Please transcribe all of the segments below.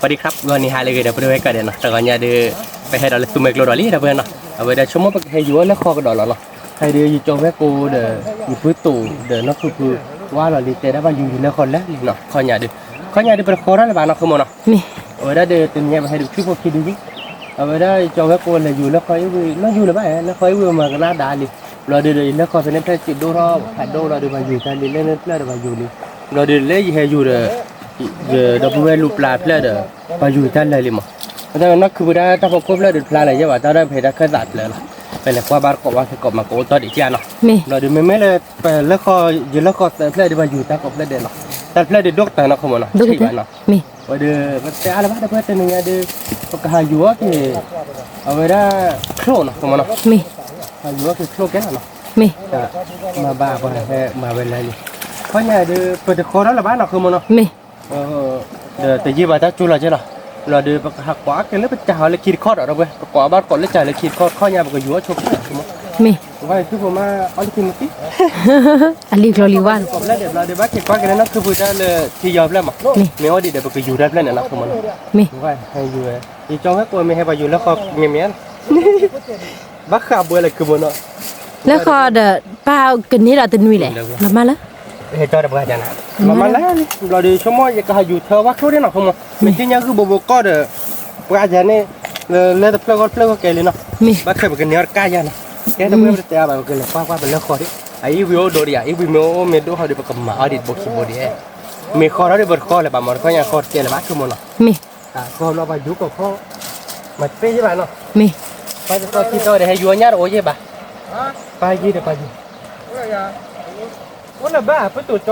ပှၤဒံးခရၣ် ဂီၤနံၤဟါလၢအဂ့ၤဒီး ပဒိဝဲၢ်ကိးဂၤဒဲးနီၤ, တဂီၤညါဒီး ပဟဲဒီးလၢသူမဲာ်ကျိဒီးလံ ဒီပုၢ်ဝဲၢ်နီၤ, အဝဲဒၣ်ဆိကမိၣ်ပကဟဲယူၤအီၣ်လၢဃီကဒီးလီၤနီၤ, ဟဲဒီးယကၠီၤဝဲကိဒီး ယပုၢ်သိးဒီးနီၢ်ခုၣ်ဖု ဝါလီၤလံ တဲဒၣ်ဘၣ်ယူၤယူၤလၢဃီလၢာ်လံနီၤ, ခီညါဒီး ခီညါဒီး ပတဃီထီၣ်လၢၤဘၣ်နီၤ ဃုမီၤနီၤ, အဝဲဒၣ်ဒီးတနံၤညါပဟဲဒီးထွံၣ်ဖိခံဒု, အဝဲဒၣ်ယကၠီၤဝဲကိလဲၤယူၤလၢဃီအ့ၣ်ဝံၤ နီၢ်ယူၤလၢၤဘၣ် လၢဃီအ့ၣ်ဝံၤမၤကနၣ်ဒၣ်လံ, ဘျီဒီး ယလၢဃီသန့ဖျၢၣ်စံးဒိၣ်ထီၣ်ဖးဒိၣ်လီၤဒီး ပှၤယူၤတၢ်လံ လၢန့ၣ်ဖျၢၣ်ဒီးပှၤယူၤလံ, ဘျီဒီးလၢယဟဲယူၤဒီး ယဒီပုၢ်ဝဲၢ်လူၤပျၢ်ဖျၢၣ်ဒီး ပှၤယူၤတၢ်လၢာ်လံမး, တၢ်နီၢ်ခုၣ်ဖုဒၣ်တၢ်ဖီခိၣ်ဖျၢၣ်ဒီးဖျါလၢၤယဲဘၣ် တၢ်ဒီးဖဲတၢ်ခၢၣ်သးဖျၢၣ်လီၤ, ပလဲၤကွၢ်ဘၣ်တကိးဝဲခဲကိးမၤကအိၣ်တီၢ်ဒံးကၢ်နီၤ, ဘျီဒီးမ့မ့ၢ်လၢ ပလၢဃီ ယလၢဃီသၢဖျၢၣ်ဒီးပှၤယူၤတၢ်ကိးဖျၢၣ်ဒဲးလီၤ, တၢ်ဖျၢၣ်ဒီးဒိၣ်ကတၢၢ်နီၤ ဃုမီၤနီၤ, ထံၣ်ဘၣ်နီၤ, ဝဲဒီး ပတဲအါလၢၤဘၣ် ဒီပုၢ်ဝဲၢ်တနံၤညါဒီး ပကဟးယူၤအီၣ်က့ၤ အဝဲဒၣ်ချိၣ်နီၤ ဃုမီၤနီၤ, ဟးယူၤအီၣ်က့ၤချိၣ်ကဲလီၤနီၤ, မၤဘၣ်ပှၤဟဲမၤဝဲလၢာ်လံ, ခီညါဒီး ပတဃီထီၣ်လၢၤဘၣ်နီၤ ဃုမီၤနီၤ, ဒီးတယံာ်ဘၣ်တၢ်ကၠိလီၤကဲလီၤ, ဘျီဒီးပကဟးကွၢ်က့ၤလၢပစၢ်ဟီလၢခံတခီဒီး ဒီပုၢ်ဝဲၢ် ပကွၢ်ဘၣ်တကိးလၢစၢ်လၢခံတခီ ခီညါပကယူၤအီၣ်ဆိကမိၣ်, မ့ၢ် ဝါ သုဖိမါ အီၣ်လၢခံမသံ အလံၤကျိၤလံၤဝါလီၤ, ကိးဖျၢၣ်ဒဲး ဘျီဒီး ဘၣ်က့ၤကွၢ်က့ၤလၢနီၢ်ခုၣ်ဖုတၢ်လၢထံယီၤဖျၢၣ်မး, မ့ၢ်အီၣ်ဒံးဒီးပကယူၤတၢ်ဖျၢၣ်န့ၣ်နီၤ ဃုမီၤနီၤ, မ့ၢ် ဟဲယူၤဝဲ, ယကၠီၤဝဲကိးမ့ၢ်ဟဲပှၤယူၤလၢဃီမ့ၢ်မ့ၢ် ဘၣ်ဃးဘှဲလၢခုမီၤနီၤ, လၢဃီဒီး ပၢ်ကန့ၢ်ဒီးတနွံလဲၣ်, လီၤမၢ်လၢ ဟဲကၠီတပှၢ်ကၢ်နၤ, လီၤမၢ်လၢလံ, ဘျီဒီးဆိကမိၣ်ယကဟးယူၤထၢဝါချိၣ်ဒၣ်နီၤ ဃုမီၤ, မ့ၢ်သ့ၣ်ညါဂုၢ်ဘိဘိကီၢ်ဒီး ပှၤယၤန့ၣ် လၢတဖျၢၣ်ဂီၢ်တဖျၢၣ်ဂီၢ်ကဲလံနီၤ, ဘၣ်ခဲပကန့ၢ်အီၤတကၢ်ယၤနီၤ, ကဲတပှၢ်ပတတဲအါဘၣ် ပကလဲၤကွၢ်ကွၢ်ပလၢဃီဒၣ်, အအံၤဝံၤအိၣ်ဒိးဒံးဧါ, အံၤဝံၤမ့ၢ်အိၣ်မ့ၢ်ဒိၣ်ဟီဒီး ပကမၤအီၤဒံးတဘိခံဘိဒံး, မ့ၢ်ဃီထီၣ်ဒီးပတဃီလၢၤဘၣ်မး တခီညါဃီတကဲလၢၤဘၣ် ဃုမီၤနီၤ, မ့ၢ် တၢ်ဃီဘျီပှၤယူၤကိးခီ မၤတပ့ၢ်ယဘၣ်နီၤ, မ့ၢ် ပှၤတသီခံသီဒီး ဟဲယူၤအီၣ်ညၣ်တအိၣ်ယဲဘၣ်, ပၢ်ယံၤဒီးပၢ်ယံၤ, အိၣ်လၢၤဘၣ် ပတိၤကၠီဃ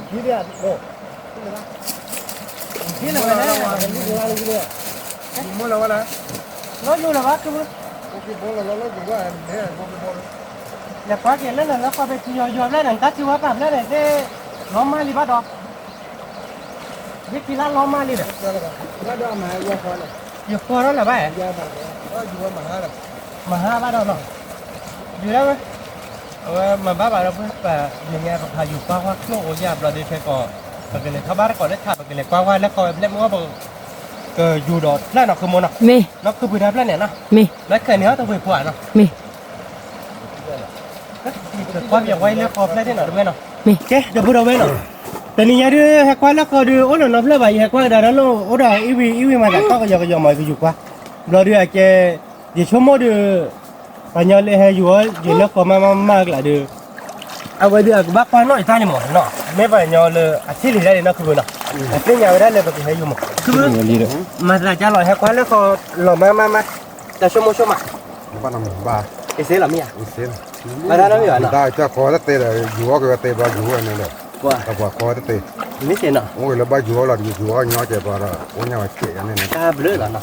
ီထီၣ်ဖးဒိၣ်ဘၣ်ထီဒီး ဒ်လၢဝဲဒၣ် လီၤယိၤလၢၤဘၣ် လဲၤကွၢ်က့ၤလၢနလၢဃီဖဲထံယီၤယီၤဖျၢၣ်န့ၣ် တၢ်ထံဝါပာ်ဖျၢၣ်န့ၣ်သ့ၣ် လီၤမၢ်လံဘၣ်ဒီး ယထံလၢလီၤမၢ်လံဒီး ယဃီထီၣ်လၢၤဘၣ်ဧါ, မၤဟါဘၣ်ဒီးနီၤ, ယူၤဒၣ်ဝဲ, အဝဲမၤဘၣ်ဘၣ်ဒီးပှၤ နံၤညါပကဟးယူၤကွၢ်ကွၢ်ချိၣ်အိၣ်ယၣ်ဘျီဒီးခဲကိး ပကလဲၤထီၣ်ဘၣ်တကိးလၢထး ပကလဲၤကွၢ်ကွၢ်လၢဃီဝဲဖျၢၣ်မ့ၢ်အိၣ်ပ ကယူၤဒီးဖျၢၣ်နီၤ ဃုမီၤနီၤ, မ့ၢ် နီၢ်ခုၣ်ဖုတၢ်ဖျၢၣ်န့ၣ်နီၤ, မ့ၢ် လၢခဲန့ၣ်ဟီၣ်တဝ့ၤပှၤနီၤ, မ့ၢ် ကွၢ်ပဝဲလၢဃီဖျၢၣ်သ့ၣ်နီၤ တဝဲနီၤ, မ့ၢ် ကဲ ဒီပုၢ်ဒီဝဲၢ်နီၤ, တနံၤညါဒုး ဟဲကွၢ်လၢဃီဒုး အိၣ်လၢနီတဖျၢၣ်ဘၣ် ယဟဲကွၢ်ကဒါဒီးလၢအိၣ်ဒီးအံၣ်ဝံၤအံၣ်ဝံၤမၤသးကီၢ်ကယီကယီမး ကယူၤကွၢ်, ဘျီဒုးအကဲ ယဆိကမိၣ်ဒုး ပှၤညီလၢဟဲယူၤအီၣ်ယလၢဃီမးမးမးကျါဒုး အဝဲဒုးအကဘၣ်ကွၢ်နီၣ်ယတၢ်န့ၣ်မးနီၤ, မ့ၢ်ပှၤညီလၢအထံၣ်လံၤဒၣ်န့ၣ်နီၢ်ခုၣ်ဖုနီၤ, အသ့ၣ်ညါဝဲဒၣ်လၢပကဟဲယူၤမး, မၤသးကၢ်လီၤ ဟဲကွၢ်လၢဃီလီၤမးမးမး, တၢ်ဆိကမိၣ်ဆိကမး, အ့စ့လီၤမ့ၢ်ဧါ, ဘၣ်တၢ်နီတမံၤဘၣ်နီၤ, တၢ်ဃီတသ့ဒီး ယူၤအီၣ်က့ၤဝဲသ့ဘျီယူၤဝဲန့ၣ်ဒီး, တၢ်ပှၤဃီတသ့, မ့ၢ်စ့ၢ်နီၤ, အိၣ်က့ၤလၢဘၣ်ယူၤအီၣ်လီၤ ယူၤအီၣ်ညီကဲပှၤဒီး အိၣ်ညါဝဲစ့ၢ်ကီးန့ၣ်န့ၣ်, တၢ်ဘျုးလီၤနီၤ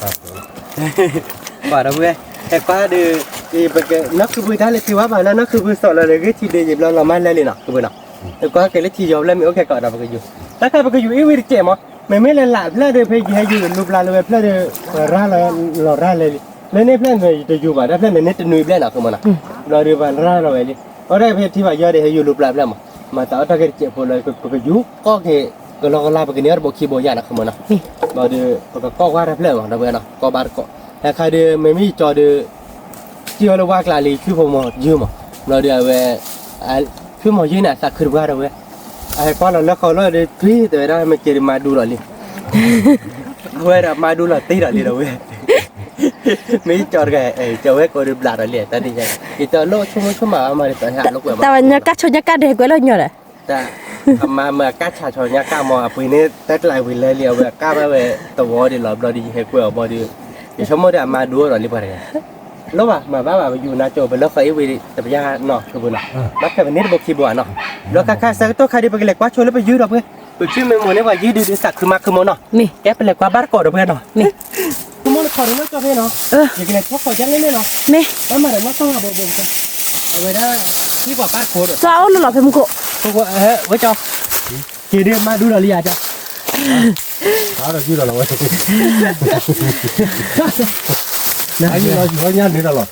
ပှၤဒီပုၢ်ဝဲၢ် ဟဲကွၢ်ဒီး ပကနီၢ်ခုၣ်ဖုတၢ်လၢထံဝါဘၣ်လၢနီၢ်ခုၣ်ဖုစီၤလီၤလၢဂ့ၢ်ထံဒုးယံာ်ဘျီလီၤမၢ်လၢာ်လံနီၤ ကဘၣ်နီၤ, ဟဲကွၢ်က့ၤလၢထံယီၤဖျၢၣ်မ့ၢ်အိၣ်ခဲကိးဒီးပကယူၤ, တၢ်ခါပကယူၤအ့ၣ်ဝံၤတကဲးမး, မ့မ့ၢ်လၢလာ်ဖျၢၣ်ဒီး ဖဲယဟဲယူၤဒီးလူၤပျၢ်လၢဝဲဖျၢၣ်ဒီး ပှၤရၤလီၤရၤလဲၣ်လံ, လၢန့ၣ်ဖျၢၣ်န့ၣ် ယတယူၤဘၣ် တၢ်ဖျၢၣ်န့ၣ်န့ၣ်တနွံဘျဲၣ်နီၤ ကမ့ၢ်နီၤ, ဘျီဒီးပှၤရၤလီၤဝဲလံ, အဝဲဒၣ်ဖဲထံဘၣ်ယီၤဒီးဟဲယူၤလူၤပျၢ်ဖျၢၣ်မး, မၤသးအီၣ်တၢ်ဂ့ၢ်တကဲးဖိလၢ ပကယူၤကီၢ်က့ၤ ကလီကလီပကန့ၢ်အီၣ်တဘိခံဘိယၤနီၤ ကမ့ၢ်နီၤ, ဘျီဒီး ပကကီၢ်ကွၢ်တၢ်ဖျၢၣ်မး ဒီပုၢ်ဝဲၢ်နီၤ ကီၢ်ဘၣ်တကိး, ဟဲခါဒီး မ့မ့ၢ်ယကၠီဒီး ထံၣ်အီၤလၢဝါကျါလံ ထွံၣ်ဖိမီၤယုၢ်မး, ဘျီဒီးအဝဲ ထွံၣ်မီၤယုၢ်န့ၣ် အသးခုတပှၢ်ဒီးဝဲ, အဟဲကွၢ်လီၤလၢဃီလီၤဒီးထွံၣ်တဲဝဲဒၣ် မ့ၢ်က့ၤဒီးမါဒူလီၤလံ, အဝဲဒီးမါဒူလီၤတ့ၢ်ဒီးလံဒီးဝဲ, မ့ၢ်ယကၠီတဂၤ ကၠီဝဲကိးဒီးဘျးဒီးလံ တၢ်န့ၣ်ယါ, ယကၠီလိၣ်ဆိကမိၣ်ဆိကမးမးဒီး တၢ်ဟဲလိာ်ကွဲမး, တၢ်ဝဲညါကၢ်ဆိညါကၢ်ဒီးဟဲကွဲလၢညီဒီး တၢ် အမါမ့ၢ်အကၢ်ဆးဆီညါကၢ်မး အပှ့ၤန့ၣ် တၢ်ကျးဝံၤလၢလံ အဝဲအကၢ်ဘၣ်ဝဲသဝီဒံးလီၤ ဘျီဒီးယဟဲကွဲအီၤဘီဒီး ယဆိကမိၣ်ဒီးအမါဒိဒီးလံပှၤတဂၤ, လိၣ်ဘၣ် မၤဘၣ်ဘၣ် ပယူၤနါကၠိပလၢဃီအ့ၣ်ဝံၤတပျၢ်နီၤ ဆိပနီၤ, ဘၣ်ခဲပန့ၢ်တဘိခံဘိဧါနီၤ, ဘျီခါခါဆၢကတီၢ်ခါဒီး ပကလဲၤကွၢ်ဆိလၢပယုၢ်ဒီးပှဲၤ, ပဖုမ့ၢ်မိၢ်န့ၢ်ပှၤယုၢ်ဒုးဒုးသးခုမးခုမီၤနီၤ, ကဲပလဲၤကွၢ်ဘၣ်တကိးဒီးပှဲၤနီၤ, မ့ၢ် ကမီၤနခီဒီးနီၢ်ကၠီဖဲနီၤ, ယကလဲၤကွၢ်ဃီယါန့ၣ်န့ၣ်နီၤ, မ့ၢ် ဘၣ်မၤဒီးနီၢ်ကၠီဂၤဘိဘိ အဝဲဒၣ် ဟံၣ်ပှၤပၢ်တခိၣ်ဒီး ကၠီအိၣ်လၢလီၤဖဲမူခိၣ်, ဝဲကၠီ, က့ၤဒုးမါဒူလီၤလံယၤကၠီ, ဟါဒီးယုၢ်လီၤလီၤဝဲ, နယူၢ်လီၤယူၢ်ဝဲညါန့ၣ်ဒီးလီၤ,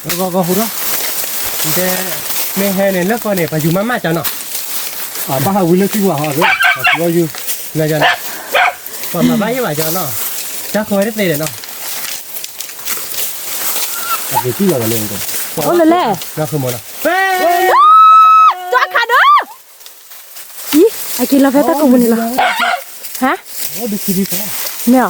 ဂီၤဂီၤဟူးဒီး, မ့ၢ်ဟဲန့ၣ်လၢဃီန့ၣ် ပှၤယူၤမးမးကၠီနီၤ, ဘၣ်ဟးဝံၤလၢသံကွၢ်ဟီ, ပှၤမၤဘၣ်ယဲၢ်ဘၣ်ကနီၤ, တၢ်ဃီဝဲတသ့ဒီးနီၤ, အိၣ်လၢလဲၣ်, နီၢ်ဃုမီၤနီၤ, တွၢ်ခးဒီး, အံၤ အက့ၤလီၤဖဲတၢ်ကိးပူၤန့ၣ်လီၤ, ဟါ, မ့ၢ်ဧါ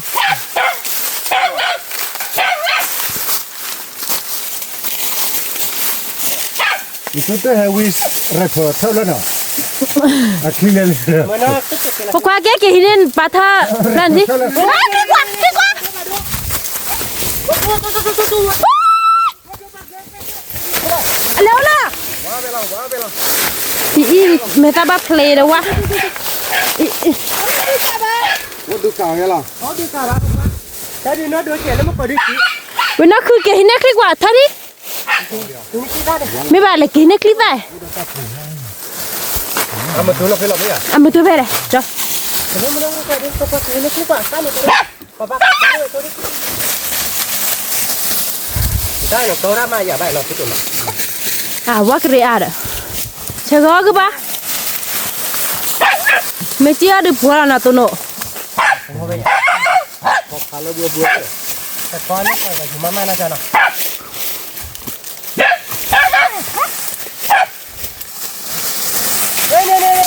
ယဆိကတၢၢ်ဟဲဝံ ရဲၣ်ထီၣ်ထၢၣ်လၢနီၤ, အချံလဲၣ်လၢ, ဖိခွါကဲက့ၤဟံးန့ၢ်ပာ်ထၢၣ်, လၢနထံ, ကွၢ်ကွၢ်ကွၢ်ကွၢ်, အလဲၤအိၣ်လၢ, အံၤ မဲာ်သၣ်ဘၣ်ဖျ့ဒီးဝါ, ဝဲနီၢ်ခုက့ၤဟံးန့ၢ်ချံကွၢ်ထၢၣ်ထံ, မ့ၢ်ဘၣ်လဲၤက့ၤဟံးန့ၢ်ချံသၣ်, အမုၢ်တိဖဲလဲၣ်, အဝဲကရ့အါဒီး, ဆဲးဂီၤကဘၣ်, မ့ၢ်ကံအီၤဒုးပှၤလီၤနီၤတိၢ်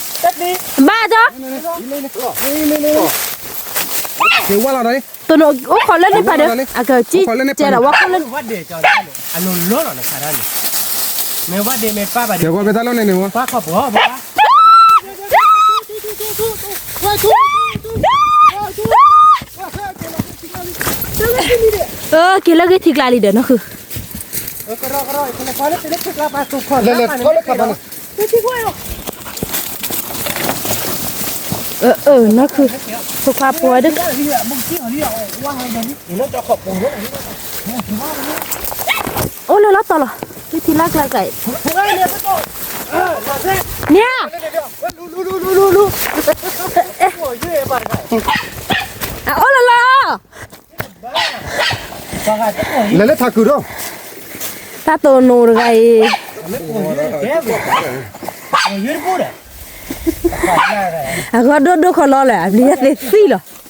နီၣ်, ဘၣ်ဒီး, တိၢ်နီၣ်အိၣ်ခိးလၢန့ၣ်ဖးဒီး အကကံၣ်ကဲဒီးဝဲခိၣ်လၢန့ၣ်, က့ၤလၢဂ့ၢ်ထံကျါလံဒီးနီၢ်ခု, နီၢ်ခု, ဖိခွါဖိဝဲဒၣ်, အိၣ်လၢလီၤတီၤလီၤ, လၢထံလၢကျါကျါအံၤ, န့ၣ်ဧါ, အအိၣ်လၢလီၤ လဲၤလၢထးခုဒီး, တၢ်တိၢ်နီၣ်တဂၤအံၤ, အဂီၢ်ဒိၣ်ဒိ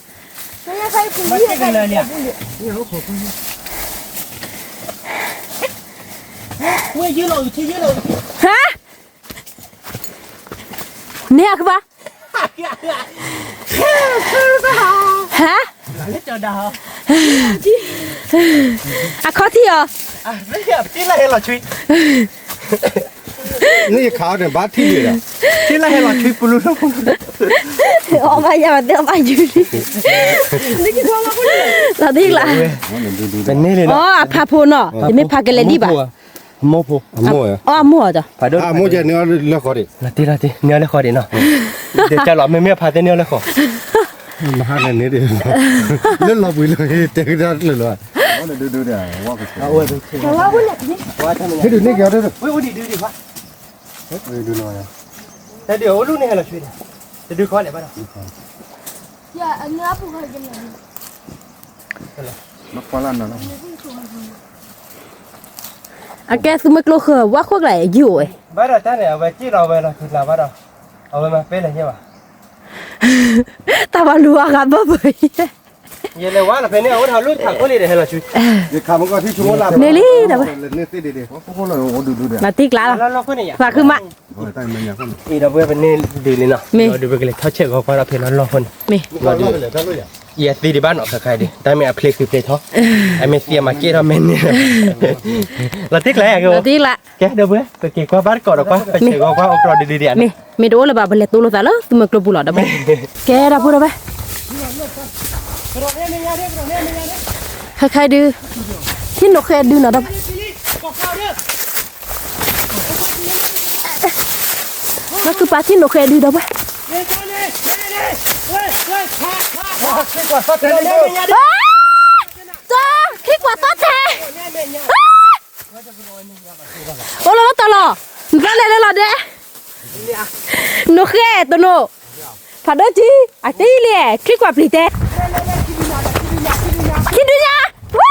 ၣ်ခီလီလၢာ် အဘျံးသ့ၣ်သံလီၤ, ဟါ, န့ၣ်အကဘၣ်, ဟါ, အခီၣ်ထံၣ်အီၤ, န့ၣ်ယခးအီၤန့ၣ် ဘၣ်ထံၣ်လံဒီး, ထံၣ်လၢဟဲလီၤထွံပလူလၢပူၤ, အီၣ်ဘၣ်ယၤဘၣ်တဲအီၣ်ဘၣ်ယုၢ်လံ, လီၤတံၢ်ကျါ, အီ အဖးဖိနီၤ, တမ့ၢ်ဖးကလဲၤဒံးဘၣ် အမိၢ်ဖိ, အမိၢ်ဧါ, အမိၢ်ဧါ, အမိၢ်ကဲန့ၢ်အီၤလၢဃီဒံး, လီၤတံၢ်လီၤတံၢ် န့ၢ်အီၤလၢဃီဒံးနီၤ, ဒဲးကၢ်လီၤ မ့မ့ၢ်အဖးသ့န့ၢ်အီၤလၢဃီ, မဟါန့ၣ်န့ၣ်ဒံး, လၢလီၤပှံၤလီၤ တဲကဒါတလၢာ်လီၤ, ဟဲဒုးန့ၢ်က့ၤအီၤဒုး, တဒုးအိၣ်လူန့ၣ်ဟဲလီၤဆှံ, တဒုးခီလဲၣ်ဘၣ်ဒီး အကဲသုးမုၢ်ကျိဃၢၤ ဝါခိၣ်ကျါယုၢ်အိၣ်ဝဲ, ဘၣ်ဒီးတၢ်န့ၣ် အဝဲစ့ၢ်လီၤဝဲလီၤထူကျါဘၣ်ဒီး, အဝဲမၤပဲလဲၣ်ညါဘၣ်, တၢ်ဘၣ်လူၤအဂၤဘၣ်ဘၣ်, ယလဲၤဝါလီၤဖဲန့ၣ် အအိၣ်ထီၣ်လူထးခိၣ်လံဒီး ဟဲလီၤဆူ, န့ၣ်လံဒီးဝဲ, လၢသ့ၣ်ဒံးဒံး, လီၤတံၢ်ကျါလီၤ, သးခုမး, အံၤဒီးပဝဲပန့ၢ်ဒုးလံနီၤ, မ့ၢ်ဒီးပကလဲၤထီၣ်ဆဲးဂီၤကွၢ်ဒီးဖဲနီၤလီၢ်ဃိန့ၣ်, မ့ၢ် ယသံဒံးဘၣ်နီၤ ခဲခါဒံး တၢ်မ့ၢ်အဖျ့ဃုာ်ဖျ့ထီၣ်, အမ့ၢ်သံအမၤက့ၢ်ထီၣ်မ့ၢ်န့ၣ်, လီၤတံၢ်ကျါယၤက့ၤ, လီၤတံၢ်ကျါ, ကဲဒီးပဝဲ ပက့ၤကွၢ်ဘၣ်တကိးဒီးကွၢ် ပဆဲးဂီၤကွၢ်အိၣ်ကြီဒုးဒုးဒံးဧါနီၤ, မ့ၢ်တအိၣ်လၢၤဘၣ် ပလဲၤတိလိာ်သးလၢသုးမုၢ်ကျိပူၤလီၤဒီးပဝဲ, ကဲဒီးပဝဲဒီးပဝဲ, ခဲခါဒုး, ထံနိၣ်ဃဲဒုးနီၤဒီးပဝဲ လီၤကုပာ်ထံနိၣ်ဃဲဒုးဒီးပှၤ, တၢ်, ချံကွၢ်သီထဲ, အိၣ်လီၤလီၤတီၤလီၤ, နသီလဲၤလၢလီၤဒဲး, နိၣ်ဃဲတနိၣ်, ဖးဒိၣ်ကံ, အတံၢ်လံ, ချံကွၢ်ပျံၤတဲ, ခံဒုညါ, ဝါ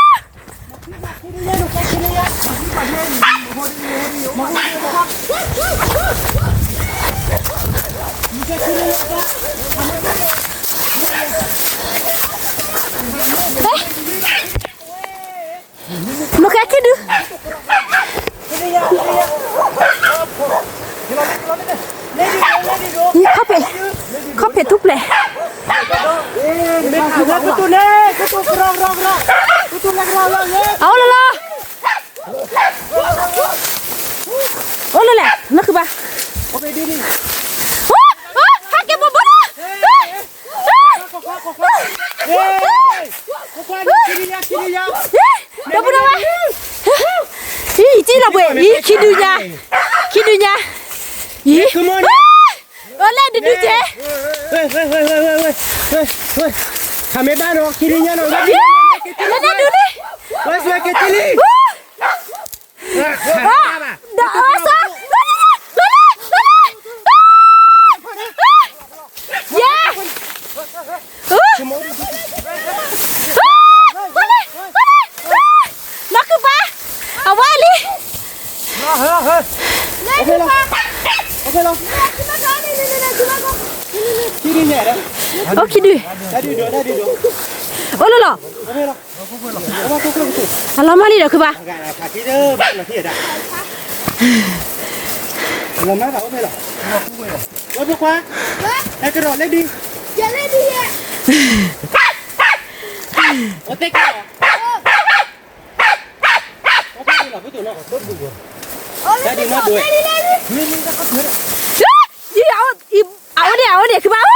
မ့ၢ် မ့ၢ် မ့ၢ် မ့ၢ် မ့ၢ် မ့ၢ် မ့ၢ် မ့ၢ် မ့ၢ် မ့ၢ် မ့ၢ် မ့ၢ် နဃဲခံဒု, ခီၣ်ဖံး, ခီၣ်ဖံးထူၣ်ဖျဲး, အအိၣ်လီၤလီၤ, အိၣ်လီၤလဲၣ်, နဃုဘၣ်, ဟဲက့ၤပဘိလီၤ ဒီပုၢ်ဒီဝဲၢ်, အံၤ ကံလီၤဘှံး အံၤ ခံဒုညါ, ခံဒုညါ, အံၤ, အိၣ်လဲၣ်တဒုက့ၤ, ခမ့ၢ်ဘၣ်နီၤ ခံဒုညါနီၤ, လဲၤဒုလံ, ဝဲစွဲက့ၤတလံ, ဒီးအီၤစီၤ, ယဲ, နီၢ်ကုၢ်ပၢ်, အဝဲလံ, အိၣ်ခံဒု, အိၣ်လီၤလီၤ, အလီၤမၢ်လံဒီးခုဘၣ်, အအိၣ်န့ၣ် အအိၣ်န့ၣ် ခုဘၣ်, န့ၣ် ကဘၣ်ခးဒိၣ်, ခးဒိၣ်, အ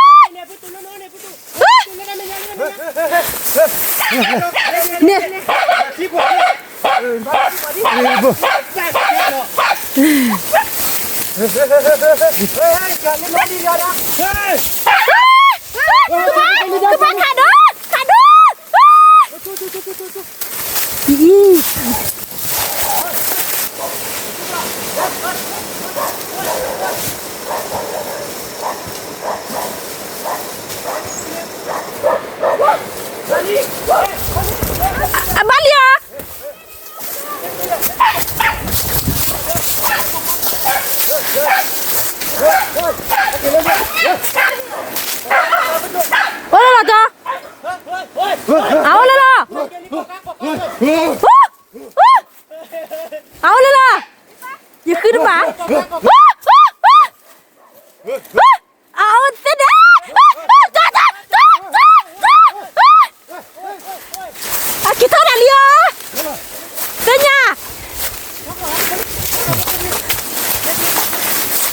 ံၤ, အဘၣ်လံဧါ, အိၣ်လၢလီၤတီ, အအိၣ်လၢလီၤ, အအိၣ်လၢလီၤ, ယဃုတဘၣ်, အအိၣ်သ့ၣ်ဒၣ်, အက့ၤထီၣ်ဒၣ်လံဧါ, သ့ၣ်ညါ,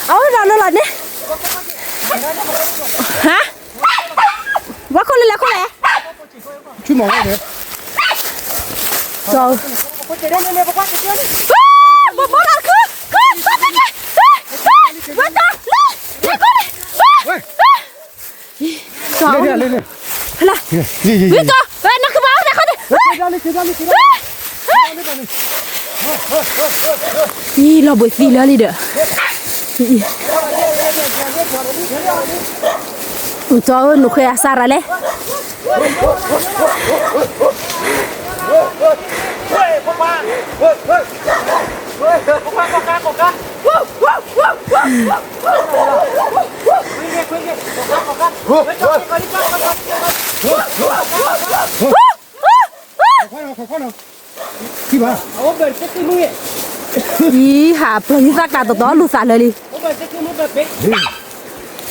အအိၣ်ဒီးလၢလီၤန့ၣ်, ဟါ, ဘၣ်ခိၣ်လၢလဲၤခိၣ်လဲၣ် ဆူမီၤဝဲန့ၣ်, ဘိးဘိးလီၤခု, ဝဲတၢ်လၢ, လဲၤခိၣ်လဲၣ်, လၢ, ဝဲတၢ်, ဝဲနၢ်ခုဘၣ်လဲၤခိၣ်န့ၣ်, အံၤ လီၤဘှံးသံလၢလံဒီး, အံၤ, အၣ် နခွဲးအစၢ်ရၤလဲၣ်, အံၤ ဟးပျီၢ်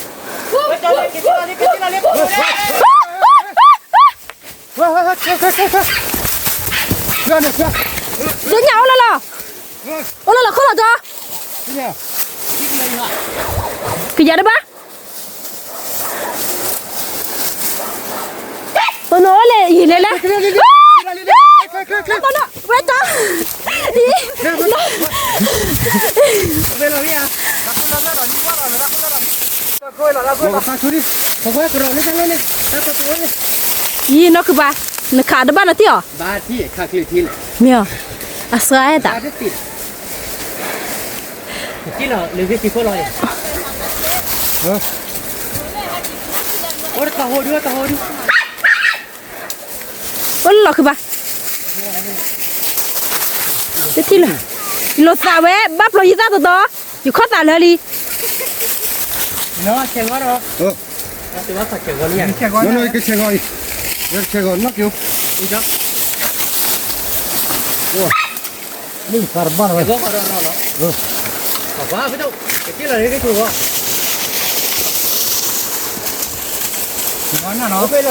ဟံသၣ်ကျါတီတီလူၤသးလၢလံ, သ့ၣ်ညါအိၣ်လၢလီၤ, အိၣ်လၢလီၤခိၣ်လီၤတီ, ကယၤတဘၣ် ပနအိၣ်လဲၣ် ယံာ်လဲၣ်လဲၣ်, ဝဲတီ, ယံာ်နီၢ်ခုဘၣ်, နခးတဘၣ်နထံၣ်အီၤ, မ့ၢ်အီၤ, အစှၤအဲၣ်တၢ် အိၣ်လၢလီၤခုဘၣ်, တထံၣ်လၢၤ, လိာ်သးဝဲ ဘၣ်ပျီၢ်ယံသၣ်တီတီ, ယခီၣ်သးလၢလံ,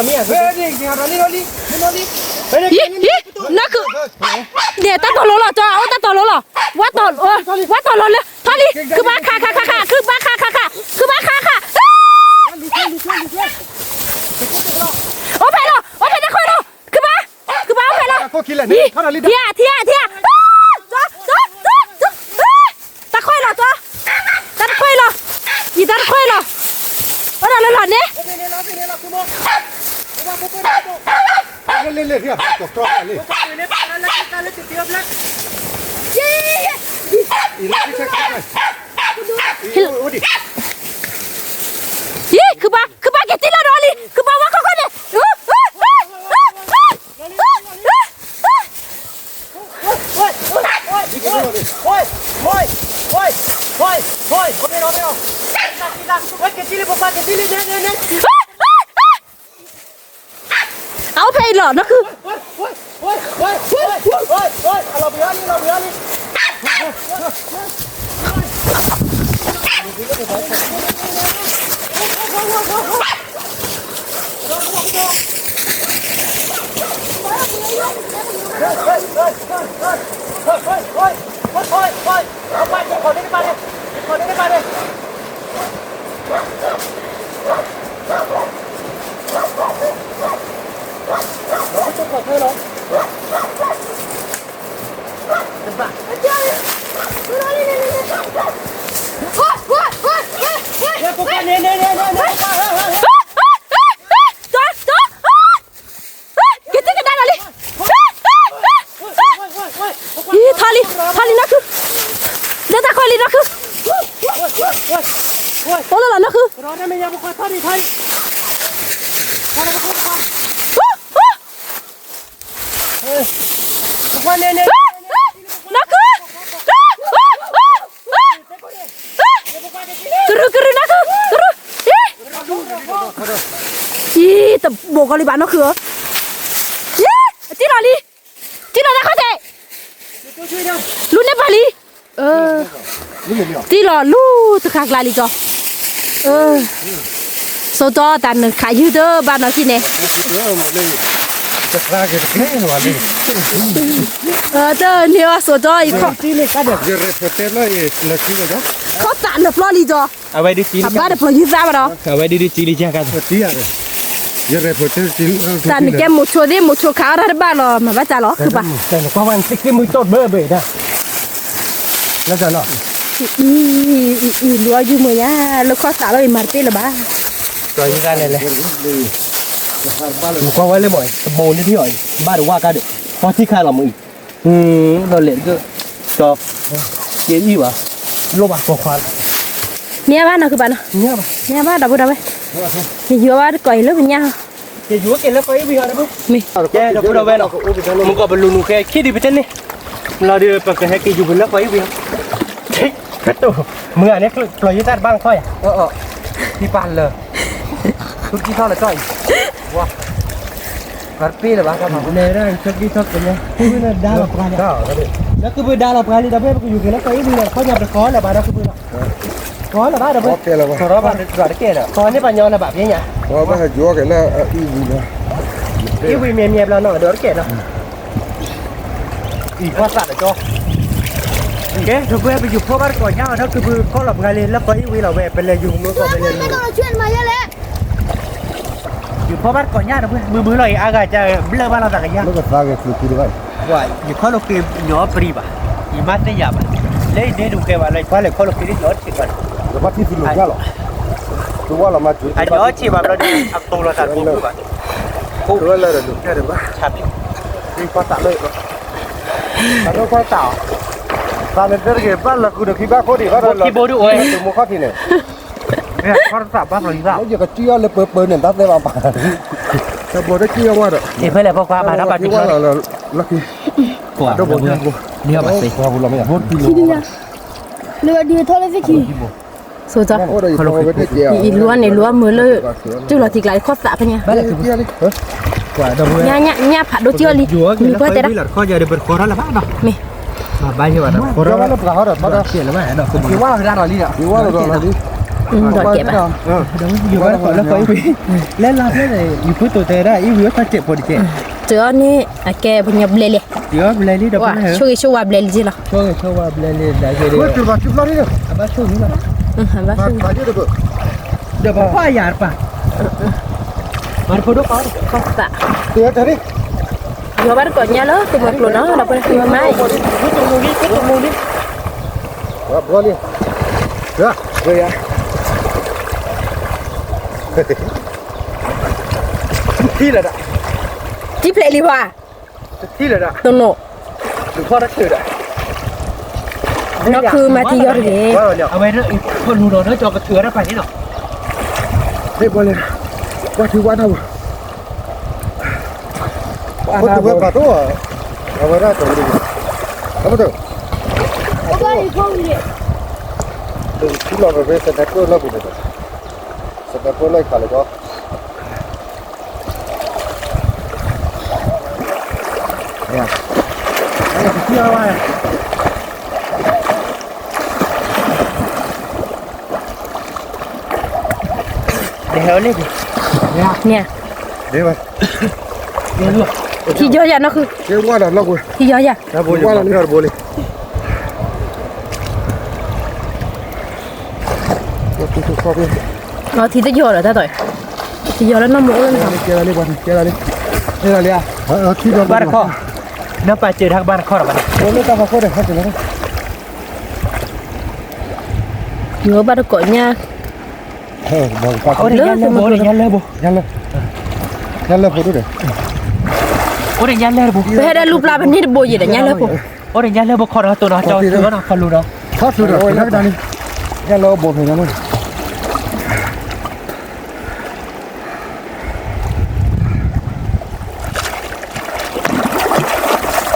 နီၢ်ဆဲးဂီၤဒီး, နီၢ်နီၢ် ယကဆဲးဂီၤအံၤ, ယကဆဲးဂီၤနီၢ်က့ၤ, မုၢ်သးတဘၣ်လီၤ, နီၢ်ခု, န့ၣ်တၢ်တီၤလိလီၤ ကၠီ အိၣ်တၢ်တီၤလိလီၤ, ဝါတီၤလိလၢ ထီလံ ခုဘါခးခးခးခး ခုဘါခးခးခး ခုဘါခးခး, အိၣ်ဖဲလီၤ အိၣ်ဖဲတၢ်ခွဲလီၤ ခုဘါ, ခုဘါအိၣ်ဖဲလီၤ, ထံဧါ ထံဧါ ထံဧါ, တၢ်ခွဲလီၤ တၢ်တခွဲလီၤ, ယတၢ်တခွဲလီၤ, အိၣ်ဒီးလၢလီၤန့ၣ် ဟံး ခုဘါ ခုဘါက့ၤတံၢ်လီၤဒီးလံ ခုဘါဝါခီခီန့ၣ်, အအိၣ်ဖဲအံၤလီၤ နီၢ်ခု, က့ၤတံၢ်ကဒါဒီးလံ, ထီလံ ထီလံနီၢ်ခု, လၢတၢ်ခွဲလံနီၢ်ခု, အိၣ်လၢလီၤနီၢ်ခု, နီၢ်ခု, ကရူၢ် ကရူၢ် နီၢ်ခု ကရူၢ်, အံၤ တဘိးကီလံဘၣ်နီၢ်ခုဧၢ, အံၤ အတံၢ်လီၤလံ, တံၢ်လီၤတၢ်ခီၣ်ထံး, လူန့ၢ်ပၢၢ်လံ, တံၢ်လီၤလူတခါကျါလံကီး, စိကၠီတၢ်နုာ်ခးယုၢ်တဘၣ်နီၢ်ခံန့ၣ်, တၢ်န့ၢ်အီၤစိကၠီအံၤခီ, ခီၣ်သးလၢပျီလံကီး, အဘၣ်တပျီၤယုၢ်သးဘၣ်ဒီး, တၢ်နကဲမိၤဆိသ့ၣ်မိၤဆိခးအီၣ်တၢ်တဘၣ်လီၤ မၤဘၣ်တၢ်လီၤ ဃုဘၣ်အံၤ အံၤ အံၤ လူၤအီၣ်ယုၢ်မုာ်ညါ လၢခီၣ်သးလီၤအံၤ မၤတပ့ၢ်လၢၤဘၣ်, ပျီယုၢ်သးန့ၣ်လဲၣ်, ကွၢ်ဝဲလၢမ့ၢ်အံၤ တဘိးန့ၣ်ထံၣ်အီၤအံၤ ဘၣ်တဝၢ်ကါဒီး ပှၤထံၣ်ခါလီၤမ့ၢ်အံၤ, ဒီးလဲၤကၠီ, က့ၤအံၤဘၣ်, လိၣ်ဘၣ်ကီခွါလီၤ, မ့ၢ်ဘၣ်နီၢ်ခုဘၣ်နီၤ, မ့ၢ်ဘၣ်ဒီပုၢ်ဒီဝဲၢ်, နယူၤဘၣ်တကိးအံၤလၢပညၣ် ကဲ ဒီပုၢ်ဒီဝဲၢ်နီၤ, မုၢ်ကီၢ်ပလူၤနုာ်ဃဲခံဒုးပတဲန့ၣ်, လီၤဒီးပကဟဲက့ၤယူၤပလၢကီၢ်အံၤဝံၤ, မုၢ်ဂၤန့ၣ် ပျီယုၢ်သၣ်တဘၣ်လီၤခီယၤ, သံပာ်လၢာ်, ထူကံထီၣ်လၢကီၢ်အံၤ, ဝါ, ပှၤတပ့ၢ်လၢၤဘၣ်, လဲၤဒၣ်ထူကံထီၣ်ကလဲၤ, ဒီးကုပူၤဒါလီၤပှၤလံ, ဒီပုၢ်ဝဲၢ်ပကယူၤက့ၤလၢကီၢ်အံၤဝံၤလီၤ, ခီညါပတဃီလၢၤဘၣ်ဒီပုၢ်ဝဲၢ်နီၤ ကီလၢၤဘၣ်ဒီး, ကီလၢၤဘၣ်ဒီး ဒီးတကဲဒီး ကီန့ၢ်ပှၤညီနၤဘၣ်ပညါ, အံၤဝံၤမ့ၢ်မ့ၢ်ဘျီနီၤ ဒီးတကဲနီၤ, အံၤကွၢ်သးဒီးကီ, ကဲ ဒီပုၢ်ဝဲၢ်ပယူၤဖီၣ်ဘၣ်တကိးညါဒီး ကုပူၤကီလီၤပှၤလံ လၢကီၢ်အံၤဝံၤလီၤဝဲ ပလဲၤယူၤမုၢ်ကီၢ်ပလဲၤယူၤ ယူၤဖီၣ်ဘၣ်တကိးညါဒီး မုၢ်မုၢ်လီၤအံၤ အါဂၤကဘျၢၣ်ဘၣ်လီၤသးကယါ, ယခီၣ်လိာ်က့ၤညီပြံဘၣ်, ယမါသ့ၣ်ယၤဘၣ်, လၢအံၤန့ၣ်ဒုးကဲဘၣ်လၢ ယကွၢ်လဲၤခီၣ်လိာ်က့ၤဒ်ညီထံၣ်ဘၣ်, အညီထံၣ်ဘၣ်ဘျီဒီး အတိၢ်လီၤသးတဘိဘၣ်, ဆါဘၣ်, တၢ်ဒိၣ်ခွါသးလၢ သးန့ၣ်တဲတဂ့ၤ ဘၣ်လၢဃုာ်ဒီးခံဘၣ်ခိၣ်ဒံးဘၣ်ဒီး လၢတမူခီၣ်ထံးန့ၣ် မ့ၢ်ခီၣ်သးဘၣ်ဖျိးယသး ယကစံၣ်အီၤလၢပၢၤပၢၤန့ၣ် တၢ်သဲဘၣ်ပၢ် တဘိတကံၣ်အဝဲဒီး ဖဲလဲၣ်ဖိခွါဘၣ်ဒီးဘၣ်တံၢ်လီၤ လၢခံ ကွၢ်ဒိၣ်ဘိ ဒ်ဘၣ်စ့ၢ် လၢဒုးထီၣ်လၢသ့ၣ်ခံ ဆိကမိၣ်, အံၤလူၤန့ၣ် လူၤမုာ်လၢ တုၤလီၤထံကျါခီၣ်သးဖဲညါ, ညၣ်ဖးဒိၣ်ကၠီလံ, မံၤပှၢ်တဲဒၣ်, မ့ၢ်, ဒိးကဲဘၣ်, ယုၤပှၢ်တဲလၢပှၤဟီဒီး မ့ၢ်, ဘၣ်လၢပှၤဟီဒီး ဖီအံၤ, လၢလါဖဲန့ၣ် ယုၤပှၢ်တဲတဲဒၣ် အံၤဝံၤအီၣ်တၢ်စဲးဖိတကဲး, တအီၤန့ၣ် အကဲပညီဘျဲလံ, ယုၤဘျဲလံဒီး ဆိၣ်ဂ့ၤဆိၣ်ဝါဘျဲလံက့လီၤ, ဆိၣ်ဂ့ၤဆိၣ်ဝါဘျဲလံ, အဘၣ်ဆိၣ်ဂ့ၤလီၤ, ဒီးပှၤယၤတပၤ, မၤတဖိဒိၣ်, ယီၤဘၣ်တကိးညါလၢသုးမီၤကျိၤနီၤ ဒီးပှၤမါအံၤ, ဘျီလံ, ဘျီလံ, ထံလၢဒၣ်, ထံဖျဲးလံပှၤ, တထံလၢဒၣ်, တနီၤ, တခီတချုးဒၣ်, နီၢ်ခုမၤထံယီၤတဂ့ၤ, အဝဲ, ဖိလူၤဒီးနီၢ်ကီၢ်ကထုးဝဲဒၣ်ပှၤန့ၣ်နီၤ, ဘျီလံ, ပှၤထံဝါထီၣ်ပူၤ ပှၤတဝဲပှၤတအိၣ်, အဝဲဒၣ်တဝဲ, အမတ, ထံလီၤပဖဲ sniper လီၢ်ပူၤန့ၣ်, sniper လီၢ်ခးလၢကီၢ်, န့ၣ်, ထံယီၤယၤနီၢ်ခု, ထံယီၤယၤ, ထံတယီၤဒီးတၢ်တီ, ထံယီၤလၢနီၢ်မ့ၢ်အိၣ်လၢနၤ, ဘၣ်တခီ, နပာ်စၢၤတၢ်ကဘၣ်တခီဒီးဘၣ်, ယိၤဘၣ်တကိးညါ, အိၣ်ဒံးညါလၢဘိ, အိၣ်ဒံးညါလၢဘိ, အိၣ်ဒံးညါလၢဘိ, ပဟဲဒၣ်လူပျၢ်ပန့ၢ်တဘိယံၤဒီးညါလၢဘိ, အိၣ်ဒံးညါလၢဘိခီဒီးတိၢ်နီၤ ကၠီၤထုနီၤ ခီလူၤဒီး, ခီလူၤဒီး, ညါလၢဘိဖဲညါလၢ ဟ့ၣ်ဒီး ပှၤညၣ်ဘိတၢ်တယီတၢ်တဲာ်ပှၤတကး, ညၣ်ဘိတၢ်အံၤလၢတၢ်ကျဲစံးဘၣ်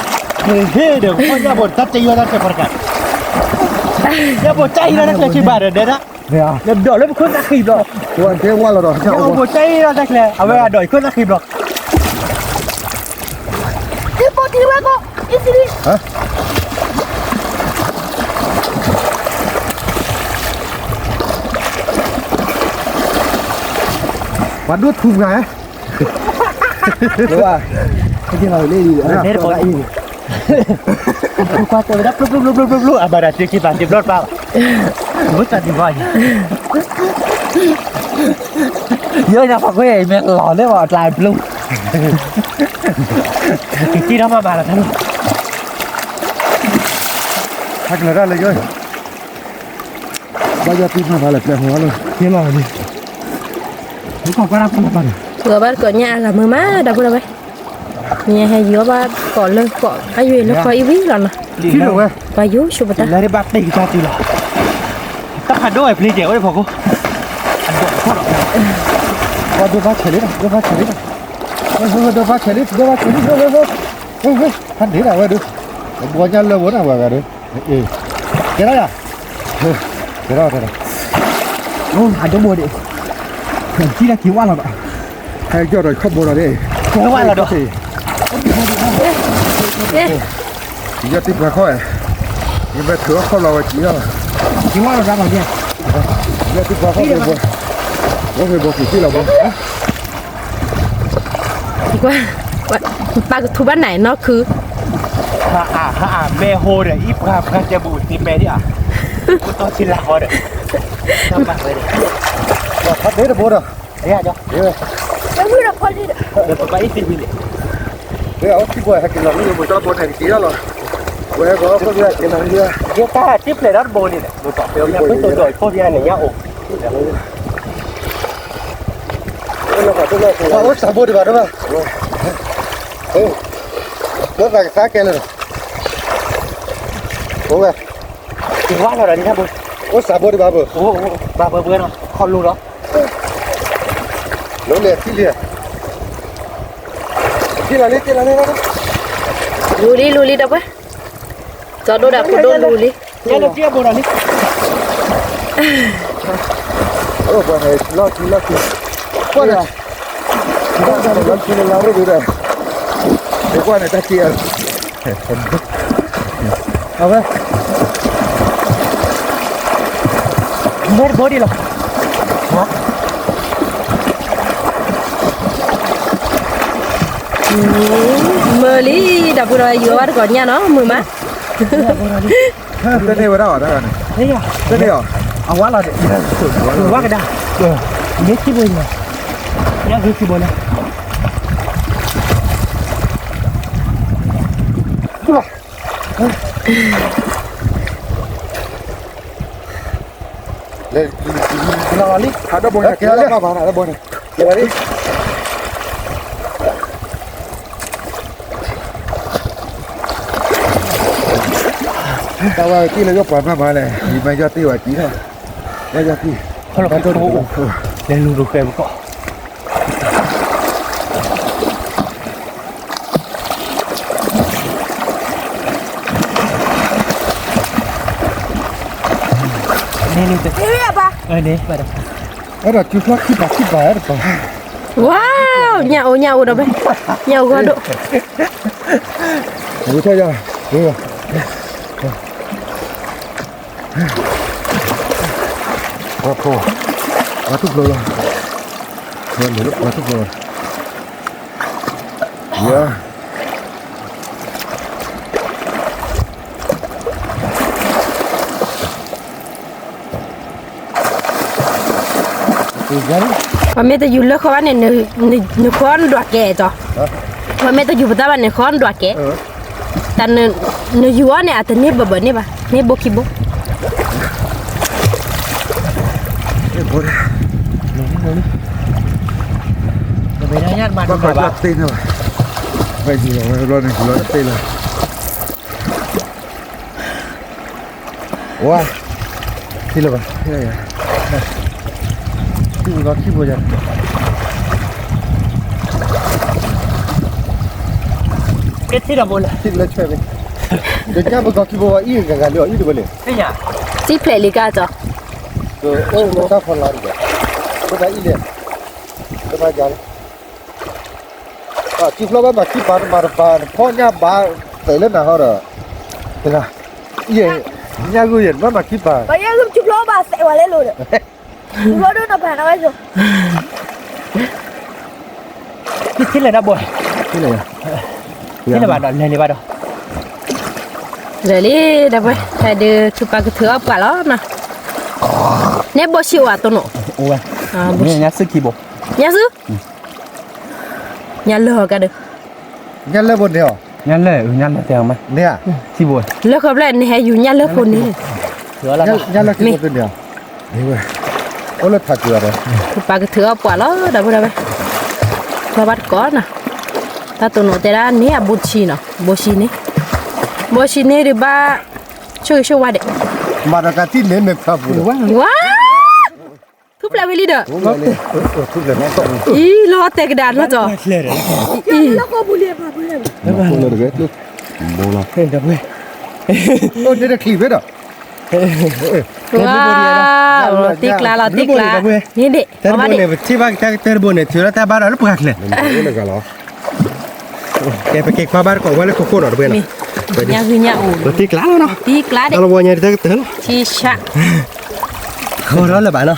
ဒီးဒဲဒၣ်, ဒီးလၢပခိၣ်သၣ်ဃံဘျီ, ညၣ်ဘိတၢ်အံၤလၢတၢ်ကျဲ အဝဲအဒိးအံၤခိၣ်သၣ်ဃံဘျီ, ထံဖိထံဝဲကီး, အံၤသံလံ, ပှၤဒိၣ်ထူပှၤ, လၢ, ဟဲက့ၤလီၤလံ, ကွၢ်တဲဝဲဒၣ် ပျိပျိပျိပျိပျိပျိ အဘၣ်ဒၣ်စ့က့ၤသးစ့ဘျီတပၢ်ဘၣ်, ဘၣ်သးဒံးဘၣ်, ယိညါဖးကွဲမ့ၢ်လီၤလၢပှၤကျါဘျိ, က့ၤတံၢ်ထီၣ်မၤဘၣ်လီၤ, ဟဲက့ၤလီၤတၢ်လၢယိ ဘၣ်ယီၤတံၢ်မၤဘၣ်လၢပျဲၢ်ဟိလီၤ, က့ၤလီၤလံ, မ့ၢ်ကွၢ်ကွၢ်တၢ်ဖိလီၤဘၣ်န့ၣ်, ဂီၤဘၣ်တကိးညါအလီၤမုာ်မး ဒီပုၢ်ဒီဝဲၢ်, မ့ၢ်ဟဲယီၤဘၣ်ကိးလၢကိး အယုၢ်လၢခီအံၤဝံၤလီၤနီၤ, ထံလီၤဝဲ, ပှၤယိၤဆိပတၢ်, လၢဘၣ်တ့ၢ်ကတၢၢ်တုၤလီၤ, တၢ်ဖးဒိၣ်ဝဲပျ့ၤကဲဝဲဒၣ်ဖီခိၣ်, အဒိၣ်ဖီလီၤ, ပှၤဒိၣ်ဘၣ်ဆဲးလံ, ဒိၣ်ဘၣ်ဆဲးလံ, ဒိၣ်ဘၣ်ဆဲးလံ, ဒိၣ်ဘၣ်ဆဲးလံ, ဟဲဒ့ဒၣ်ဝဲဒုး, ဘှီညါလၢဘိဒၣ်ဝဲဂၤဒုး, ကဲထီၣ်ယၤ, ကဲထီၣ်, အဒိၣ်ဘိဒံး, ထံလၢက့ၤဝါလီၤဒီး, ဟဲက့ၤဒီးခီၣ်ဘိဒီးန့ၣ်, က့ၤဝါလီၤဒီး, ယတံၢ်ပှၤခီၣ်, ယဘၣ်ထုးအီၣ်ခီၣ်လီၤဝဲကံလီၤ, ယတံၢ်ပှၤခီၣ်, ဘိ, ဘိက့ၤလီၤဘိ ကွၢ်, ပာ်ကထူဘၣ်နၤနီၢ်ခု, ဟါအါ ဟါအါ မ့ၢ်ဟိဒီး အံၤပှၤပှၤကဲဘူးတံၢ်မဲာ်ဒံးဧါ, အိၣ်တီၢ်ထံလၢဃီဒီး, တၢ်ပာ်ဝဲဒီး, ပှၤဒ့တဘိဒီး, လၢဝံၤဒီးဖီလံဒီး, ပပာ်အံၤသံဝံၤလံ, ဝဲအီၣ်ထံဘိဟဲက့ၤလီၤ မ့ၢ်ဘိတၢ်ဘိန့ၣ်က့ၤလီၤ, ဝဲကီးဖီလံက့ၤလီၤ, ယတၢ်ထံဖျဲးဒီးတဘိန့ၣ်ဒီး ဒိၣ်တီၢ်ဖဲအီၤညါဖုတိၢ်ဒိၣ်အံၤဖီဖျဲးန့ၣ်ညါအိၣ် အိၣ်စးဘိဒံးဘၣ်ဒိၣ်ဘၣ်, မိၢ်သးကသါကဲလၢာ်, အိၣ်ဝဲ, ဝါလီၤဒီးန့ၣ်ဘိ, အိၣ်စးဘိဒံးဘၣ်ဘိ, ဘၣ်ဘိဘိနီၤ ခီၣ်လိၤဒီး, လိၤလံထံလံ, ထံလီၤလံ ထံလီၤလံ, လူၤလံလူၤလံဒီပုၢ်, ကၠီဒိၣ်ဒီးဖိဒိၣ်လူၤလံ, ညါလၢက့ၤဘိဒီးလံ အိၣ်ပှၤန့ၣ် လီၢ်ခံလီၢ်ခံ, ကွၢ်ဒီး, လီၢ်ခံလီၢ်ရူၢ်ဒုဒီး, ကွၢ်န့ၣ်တၢ်ခံ, အဝဲ, မ့ၢ်တဘိဒံးလီၤ, မုာ်လံ, ဒီပုၢ်ဒီဝဲၢ် ယိၤဘၣ်တကိးညၣ်နီၤ မုာ်မး, တန့ၢ်ဝဲဒၣ်အီၤတဂၤန့ၣ်, တန့ၢ်အီၤ, အဝါလီၤ, ဝါကဒါ, မ့ၢ်ခံဘိ, ညၣ်ဂ့ၤခံဘိလီၤ. လီၤလံ, ဟးဒီဘိန့ၣ်, ကဲလီၤလံ, တၢ်ဝဲကံၣ်လၢယီၢ်ပှၤမၤမၤလဲၣ်, ယမၤယီၢ်တ့ၢ်ဝဲကံၣ်ထီၣ်, ယီၢ်ယီၢ်တ့ၢ်, လဲၤလူၤဒိၣ်ဃဲပကီၢ် န့ၣ်န့ၣ်, န့ၣ်ဘၣ်, အဲၣ်ဒိးစုဖျီၣ်ခံပာ်ခံပာ်တပာ်, ဝါ, ညၣ်အိၣ်ညၣ်အိၣ်ဒီးဖဲ, ညၣ်အိၣ်ဂီၢ်ဒိၣ်, ဝံထီၣ်ယၤ, ပှၤထီၣ်, ပှၤထူၣ်ဖျိလီၤ, ပှၤထူၣ်ဖျိလီၤ, ယၤ ပှၤမ့ၢ်တယူၤလၢဃီဘၣ်န့ၣ်, နဃီနဒွးကဲဒီး, ပှၤမ့ၢ်တယူၤပတၢ်ဘၣ်န့ၣ် ဃီနဒွးကဲ, တၢ်နယူၤအီၤန့ၣ် အတန့ၢ်ဘၢဘၢန့ၢ်ဘၣ်, န့ၢ်ဘိခံဘိ, ဘၣ်ဃးတ့ၢ်န့ၣ်ဘၣ်, ဘၣ်ယူၤလီၤဝဲဘျီန့ၣ် ယူၤလီၤတ့ၢ်လီၤ. ဝါ, ထံၣ်လၢၤဘၣ်, ထံၣ်လၢၤယၤ, ထံၣ်ဘိလီၤ ထံၣ်ဘိယၤ, ကဲထံၣ်ဒီးဘိလၢ ထံၣ်လၢဆွဲမ့ၢ်, ဒီးကၢ်ပကီၢ်ထံၣ်ဘိဝဲအံၤဂၤဂၤလၢအီၤအံၤတဘၣ်လဲၣ်, သံဖျဲးလံကၢ်ကၠီ, တၢ်ဖီလာ်တဘၣ်, တဘၣ်အံၤလဲၣ်, တဘၣ်ယၤလဲၣ် စုဖျီၣ်ဘၣ်မၤခံပာ်တမၤတပာ် နဖီၣ်ညၣ်ဘါ သဲးလၢနၤဟီဒီး, တဂၤ, ယဲ, ညၣ်ဂုၢ်ယဲ နဘၣ်မၤခံပာ်, ပှၤယဲဂုၢ်စုဖျီၣ်ဘၣ်သဲးဝဲလဲၣ်လိၤဒီး, စုဖျီၣ်ဒိၣ်နီၤဖးနဝဲစိ, ထံၣ်လဲၣ်ဒၣ်ဘိ, ထံၣ်လဲၣ်, ထံၣ်လၢၤဘၣ်ဒီး လဲၤလံဘၣ်ဒီး, လဲၤလံ, ဒီပုၢ်ဝဲၢ်, ဟဲဒုး ထူပာ်ကထုးအီၣ်ပှၤလီၤနီၤ, န့ၣ်ဘိဆံးအိၣ်အတိၢ်နီၤ, အိၣ်ဝဲ, ညၣ်စုခံဘိ, ညၣ်စု ညၣ်လၢာ်အီၤကါဒီး, ညၣ်လၢာ်ဘိန့ၣ်အီၤ, ညၣ်လၢာ်မး, န့ၣ်ဧါ, ထံဘိ, လၢဃီဖျၢၣ်န့ၣ်ဟဲယူၤညၣ်လၢာ်ဖိန့ၣ်, ညၣ်လၢာ်ခံဘိန့ၣ်အီၤ, အိၣ်လၢထးစှၤဒီး, ပာ်ကထုးအီၣ်ပှၤလီၤ ဒီပုၢ်ဒီဝဲၢ်, ကွၢ်ဘၣ်တကိးနီၤ, တၢ်တိၢ်နီၣ်တဲဒၣ်န့ၣ် အဘိဆံးနီၤ, ဘိဆံးန့ၣ်, ဘိဆံးန့ၣ်ဒုးဘၣ်, ဆိၣ်ဂ့ၤဆိၣ်ဝါဒဲး, မၤဒီးကထံၣ်န့ၣ် မဲာ်ဖျါပူၤ, ဝါ ထူၣ်ဖျဲးဝဲလံဒီး, အံၤ လီၤတဲာ်ကဒါနီၢ်ကီၢ်, အံၤ အိၣ်တ့ၢ်တချံးဖဲဒီး, ဝါ, တ့ကျါလီၤ တ့ကျါ, န့ၣ်ဒ့ၣ်, တၢ်တဘိန့ၣ် ပထံၣ်ဘၣ်တၢ်ကတၢၢ်တဘိန့ၣ် ထုးလီၤတၢ်ဘါဒီးလၢပှၤချဲး, ကဲ ပက့ၤကွၢ်ဘၣ်တကိးဝဲလၢခိခိၣ်နီၤ တပှဲၤနီၤ, ညၣ်ဂုၢ်ညၣ်အိၣ်, တ့ကျါလီၤနီၤ, တ့ကျါဒဲး, တၢ်လီၤဝီညါတၢ်ကတၢၢ်လီၤ, ဃီထီၣ်လၢၤဘၣ်နီၤ,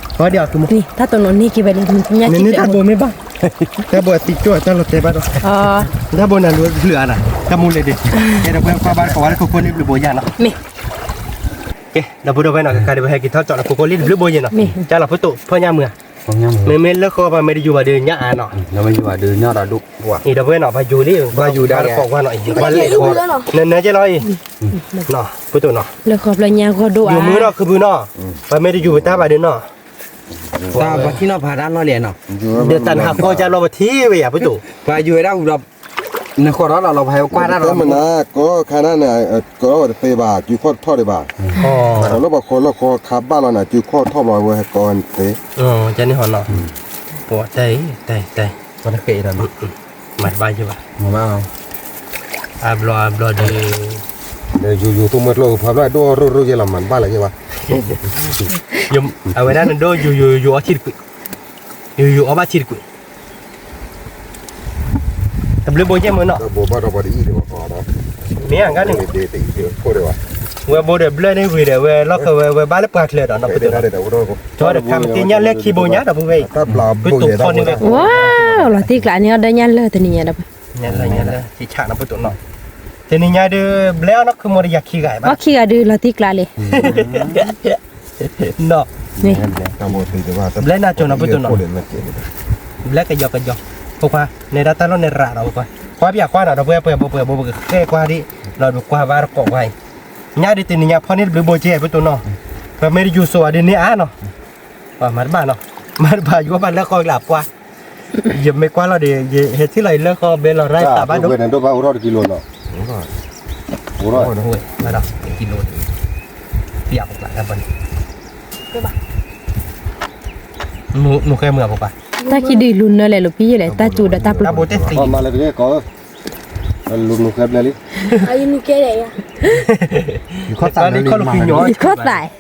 ဃီဒ်အီၤကမူ, တၢ်တိၢ်နီၣ်န့ၢ်က့ၤဝဲန့ၣ်, န့ၣ်တၢ်ဘိမ့ၢ်ဘၣ်, တၢ်ဘိအသံကၠိၣ်တၢ်လီၤတဲာ်ဘၣ်ဒီး, တၢ်ဘိနၤလူၤဘျုးအါနၤ, တၢ်မူလ့ၤဒ့း, ကဲ ဒီးပှဲၤကွၢ်ဘၣ်တကိးဝဲလၢခိခိၣ်န့ၣ်ဘျုးဘိယၤနီၤ, ကဲ ဒီပုၢ်ဒီဝဲၢ်နီၤ ကကးဒံးပဟဲက့ၤထီၣ်ကၠီၣ်လၢခိခိၣ်လံတဘျုးဘိယၤနီၤ, ကၢ်လီၤဖုတိၣ်ဖၢညၣ်မုာ်ဧါ, မ့မ့ၢ်လၢဃီပှၤမ့ၢ်တယူၤဘၣ်ဒီးညၣ်အါနီၤ, အံၤဒီပုၢ်ဝဲၢ်နီၤ ပှၤယူၤလံ, ပှၤယူၤဒီးကိးကွၢ်နီၤ, ပှၤလဲၤဃီ, နနၢကဲလီၤအံၤ, ဖုတိၣ်နီၤ, လၢဃီဖျၢၣ်ညၣ်ဂီၢ်ဒိၣ်ဧါ, ယူၤမုာ်ဒီးခုဘုနီၤ, ပှၤမ့ၢ်တယူၤပတၢ်ဘၣ်ဒီးနီၤ တၢ်ပှၤထံၣ်နီၢ်ဖးတၢ်နီၢ်လဲၣ်နီၤ, ဒီးတၢ်နဟးဃီကၢ်ဘျီပထံၣ်ဝဲယၤ ဖုတိၣ်, ပှၤယူၤဝဲဒၣ်ဝံၤဒီး, နဃီၤထီၣ်လီၤလီၤ ပှၤဟဲကွၢ်တၢ်ဒီး, မနၤကိးခါနၤန့ၣ်, ကိးထီၣ်ဝဲတသ့ဘၣ် စုခီၣ်ထီၣ်ဒံးဘၣ်, လၢပှၤဃီၤလၢဃီၤခးဘၣ်လီၤနၤ စုခီၣ်ထီၣ်ဘျီဝဲဟဲကိးဝဲတသ့, ကန့ၣ်ဟီနီၤ, ပှၤတဲအံၤ, တဲတဲ, မၤတဘၣ်ယဘၣ်, အဘျီအဘျီဒီး, ဒီးယူၤယူၤသိၣ်မွဲကျိဖးဘျီဒိၣ်ရိၣ်ရိၣ်ယဲလီၤ မၤတဘၣ်လၢၤယဘၣ် အဝဲဒၣ်နဒိၣ် ယူၤယူၤယူၤအီထံတကွံာ်, ယူၤယူၤအီဘၣ်ထံတကွံာ်, တဘျုးဘိကဲမုၢ်နီၤ, မ့ၢ်အဂၤန့ၣ်, ဝဲဘိဒီးဘျၢၣ်န့ၣ်ဝံၤဒီး ဝဲလီၢ်ခၢဝဲ ဝဲဘၣ်လၢပှၤချၢဒီးနီၤ ပတုာ်နီၤ, တခါမ့ၢ်သ့ၣ်ညါလၢခံဘိညါဒီးပဝဲအံၤ, ပတုာ်ဖီန့ၢ်ဝဲ, ဝါ, လီၤတံၢ်ကျါန့ၣ် အီၤဒီးညါလၢတနံၤညါဒီး ညါလၢညါလၢ ဆံးဆးနီၤ ပတုာ်နီၤ, တနံၤညါဒုး ဘျဲအီၤနီၢ်ခုမိၢ်တယၤခံဂၤဘၣ်, အီၤခံဂၤဒုးလီၤတံၢ်ကျါလံ နီၤ, ဘျဲနၤကၠီၤနီၤ ပတုာ်နီၤ, ဘျဲကယီကယီ, ဖိခွါ နဲဒၣ်တၢ်လီၢ်န့ၣ်ရးဒီး ဖိခွါ ကွၢ်ပၠးကွၢ်နီၤ ဒီးပဝဲပှဲၤဘိ ပှဲၤဘိ ပကဃဲကွၢ်ဒံး, လီၤဒုးကွၢ်ဘၣ်တကိးကွၢ်အံၤ, ညါဒုးတနံၤညါဖီန့ၢ်တဘျုးဘိကဲ ပတုာ်နီၤ, ပမ့ၢ်တယူၤစိးအီၤဒုးန့ၢ်အါနီၤ, မၤတဘၣ်နီၤ, မၤတဘၣ် ယိၣ်ဘၣ်လၢဃီလၢပှၤ, ယမ့ၢ်ကွၢ်လီၤဒီး ယဟဲထံၣ်လီၤအံၤလၢဃီဘဲလီၤရၢ်သးဘၣ်ဒိၣ်, ဒိၣ်ဘၣ်အိၣ်ထီၣ်တကံလိနီၤ, အိၣ်ထီၣ်, ကံလိ, နဃဲမုာ်အဖိခွါ, တၢ်ခံဒုးလူၤနၢလဲၣ်လိာ်ဖံယလဲၣ် တၢ်စူၤဒီးတၢ်ပျီ, မၤလၢတက့ၢ်ကီး, လူၤနူၤဃဲဘျဲလံ, ယခီၣ်သး, ယခီၣ်သး, ယခီၣ်သးဝဲ ယခီၣ်လၢဃုညီဖးဒိၣ်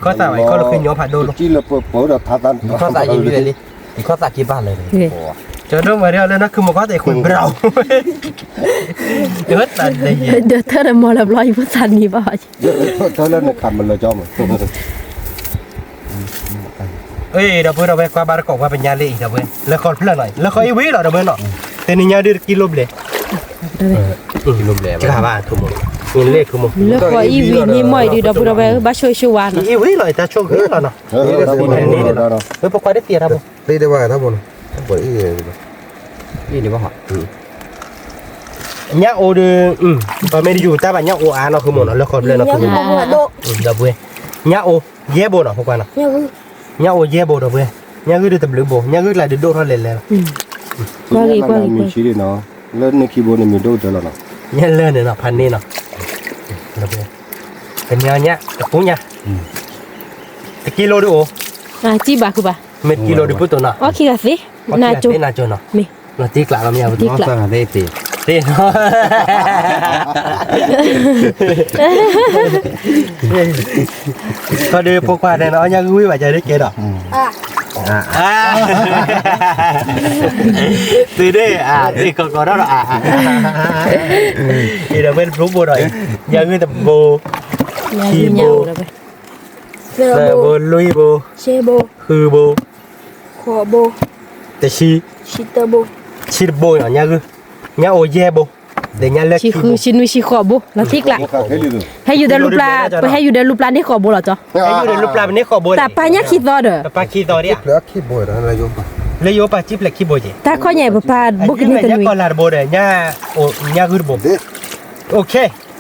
လီၤ, ကံလၢပပၢဒီးထါသး, ယခီၣ်သးယံၤလံ, ယခီၣ်သးက့ဘၣ်လၢ, ကၠီဒိၣ်မၤဒ်အီၤလၢနီၢ်ခုမိၢ်ကီၢ်တအဲၣ်ခွဲးဘြီ, ဒီးထၢဒီးမီၤလၢဘျီ ယဖိသၣ်နံၤဘၣ်, ဒီပုၢ်ဒီဝဲၢ်ကွၢ်ဘၣ်တကိးကွၢ်ပညါလၢအံၤဒီပုၢ်ဝဲၢ် လၢဃီတဖျၢၣ်နီၤ လၢဃီအံၤဝံၤလီၤဒီပုၢ်ဝဲၢ်နီၤ, တနံၤညါဒုးတကံလိဘျဲၣ်, ကဘၣ်, လၢဃီအံၤဝံၤန့ၣ်မီၢ်အံၤဒုးဒီပုၢ်ဒီဝဲၢ် ဘၣ်ဆိၣ်ဂ့ၤဆိၣ်ဝါနီၤ, အံၤဝံၤလီၤတၢ်ဆိၣ်ဂ့ၤလီၤနီၤ, လၢပခွါတသံၣ်တၢ်ဖိ ညၣ်အိၣ်ဒီး, ပမ့ၢ်တယူၤတၢ်ဘၣ်ညၣ်အိၣ်အါနီၢ်ခုမိၢ်နီၤ လၢဃီတဖျၢၣ်နီၢ်ခုမိၢ်, ဒီပုၢ်ဝဲၢ်, ညၣ်အိၣ်ယဲၢ်ဘိနီၤ ဖိခွါနီၤ, ညၣ်အိၣ်ယဲၢ်ဘိဒီပုၢ်ဝဲၢ်, ညၣ်ဂုၢ်ဒုးတဘျုးဘိ ညၣ်ဂုၢ်ကျါဒုးဒိၣ်ထီၣ်လဲၤလဲၤလီၤ, ကွၢ်ဂ့ၤကွၢ်ဂ့ၤ, လၢန့ၣ်ခံဘိန့ၣ်မ့ၢ်ဒိၣ်တၢ်လီၤနီၤ, ညၣ်လၢန့ၣ်နီၤ ဖးန့ၢ်နီၤ, တနံၤညါ တပူၤညါ, တကံလိဒုးအိၣ်, တကံလိဒုးပုၢ်တိၢ်နီၤ, မ့ၢ်တကံလိဒုးပုၢ်တိၢ်နီၤ, အီၣ်ခံဂၤသ့, နၤကၠိ, နၤကၠိနီၤ, မ့ၢ် လီၤတံၢ်ကျးလီၤမ့ၢ်, သ့နီၤ, ခီဒုးဖိခွါန့ၣ် အီၣ်ညၣ်ဂုၢ်ဝံၤဘၣ်ကဒီးကဲဒီး, သုဒ့ၣ်, သ့ၣ်ကီကီထီၣ်ဒီး, အံၤဒီးဝဲတဘိဘိဒီး, ညၣ်ဂုၢ်တဘိ, ခံဘိ, သၢဘိ, လွံၢ်ဘိ, ဃုဘိ, တဆံ, ဆံတဘိနီၤ, ညၣ်ဂုၢ်, ညၣ်အိၣ်ယဲၢ်ဘိ, ဒီးညၣ်လၢခံဘိ, ဆံဃု, ဆံနွံ, ဆံဃိးဘိ, လီၤတံၢ်ကျး, ဟဲယူၤဒီးလူပျၢ်, ပဟဲယူၤဒီးလူပျၢ်ပန့ၢ်ဃိးဘိလီၤ, ညၣ်အိၣ်ယဲၢ်ဘိ, တပာ်ညၣ်ခံသီဒီး, တပာ်ခံသီဒံး, လၢယအိၣ်ပာ်ခံဖျၢၣ်ခံဘိက့ၤ, တၢ်ခီညါပပာ်ဘိကန့ၢ်တနွံ, ညၣ်ကီလၤတဘိဒီး, ညၣ်ဂုၢ်တဘိ,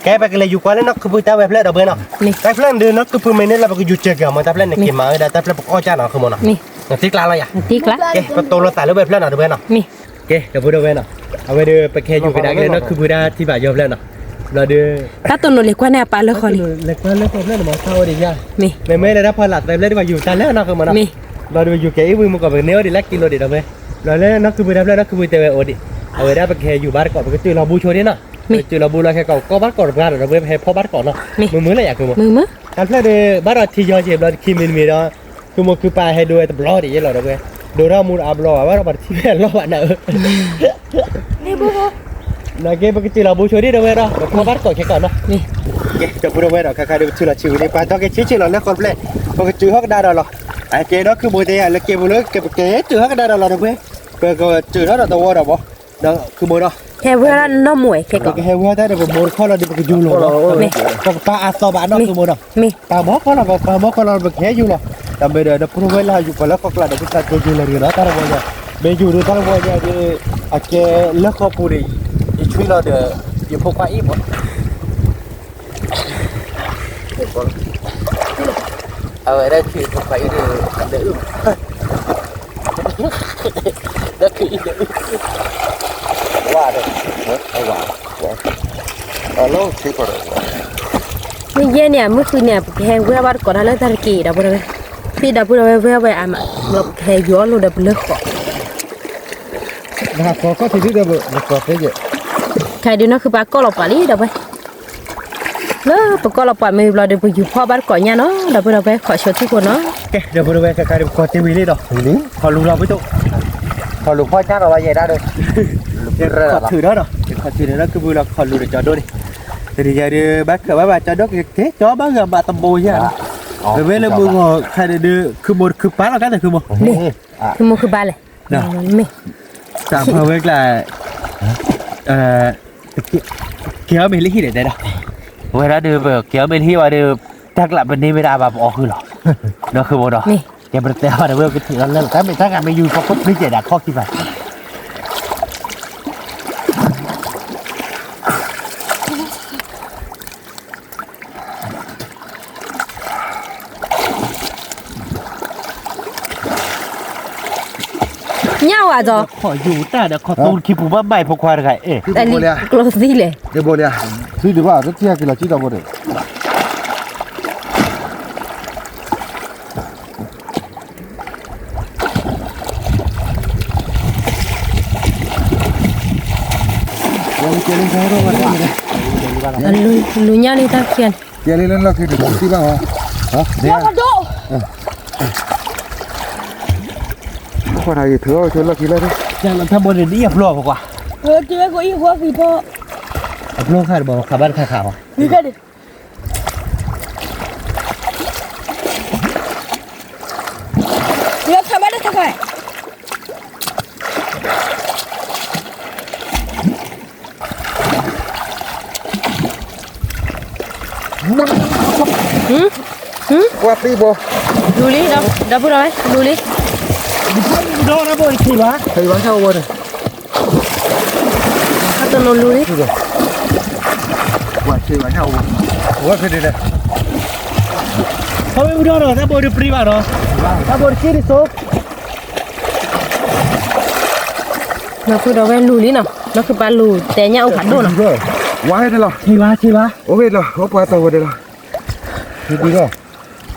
ကဲ ပကလဲၤယူၤကွၢ်လၢနီၢ်ခုဖုတၢ်ဝဲဖျၢၣ်ဒီပုၢ်ဝဲၢ်နီၤ, တၢ်ဖျၢၣ်ဒုးနီၢ်ခုဖုမ့ၢ်န့ၣ်လၢပကယူၤစၢၤက့ၤအီၤမ့ၢ် တၢ်ဖျၢၣ်န့ၣ်က့ၤမၤဝဲဒၣ်တၢ်ဖျၢၣ်ပကအီၣ်ကၢ်နီၤ ခုမိၢ်နီၤ, နသံကျါလီၤယၤ, ပတိၢ်လိာ်သးလၢဝဲဖျၢၣ်နီၤ ဒီပုၢ်ဝဲၢ်နီၤ, ကဲ ဒီပုၢ်ဒီဝဲၢ်နီၤ, အဝဲဒုး ပကဟဲယူၤကဒါက့ၤလၢနီၢ်ခုဖုတၢ်ထံၣ်ဘၣ်ယီၤဖျၢၣ်နီၤ, ဘျီဒုး, တၢ်တိၢ်နီၣ်လဲၤကွၢ်န့ၢ်အပၢ်လၢဃီလံ, လဲၤကွၢ်လၢဃီဖျၢၣ်န့ၣ်မ့ၢ် တၢ်အိၣ်ဒံးယၤ, မ့မ့ၢ်လၢတၢ်ဖီလာ်သၢဖျၢၣ်ဒံးဘၣ်ယူၤတၢ်လၢနီၤ ခုမိၢ်နီၤ, ဘျီဒုးပယူၤကဲအံၤဝံၤမ့ၢ်ကီး ပကန့ၢ်အီၤဒံးလၢကံလိဒံးဒီပုၢ်ဝဲၢ်, ဘျီလၢနီၢ်ခုဖုတၢ်ဖျၢၣ်နီၢ်ခုဖုတဲဝဲအိၣ်ဒံး, အဝဲဒၣ်ပကဟဲယူၤဘၣ်တကိး ပကစၢၤလီၤဘူးဆိဒံးနီၤ, ပကစၢၤလီၤဘူးလီၤခဲကိး ကီၢ်ဘၣ်တကိးတပှၢ်ဒီး ဒီပုၢ်ဝဲၢ် ပဟဲဖီၣ်ဘၣ်တကိးနီၤ, မုာ်မုာ်လၢယၤ ခုမိၢ်, တၢ်ဖျၢၣ်ဒုး ဘၣ်ဒီးထံယီၤက့ၤဘျီတခံမံၤတမံၤဒီး, ခုမိၢ်ခုပၢ်ဟဲဒိဝဲတဘျီဒံးယဲလီၤ ဒီပုၢ်ဝဲၢ်, ဒိထီၣ်မူဒီးအဘျီဘၣ် ဘၣ်ဒီးပတထံၣ်ဖဲအလီၢ်ဘၣ်နၤဧၢ နာ်က့ ပကစၢၤလီၤဘူးဆိဒံးဒီပုၢ်ဝဲၢ်ဒီး ပဖီၣ်ဘၣ်တကိးခဲကိးနီၤ, ကဲ ဒီပုၢ်ဒီဝဲၢ်ဒီး ခါခါဒုးပထံၣ်လီၤဆံးဝံၤန့ၣ် ပှၤတီက့ၤဆံးဆံးလီၤလၢဃီတဖျၢၣ်, ပကစၢၤထီၣ်ကဒါဒီးလီၤ, အကဲဒီးခုမိၢ်တဲယၤ လၢကဲပူၤလၢကဲပကဲစၢၤထီၣ်ကဒါဒီးလီၤ ဒီပုၢ်ဝဲၢ်, ပကစၢၤထီၣ်ဒီးသဝီဒီးဘီ, ဒီးခုမိၢ်ဒီး, ဟဲဝဲနီၢ်မူဝဲခဲကိး, ပကဟဲဝဲတၢ်ဒီးပမိၢ်တခီလီၤဒီး ပကယူၤလီၤ, ပကပာ်အသီဘၣ်နီၤ ခုမိၢ်ဒီး, ပာ်ဘီကီလီၤ ပာ်ဘီကီလီၤ ပကဟဲယူၤလီၤ, ဒီးမ့ၢ်ဒီး ဒီပုၢ်ဒီဝဲၢ်လၢယူၤပှၤလၢဃီကျါဒီး ပသးကဲယူၤလီၤတဂ့ၤနီၤတၢ်တဝီညါ, မ့ၢ်ယူၤဒီးတၢ်တဝီညါဒီး, အကဲလၢဃီပူၤန့ၣ်, ယဆွံလီၤဒီး, ယဖိခွါအံၤမး အဝဲဒၣ်ခံဖိခွါအံၤဒီး, ဒီးခံအံၤဒီး, ဝါဒီး, ဝါ, အလီၢ်ဆံးကီးဒီး, မ့ၢ်ယဲန့ၣ် မုၢ်ဃုန့ၣ် ပကဟဲဝဲဘၣ်တကိးတၢ်လၢတၢ်တက့ၢ်ဒီး ဒီပုၢ်ဒီဝဲၢ်, ဖဲဒီပုၢ်ဒီဝဲၢ်ဝဲဝဲအါမး, ဘျီပကဟဲယူၤအီၣ်လိာ်ဒီးပလၢဃီ နဟးကီကီၢ်ထံဒ်ဒီး, နကီသ့ယဲ, ခဲဒုးနီၢ်ခုပၢ်ကီၢ်လီၤပှၤလံဒီးဝဲ, လၢ ပကီၢ်လီၤပှၤမ့ၢ်ဘျီဒီး ပယူၤဖီၣ်ဘၣ်တကိးညၣ်နီၤ ဒီပုၢ်ဒီဝဲၢ် ခီဆၢထံၣ်ဖိနီၤ. ကဲ ဒီပုၢ်ဒီဝဲၢ် ခဲခါဒီးပကီၢ်တ့ဝံၤလံဒီး ခီလူၤလီၤဖုတိၣ်, ခီလူၤဖီၣ်ညၣ်လီၤဘၣ်ယဲဒၣ်ဒီး, ခီထုးဒီးဒီး ခီထုးဒီးဒီး ကဘုးလီၤခီလူၤဒီးကၠီဒိၣ်န့ၣ်, တနံၤညါဒီး ဘၣ်ခၢၣ်ဘၣ်ဘၣ်ကၠီဒိၣ်ကကဲ ကၠီဘၣ်ဂၤမးတဘိယဲနီၤ, ဝဲလၢမုၢ်ဂီၤခါန့ၣ်ဒီး ခုမိၢ်တခုပၢ်လီၤ ကဲသးခုမိၢ်, ခုမိၢ်ခုပၢ်လဲၣ်, မ့ၢ် တၢ်ဖးဝဲကျါ ကဲအီၤမ့ၢ်လၢဟံၣ်ဒီးတဲဒီး, ဝဲဒၣ်ဒီး ပကဲအီၤမ့ၢ်လၢဟံၣ်ဝဲဒီး တၢ်ကျးပန့ၢ်မ့ၢ်ဒၣ်ဘၣ်ပအီၣ်ဃုာ်လီၤ, ဒီးဃုာ်ဘိဒီး, ကဲပတတဲဘၣ်ဒီး ဝဲကထံၣ်လီၤလၢတၢ်မ့ၢ်တၢ်ဂၤမ့ၢ်ယူၤပခိၣ်ဖျံးကဲဒၣ်ခီခံဖး ညၣ်ဝဲဒီး ခီယူၤတၢ်ဒီးခီတူၢ်ခံပူၤဘၣ်ဘၣ်ဖိခွါတဂၤအဲၣ်, ကျိသံလဲၣ်, သံဒံးဘၣ် တထံၣ်ဟဲက့ၤလီၤကံၣ်ဒီး လူၤညၣ်လံတၢ်ခံဂၤန့ၣ်, ကဲလံလၢလီၢ်ခံန့ၣ် သံဘၣ်ဝဲ, ခွါနၤယထုးအီၣ်ဆိလီၢ်ခံလၢ, တၢ်ဘိန့ၣ်ဒ်အဖျိအဖီကွၢ်, အဖျိခါတဘၣ်ခါဘၣ်တခါခါဝဲ, ခါဘၣ်တခါခါ ကွၢ်သံဘိ, လူၤလံ, ဒီပုၢ်ဒီဝဲၢ် လူၤလံ, ဒီပုၢ်ဒီဝဲၢ် ထံၣ်ဘၣ်, ထံၣ်ဘၣ်ညၣ်အိၣ်ဝဲန့ၣ်, အတနီၤလူၤလံ, ဝဲဖဲန့ၣ်, ခီဝဲပုၢ်ဒီဒီး တၢ်ဘိတပြံဘၣ်ဒီး, တၢ်ဘိတက့ၢ်တစိ ဒီပုၢ်ဒီဝဲၢ်လူၤလံနီၤ, ဒီးခုပၢ်လူၤတဲညၣ်အိၣ်ဖးဒိၣ်နီၤ, ဝါဟဲန့ၣ်လီၤ, ထံၣ်ဘၣ်, ထံၣ်ဘၣ်, အိၣ်ဝဲလီၤ, အိၣ်ပှၤသီဝဲန့ၣ်လီၤ,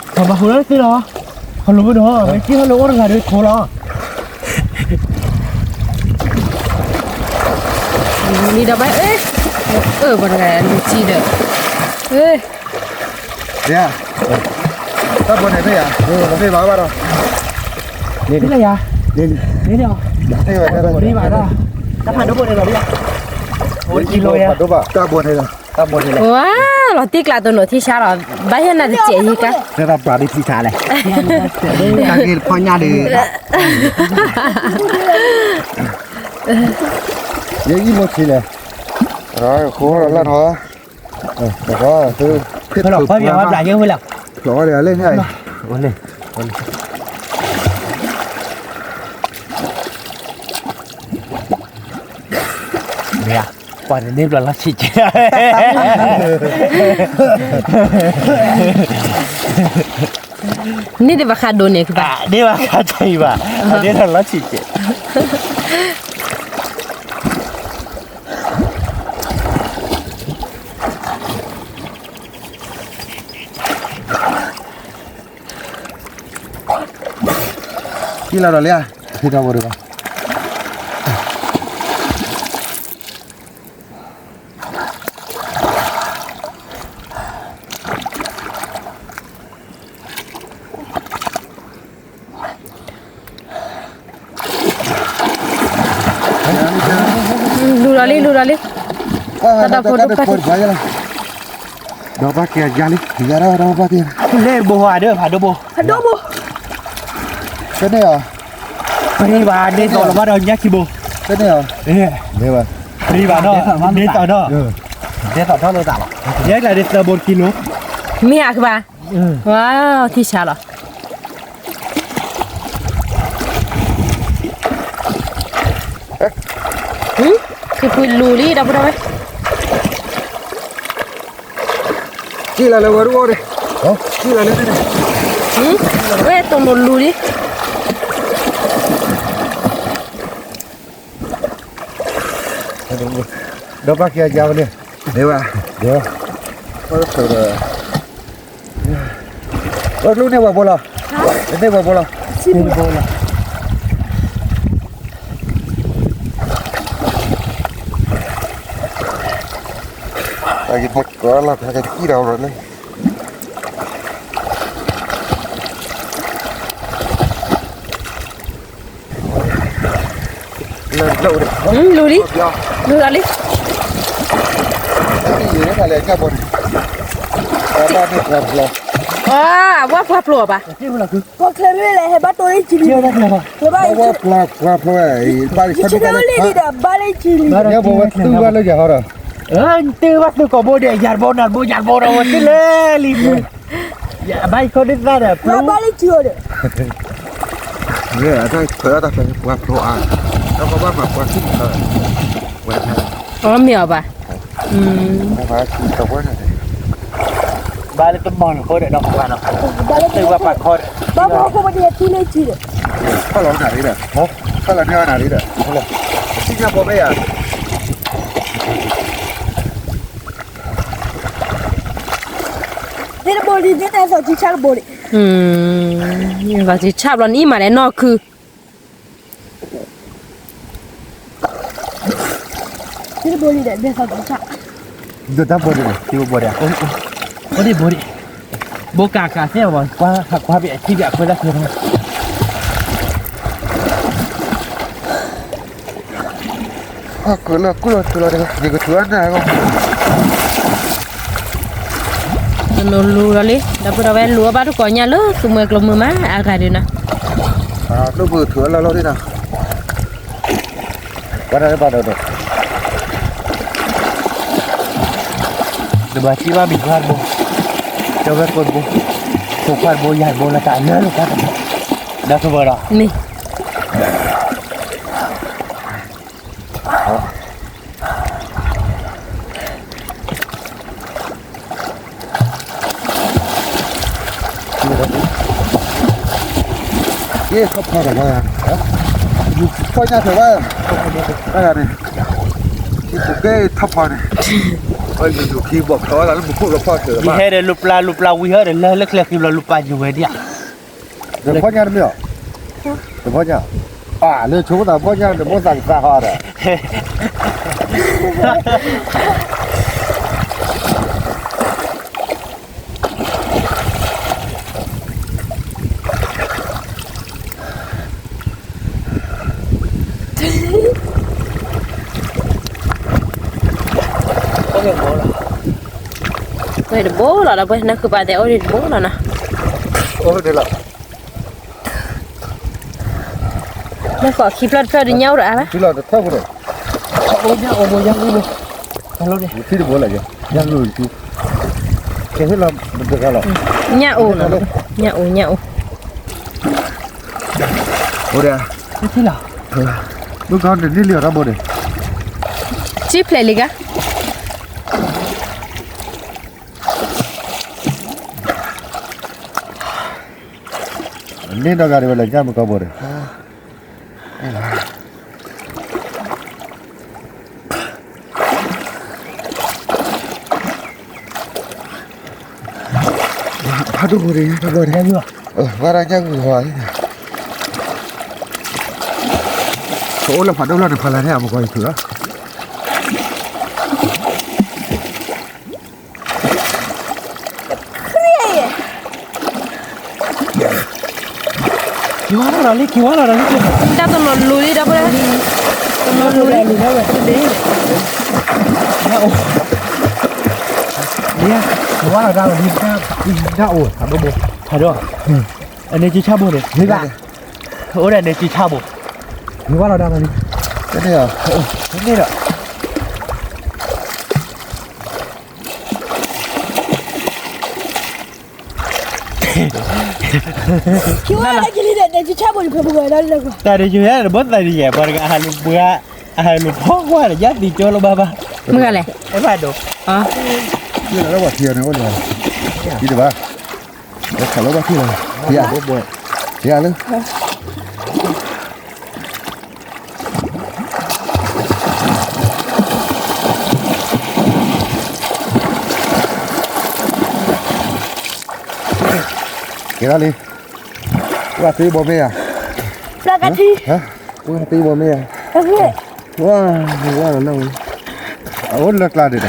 ထံၣ်ဘၣ်, ပှၤဘၣ်ဃိလၢသ့လီၤ, ခီလူၤမုၢ်ဒီး ကံၣ်ဟီၣ်လၢအိၣ်တဂၤဒီးထိလီၤ, လံဒီးဘၣ်, အၢ ပှၤတဂၤလူၤထံဒီး, တၢ်ဘိန့ၣ်မ့ၢ်ယၤ, မ့ၢ်ဘၣ်ဘၣ်ဒီး, မ့ၢ်ယၤ, မ့ၢ်ဘၣ်, တၢ်ဖးဒိၣ်ဘိန့ၣ်လီၤ, တၢ်ဘိန့ၣ်လီၤ, ဝါ လီၤတံၢ်ကျးတနီၤထံဆါလီၤ, ဘၣ်ယဲၢ်နၤတစဲးယံၤကါ, တၢ်ဘျးဒ်ထံဆါလဲၣ်, တၢ်ဂ့ၢ်ဖီၣ်ညၣ်ဒီး, ယဲယံၣ်မိၢ်ဆံးလဲၣ်, ဃိလၢထီၣ်, ဖဲလီၤဖီၣ်ဒီးဝဲဘျးယဲၢ်ဝဲလီၤ, ဖျိးဝဲဒီးလၢန့ၣ်, မ့ၢ်ဧါ, ပှၤတန့ၢ်ဘျီလီၤဆံးကဲး, န့ၢ်ဒံးဘၣ်ဃးဒိၣ်န့ၣ်, န့ၢ်ဘၣ်ဃးတၢ်အံၤဘၣ်, အန့ၣ်ဒီးလီၤဆံးကဲး ကံၣ်လီၤဒီးလံဧါ, ဟ့ၣ်ဒီးဝဲဒီးဘၣ်, လူၤဒီးလံ လူၤဒီးလံ, တၢ်ဒီးဖိဒိၣ်ဖးထံ, ဒီးဘၣ်က့ၤယၤလံ ယၤဒီးဒီးဘၣ်က့ၤ, လဲၤဘိဟါဒီးဖးဒိၣ်ဘိ, ဖးဒိၣ်ဘိ, တန့ၢ်အီၤ, ပရံဘၣ်န့ၢ်သီလီၤဘၣ်ဒီးညၣ်ခံဘိ, တန့ၢ်အီၤ, ပရံဘၣ်ဒီး, န့ၢ်သီဒီး, ဒဲသီထီၣ်လိာ်သးလီၤ, ယဲကျါဒ်သၢဘိတကံလိ, မ့ၢ်ဧါကဘၣ်, ဝါ, ထံဆါလီၤ. က့ၤပှ့ၤလူၤလံ ဒီပုၢ်ဒီဝဲၢ်, ကံၣ်လီၤလၢဝဲတအိၣ်န့ၣ်, ကံၣ်လီၤလၢန့ၣ်, ဝဲတိၢ်နီၣ်လူၤလံ. ဒီးဘၣ်က့ၤယၤဝဲန့ၣ်, ဒဲဝဲ, ဒဲ, အၢ ကျူန့ၢ်ဝဲဘိလီၤ, န့ၢ်ဝဲဘိလီၤ. ကကိးလီၤ ကကံၣ်ဒီးလီၤလၢ လူၤလံ, လူၤလီၤလံ, အဝဲပှၤဖျိအီၤဘၣ်, ပှၤဖျိလဲၣ် ဟဲဘၣ်တိၢ်လၢကံၣ်လံ, ပှၤဖျိ, ယဆၢထၢၣ်ဝဲလံဒီး ဘၣ်လၢကံၣ်လံ, ယဘၣ်သုဘၣ်လၢယၤဟီဒီး, နသုဘၣ်သုကိးဘိဒီး ယၤတဘိနၤတဘိ ယၤတဘိဒီး ဝဲသုလဲၣ်လံ, ဘၣ်ယခီဒ်သၣ်ဒီး ဘၣ်လၢကံၣ်ဒီး အတၢ်ခွဲးအတၢ်ဖျဲးပှၤဖျိအါ, ဒီးကဘၣ်မၤပှၤခံန့ၣ်, ဝဲ, အမ့ၢ်အီၤဘၣ်, ဘၣ်လၢတမီၤလၢဃိဒီး ဒီးပှၤနီၤ, ဘၣ်လၢတဘၣ်ပှၤခီဒီး, ဘၣ်ပှၤခီပှၤန့ၣ်အထံလၢကံၣ်ဒီး, ခီလီၤနၤရံဒီး, ခီလီၤန့ၢ်နၤရံဒီး, စံၣ်ညါဘိမ့ၢ်ယၤ သ့ၣ်တဘိလံ သ့ၣ်တၢ်သီၣ်ထံဆၣ်တဘိန့ၣ်, သီၣ်ထံဆၣ်ဘျီနအံၤမးလဲၣ်နီၢ်ခု, သ့ၣ်တဘိလံဒီး သီၣ်ထံဆၣ်, ဒိၣ်တၢ်ဘိဒံး, သ့ၣ်ဘိဒံး, အိၣ်ဒံးဘိဒံး, ဘိကးကးသ့ၣ်အီၤဘၣ်, ကွၢ်ဟးကွၢ်ဘၣ်အထံဘၣ်အခွဲးတၢ်ဖျဲး ဟးကလီၤကူၣ်လီၤထူလီၤ, ယကထူအနၢ်ဂီၢ်, တနီၤလူၤလီၤလံ ဒီပုၢ်ဒီဝဲၢ် လူၤအီၣ်ဘၣ်တကိးညၣ်လၢသူမှဲကျိမုာ်မး အါဂၤဒုးနီၤ, လၢပကထူအလီၢ်လီၢ်ဒ်နီၤ, ကွၢ်တၢ်လၢပာ်ဒီးဒီး တဘၣ်စံးဘၣ်မံၤခွါတဘိ, ကၠီဝဲၢ်ကိတဘိ, ဖိခွါတဘိ ယၤတဘိလၢတၢ်လၢလၢတၢ်တဘိ, ဒီးသဘီဒီး မ့ၢ် ယထီၣ်ဖီဒီးဘၣ်, ယဖီညါထွဲဘၣ်, တၢ်ဂၤန့ၣ်, ယကကဲထီၣ်ဖီန့ၣ်, ယလူၤခံဘီၣ်ဖျီဝဲဒၣ်လၢမူခိၣ်လီၤဖီထွဲဘၣ်, ယဟဲဒီးလူၤပျၢ်လူၤပျၢ်ဝံၤဟဲဒီးလၢလၢကျဲဃံဘျီ လူၤပျၢ်ယိၤဝဲဒၣ်, ဒီးဖီညါတမ့ၢ်အီၤ, ဒီးဖီညါ, အၢ လၢဆိကမိၣ်သးဖီညါ ဒီးမိၣ်သးကသါဟီဒီး အိၣ်တဘိလီၤ, ဒီပုၢ်ဝဲၢ် နၢ်ဃုာ်ပာ်တဲ အိၣ်ဒံးတဘိလီၤနီၤ, အိၣ်ဒံးလီၤ, နၢ်ဃုာ်ခံဖျၢၣ်တဖျၢၣ်ဒုးညၣ်အိၣ်ဒီးအါဘၣ်, ထံလီၤတထၢၣ်ဖိဒီး, အိၣ်ညၣ်အိၣ်ဘိညၣ်အိၣ်ဘိ, ထံတဘိလီၤ, ညၣ်အိၣ်, ကဟ့ၣ်လီၤ, ညၣ်အိၣ်လီၤ, ညၣ်အိၣ် ညၣ်အိၣ် အိၣ်ဒီး, ထံလီၤ, မုၢ်ကီၢ်န့ၣ်န့ၢ်လံအီၤတၢ်ဘိန့ၣ်, စံၣ်ဖျဲးလံဂၤ, န့ၢ်ဒီးဂၤဒံးဝဲလၢညၣ်မုၢ်ကီၢ်ဘိန့ၣ် ဖးဒိၣ်ဖိန့ၣ် တဘျီန့ၣ်, ဘၣ်တၢ်ညၣ်ဂုၤဟီ, ပအိၣ်လၢဖးဒိၣ်လီၢ်န့ၣ် ဖးလၢန့ၣ် အမုၢ်ကီၢ်ယုၤလီၤ. က့ၤဝါလီၤဒီးလံ က့ၤဝါလီၤဒီးလံ, တၢ်တနီၤလူၤလံဒီပုၢ်ဝဲၢ်, တနီၤလူၤလံ, ညၣ်အိၣ်, က့ၤဝါလီၤဒီးလံ, ညၣ်အိၣ်, ဖးဒိၣ်, ဖးဒိၣ်, အန့ၣ်က့ၤဆၣ်ဘိန့ၣ်, မ့ၢ်ဘၣ်, အိၣ်ဒီးန့ၣ်က့ၤဆၣ်ဘိ, က့ၤဝါလီၤဒီးလံ, န့ၣ်ဒီး က့ၤဝါလီၤက့ၤလံဒီး တၢ်တယိၤယဲၢ်တဘီသးတယဲၢ် ပှၤတဂၤအဟးလူၤပှၤ, အဟးလူၤဖီကွၢ်ဒီး ယါသံကၠီလီၤဘၣ်ဘၣ်, မုၢ်ဂၤလဲၣ်, အဲၣ်ဘၣ်ဒိး, ယဲၢ်လီၤလၢပှၤဖံးအီၤန့ၣ်အိၣ်လီၤ, ယတဘၣ်, ခးလီၤဘၣ်ထံၣ်လီၤ, ယါ, ယါလၢ ကဲဒၣ်လံ, ပှၤသံဘိမ့ၢ်ဧါ, ပှၤသံဘိမ့ၢ်ဧါ, ဝါ, ဝါလီၤလၢ, အအိၣ်လၢကျါဒံးဒီး,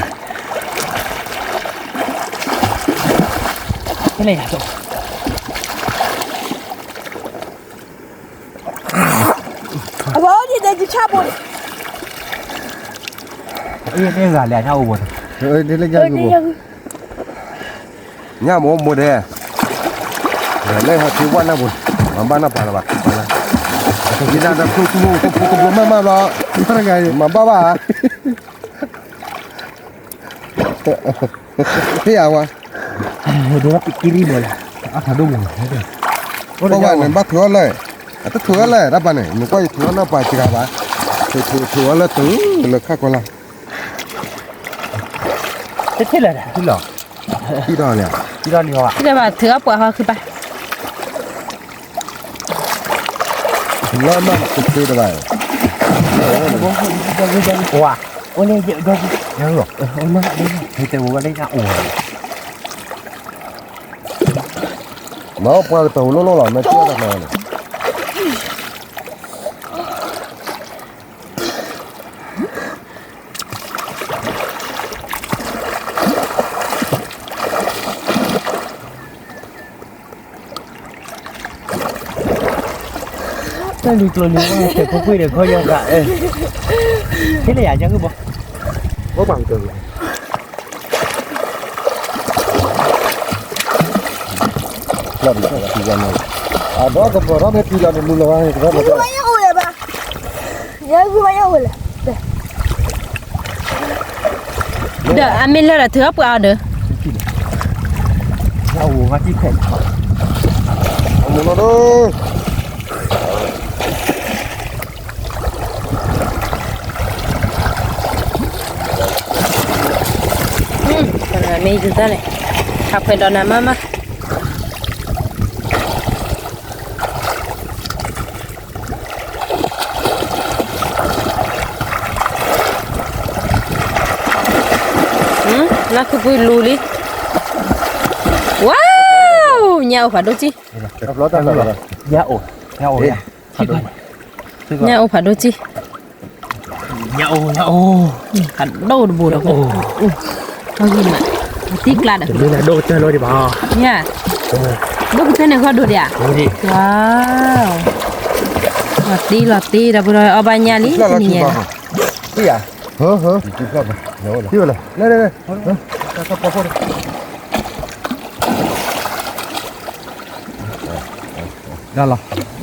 ဖဲလဲၣ်ယၤသိး အဝဲအိၣ်ဒ်န့ၣ် ယဆၣ်ဘိန့ၣ် အ့ၣ်န့ၣ်ဂၤလဲၣ် ညၣ်အိၣ်ဘိန့ၣ် ညၣ်မ့ၢ်အိၣ်ဘိဒဲး လၢဟဲက့ၤဝဲနၢ်ဘိန့ၣ် မၤဘၣ်နၢ်ပၢ်လၢၤဘၣ် ယနာ်ဒီးဖိတဘိ ဖိတဘိမၢ်မၢ်ဘျီ မၤဘၣ်ဘၣ် ဟ့ၣ်အဝဲ ဒ်ကံရံၣ်ဘိလဲၣ် အဖးဒိၣ်မး ပှၤဝဲန့ၣ် ဘၣ်ထုးအီၤလၢ အတထုးအီၤလၢ တၢ်ပၢ်န့ၣ် နကွၢ်ယထုးအီၤလၢပှၤစှၤဘၣ် ထုးထုးထုးအီၤလၢတုၤ လၢခၣ်ကီလၢ် တထံၣ်လၢၤ ထံၣ်လီၤ ထံၣ်လီၤလံ ထံၣ်လီၤလံ ထုးအီၤပှၤဟီခုပၢ် လၢမ့ၢ်တသ့တဘၣ် ဝါ အိၣ်လၢယဲၢ်ဒီး ယဲၢ်လီၤ ဟဲတဲဝဲလၢညၣ်အိၣ် မ့ၢ်ပှၤကတၢၢ်လိၣ်လိၣ်လီၤ မ့ၢ်တၢ်တၢ်န့ၣ် တၢ်လံၤကျိၤလံၤဝါ တဲဖိကွ့ၢ်ဒီးခီယီၤသး ဟ့ၣ်လၢယၤ ယၤဂုၢ်ဘီ အိၣ်ပှၤကတၢၢ် လီၤဘၣ်လီၤဘၣ် အဒီးကပီၤထီၣ်မ့ၢ်ပျံၤလီၤန့ၣ် မုၢ်လီၤဝါန့ၣ် ကဘၣ်မၤတၢ် ယဲဂုၢ်ဘၣ်ယဲအိၣ်လဲၣ် ဒီးအမ့ၢ်လၢဒီးထုးအီၣ်ပှၤအီၤဒီး အမူလီၤဒိၣ် မ့ၢ်ယူၤတၢ်လဲၣ် ခးခွဲးဒီးနၤမးမး နၢ်ခုပူၤလူၤလံ ဝါ ညၣ်အိၣ်ဖးဒိၣ်ကံ ညၣ်အိၣ် ညၣ်အိၣ် ညၣ်အိၣ်ဖးဒိၣ်ကံ ညၣ်အိၣ် ညၣ်အိၣ် ဖးဒိၣ်တဘိဒီး အိၣ်ဂံၢ်မး တံၢ်ကျါဒီး တမ့ၢ်လၢဒိၣ်ကတၢၢ်လီၤဒံးဘၣ် ညၣ် ဒိၣ်ကတၢၢ်န့ၣ်ဃီဒိၣ်ဒံးဧါ ဝါ လီၤတံၢ်လီၤတံၢ်ဒီး ပဒီးအီၣ်ဘၣ်ညၣ်လံ တနံၤညါ တံၢ်ဧါ တံၢ်လီၤ တံၢ်လီၤ လၢလၢလၢ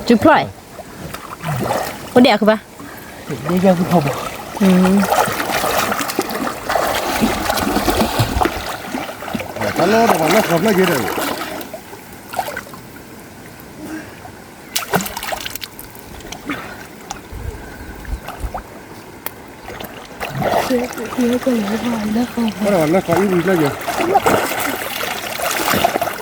လီၤ စုဖျီၣ် အိၣ်ဒံးအဃုဘၣ် ဒ်ယဲၢ်ခုဖီဘိ တၢ်လီၢ်တဘၣ်လီၢ်ခီဖျၢၣ်က့ၤဒီး လၢခီအံၤဝံၤလၢယ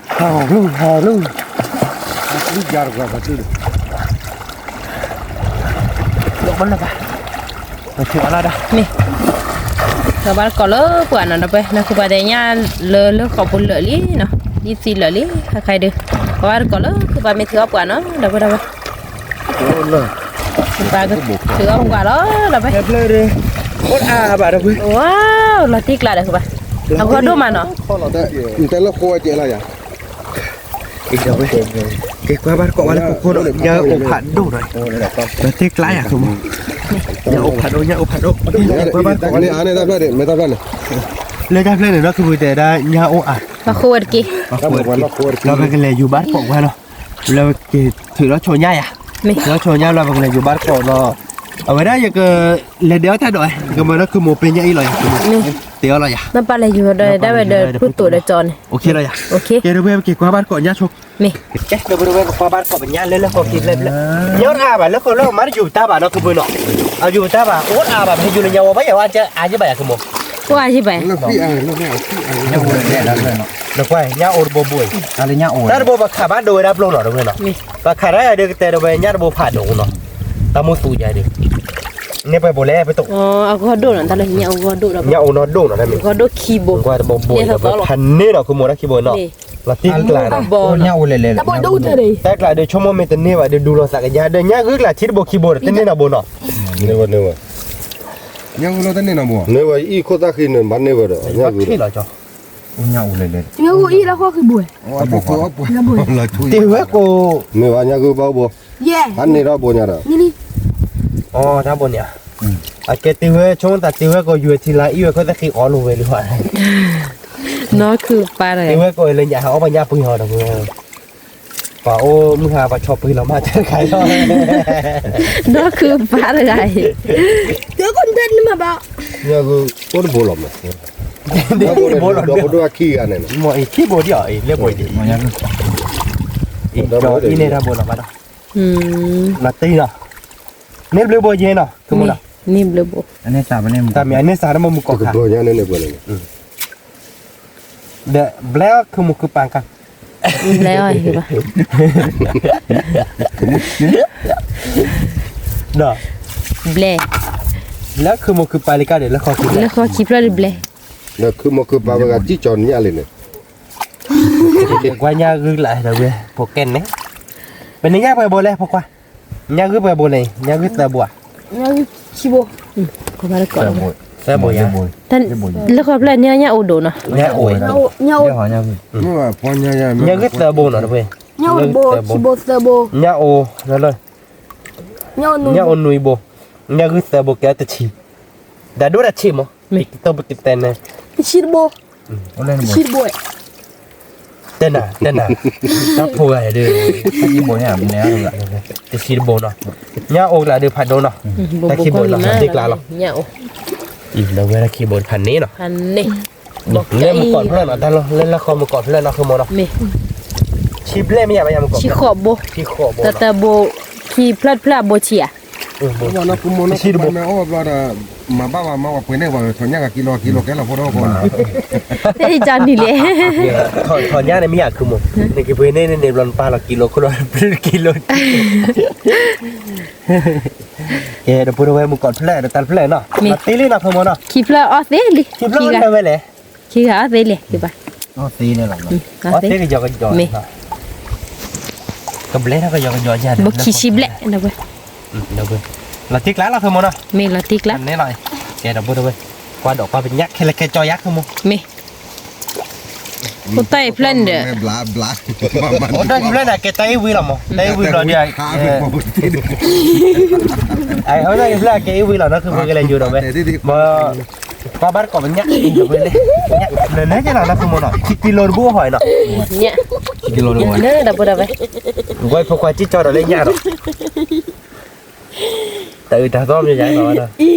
ဟးလူၢ် ဟးလူၢ် ဟးလူၢ်ယၤတကွၢ်ပှၤတံၢ်ဒီး လၢဘၣ်လၢဘၣ် ပဆဲးအီၤလၢဒၣ် မ့ၢ် ပဘၣ်တကိးလၢပှၤနီၤ ဒီပုၢ်ဝဲၢ် နၢ်ခုပှၤတဲညါလၢလၢဃီပူၤလၢာ်လံနီၤ ယသံလၢာ်လံ ခဲခါအံၤဒုး ပဘၣ်တကိးလၢခုပှၤမ့ၢ်ထုးအီၣ်ပှၤနီၤ ဒီပုၢ်ဝဲၢ် ပဘၣ်ထုးအီၣ်ပှၤလီၤ ဒီပုၢ်ဝဲၢ် အိၣ်အါဘၣ်ဒီပုၢ်ဝဲၢ် ဝါ လီၤတံၢ်ကျါဒီးခုဘၣ် အဂီၢ်ဒိၣ်မးနီၤ က့ၤကွၢ်ဘၣ်တကိးဝဲလၢခိခိၣ်ဒီး ညၣ်အိၣ်ဖးဒိၣ်ဒီး လီၤတံၢ်ကျါယၤ ကမိၢ် ညၣ်အိၣ်ဖးဒိၣ် ညၣ်အိၣ်ဖးဒိၣ် ကွၢ်ဘၣ်တကိးဝဲ လၢတၢ်ဖျၢၣ်န့ၣ် နီၢ်ခုပူၤတဲဒၣ်ညၣ်အိၣ်အါ လီၤဃိဝဲတက့ၢ် လီၤပကလဲၤယူၤဘၣ်တကိးဝဲလီၤ လၢက့ၤထုးလီၤဆိညၣ်ယၤ ထုးလီၤဆိညၣ်လီၤ ပကလဲၤယူၤဘၣ်တကိးလီၤ အဝဲဒၣ်ယက လဲၤဒဲးအီၣ်တၢ်ဒိး ယကမၤလၢခုမိၢ်ပ့ညါအံၤလီၤယၤ တဲအီၤလီၤယၤ နပၢ်လဲၤယူၤဒီးဒၣ်ဝဲဒီးဖုတိၤဒီးကၠီန့ၣ် အိၣ်ခ့လီၤယၤ ကဲဒီပုၢ်ဝဲၢ် ပက့ၤကွၢ်ဘၣ်တကိးညၣ်ဆိ မ့ၢ် ကဲဒီပုၢ်ဝဲၢ် ပကွၢ်ဘၣ်တကိးပညါလၢလၢဃီခံဖျၢၣ်ဖျၢၣ် ညၣ်အိၣ်အါဘၣ်လၢဃီလၢမၤတယူၤတၢ်ဘၣ်နီၢ်ခုပူၤနီၤ အယူၤတၢ်ဘၣ် အိၣ်အါဘၣ် ပဟဲယူၤလၢညါဝဲဘၣ်ယၤဝဲ အါယံၤဘၣ်ယၤခုမိၢ် အိၣ်အါယံၤဘၣ် နကွၢ် ညၣ်အိၣ်တဘိဘိအံၤ တၢ်တဘိပခးဘၣ်ဒိဝဲဒၣ်ပျိနီၤ တဝဲနီၤ ပခးတၢ်ဒုးကတဲတဝဲညၣ်တဘိဖးဒိၣ်နီၤ တၢ်မိၣ်သူယၤဒုး န့ၣ်ပှဲၤဘိလဲၣ်ပတိၢ် အဂီၢ်ဒိၣ်နီၤ တၢ်လၢညၣ်အိၣ်ဂီၢ်ဒိၣ်ဒီး ညၣ်အိၣ်နီၢ်ဒိၣ်နီၤ တၢ်မ့ၢ် ဂီၢ်ဒိၣ်ခံဘိ ကွၢ်တဘိဘိဒီး ဖးန့ၢ်နီၤ ခုမိၢ်တၢ်ခံဘိနီၤ လီၤတံၢ်ကျါနီၤ ညၣ်အိၣ်လဲၣ်လဲၣ် တၢ်ကျါဒုးဆိကမိၣ်မ့ၢ်တန့ၢ်ဘၣ်ဒုး ဒူလီၤသးကယၤဒီး ညၣ်ဂုၢ်ကျါထံတဘိခံဘိဒီး တန့ၢ်နီၤဘိနီၤ န့ၢ်ဝဲန့ၢ်ဝဲ ညၣ်ဂုၢ်လီၤတန့ၢ်နီၤဘိ, မ့ၢ်ဝဲအံၣ်ခိၣ်သၣ်ဃံန့ၣ် ဘၣ်န့ၢ်ဝဲဒီး ညၣ်ဂုၢ်လီၤကၠီ, ညၣ်အူလဲၤလဲၤ, ညၣ်ဂုၢ်အံၣ်လီၤဃီဃံဘိ, တ့ဝဲကိး, မ့ၢ်ဝဲညၣ်ဂုၢ်ဘၣ်ဘိ, ဘၣ်န့ၢ်ထီၣ်ဘိညါဒီး, အီၣ်တၢ်ဘိန့ၣ်, အကဲတ့ဝဲဆိတၢ်တ့ဝဲကိးယွဲၢ်ထံလါအံၣ်ဝဲခိၣ်သၣ်ဃံအီၣ်လိာ်ဝဲလံ, နီၢ်ခုပၢ်တဂၤ, တ့ဝဲကိးလၢညၣ်ဟးအီၣ်ပှၤညၣ်ပှံၤဟီဒီး ပှၤအိၣ်မုၢ်ဟါပှၤဆီပှံၤလီၤမးတခါလီၤ, နီၢ်ခုပၢ်တဂၤအံၤ, ညၣ်ဂုၢ်အိၣ်တဘိလီၤမး, တဘိလီၤ, ပဒိၣ်အခံဂၤန့ၣ်, မ့ၢ်အံၤခံဘိဒ်အီၤအံၤလၢဘိအံၤ, အံၤတ့လီၤ, မ့ၢ်ဘျုးဘိယဲနီၤ, တမ့ၢ်အန့ၢ်စးတမ့ၢ်မူကီၢ်ခါ, ဒီးဘျဲအီၣ်ခုမူခုပၢ်ကါ, ဘျဲအီၣ်, ဒီး, ဘျဲ, လၢခုမူခုပၢ်လံကါဒီး လၢဃီခံဖျၢၣ်ဒုးဘျဲ, လၢခုမူခုပၢ်ဝဲဂၤကံၣ်ကၠီၤညၣ်လံန့ၣ်, ကွၢ်ညၣ်ဂုၢ်လၢဒီးဝဲ, ဖိကဲန့ၣ်, ပန့ၢ်ညၣ်ပှဲၤဘိလဲၣ်ဖိခွါ, ညၣ်ဂုၢ်ပှဲၤဘိလဲၣ်, ညၣ်ဂုၢ်သၢဘိဧါ, သၢဘိ, လၢဃီဖျၢၣ်န့ၣ်ညၣ်အိၣ်ဒိၣ်နီၤ, ညၣ်ဂုၢ်သၢဘိနီၤတဖဲ, ညၣ်အိၣ်, ညၣ်အိၣ်နွံဘိ, ညၣ်ဂုၢ်သၢဘိကဲတဆံ, တၢ်ဒိၣ်တၢ်ဆံးမး, တဘိ, တဘိ, တဲနၤ, တဲနၤ, တၢ်ဖိဂၤဒုး, တဆံတဘိနီၤ, ညၣ်အိၣ်ကျါဒုးဖးဒိၣ်နီၤ, တၢ်ခံဘိနီၤ, တ့ကျါလီၤ, ဒီးဝဲတၢ်ခံဘိဖးန့ၣ်နီၤ, လၢမူကီၢ်ဖျၢၣ်နီၤ, တၢ်လီၢ်လၢလၢဃီမူကီၢ်ဖျၢၣ်နီၤ ဃုမီၤနီၤ, ဆံဘျဲၣ်မ့ၢ်ယၤဘၣ်ယၤမူကီၢ်ဖျၢၣ်, ဆံဃိးဘိ, တၢ်တဘိ, ခံဖျၢၣ်တဖျၢၣ်အဘိဆံဧါ, တဆံတဘိ, မၤဘၣ်ဝဲမၤဝဲပှ့ၤန့ၢ်ပှၤထီၣ်ညၣ်ဂၤကံလိကံလိကဲလီၤဖိဒီးကီးနီၤ, တၢ်န့ၣ်လဲၣ်, ထီၣ်ညၣ်န့ၣ်မ့ၢ်ယၤခုမီၤ, နကပှ့ၤန့ၢ်န့ၣ်ဘျီနပာ်လီၤကံလိခိၣ်ဒီး ကံလိ ကဲ ဒီပုၢ်ဒီဝဲၢ်မူကီၢ်တဖျၢၣ်ဒီးတၢ်တဖျၢၣ်နီၤ, မ့ၢ်တ့လံနီၤ ဖိမီၤနီၤ, ခံဖျၢၣ်အီၣ်သ့လံ, ခံဖျၢၣ်အီၣ်သ့ဝဲလဲၣ်, ခံဂၤအီၣ်သ့လံ, ကဘၣ်, အီၣ်သ့န့ၣ်လီၤ, အီၣ်သ့ကယီကယီ, မ့ၢ်, ကဘျဲၣ်ထီၣ်ကယီကယီယၤ, ဘိခံဆံဘျဲၣ်, လီၤတံၢ်ကျါလီၤ ဖိမီၤနီၤ, မ့ၢ်လီၤတံၢ်ကျါ, န့ၣ်လီၤ, ကဲ ဒီပုၢ်ဒီဝဲၢ်, ကွၢ်ဒီးကွၢ်ပညၣ်ခဲလၢာ်ခဲကၠီယၤ ဖိမီၤ, မ့ၢ် အိၣ်တၢ်အံၤဖျၢၣ်န့ၣ်ဒီး, အိၣ်တၢ်အံၤဖျၢၣ်န့ၣ် ကဲတၢ်အံၣ်ဝံၤလီၤမး, တၢ်အံၣ်ဝံၤလီၤဒီး, အိၣ်တၢ်အံၤဖျၢၣ်ကဲအံၣ်ဝံၤလီၤ နီၢ်ခုဖိကလဲၤယူၤဒီးဝဲ, မ့ၢ်, ကွၢ်ဘၣ်တကိးပညၣ်, နနဲကဲလီၤ နီၢ်ခုမိၢ်နီၤ, ခံကံလိတဘိဟီနီၤ, ဝဲဖိခွါကံၣ်ကၠီဒီးလၢညၣ်ဒီး, တၢ်အုးတၢ်သီမ့ၢ်ယၤလီၤ,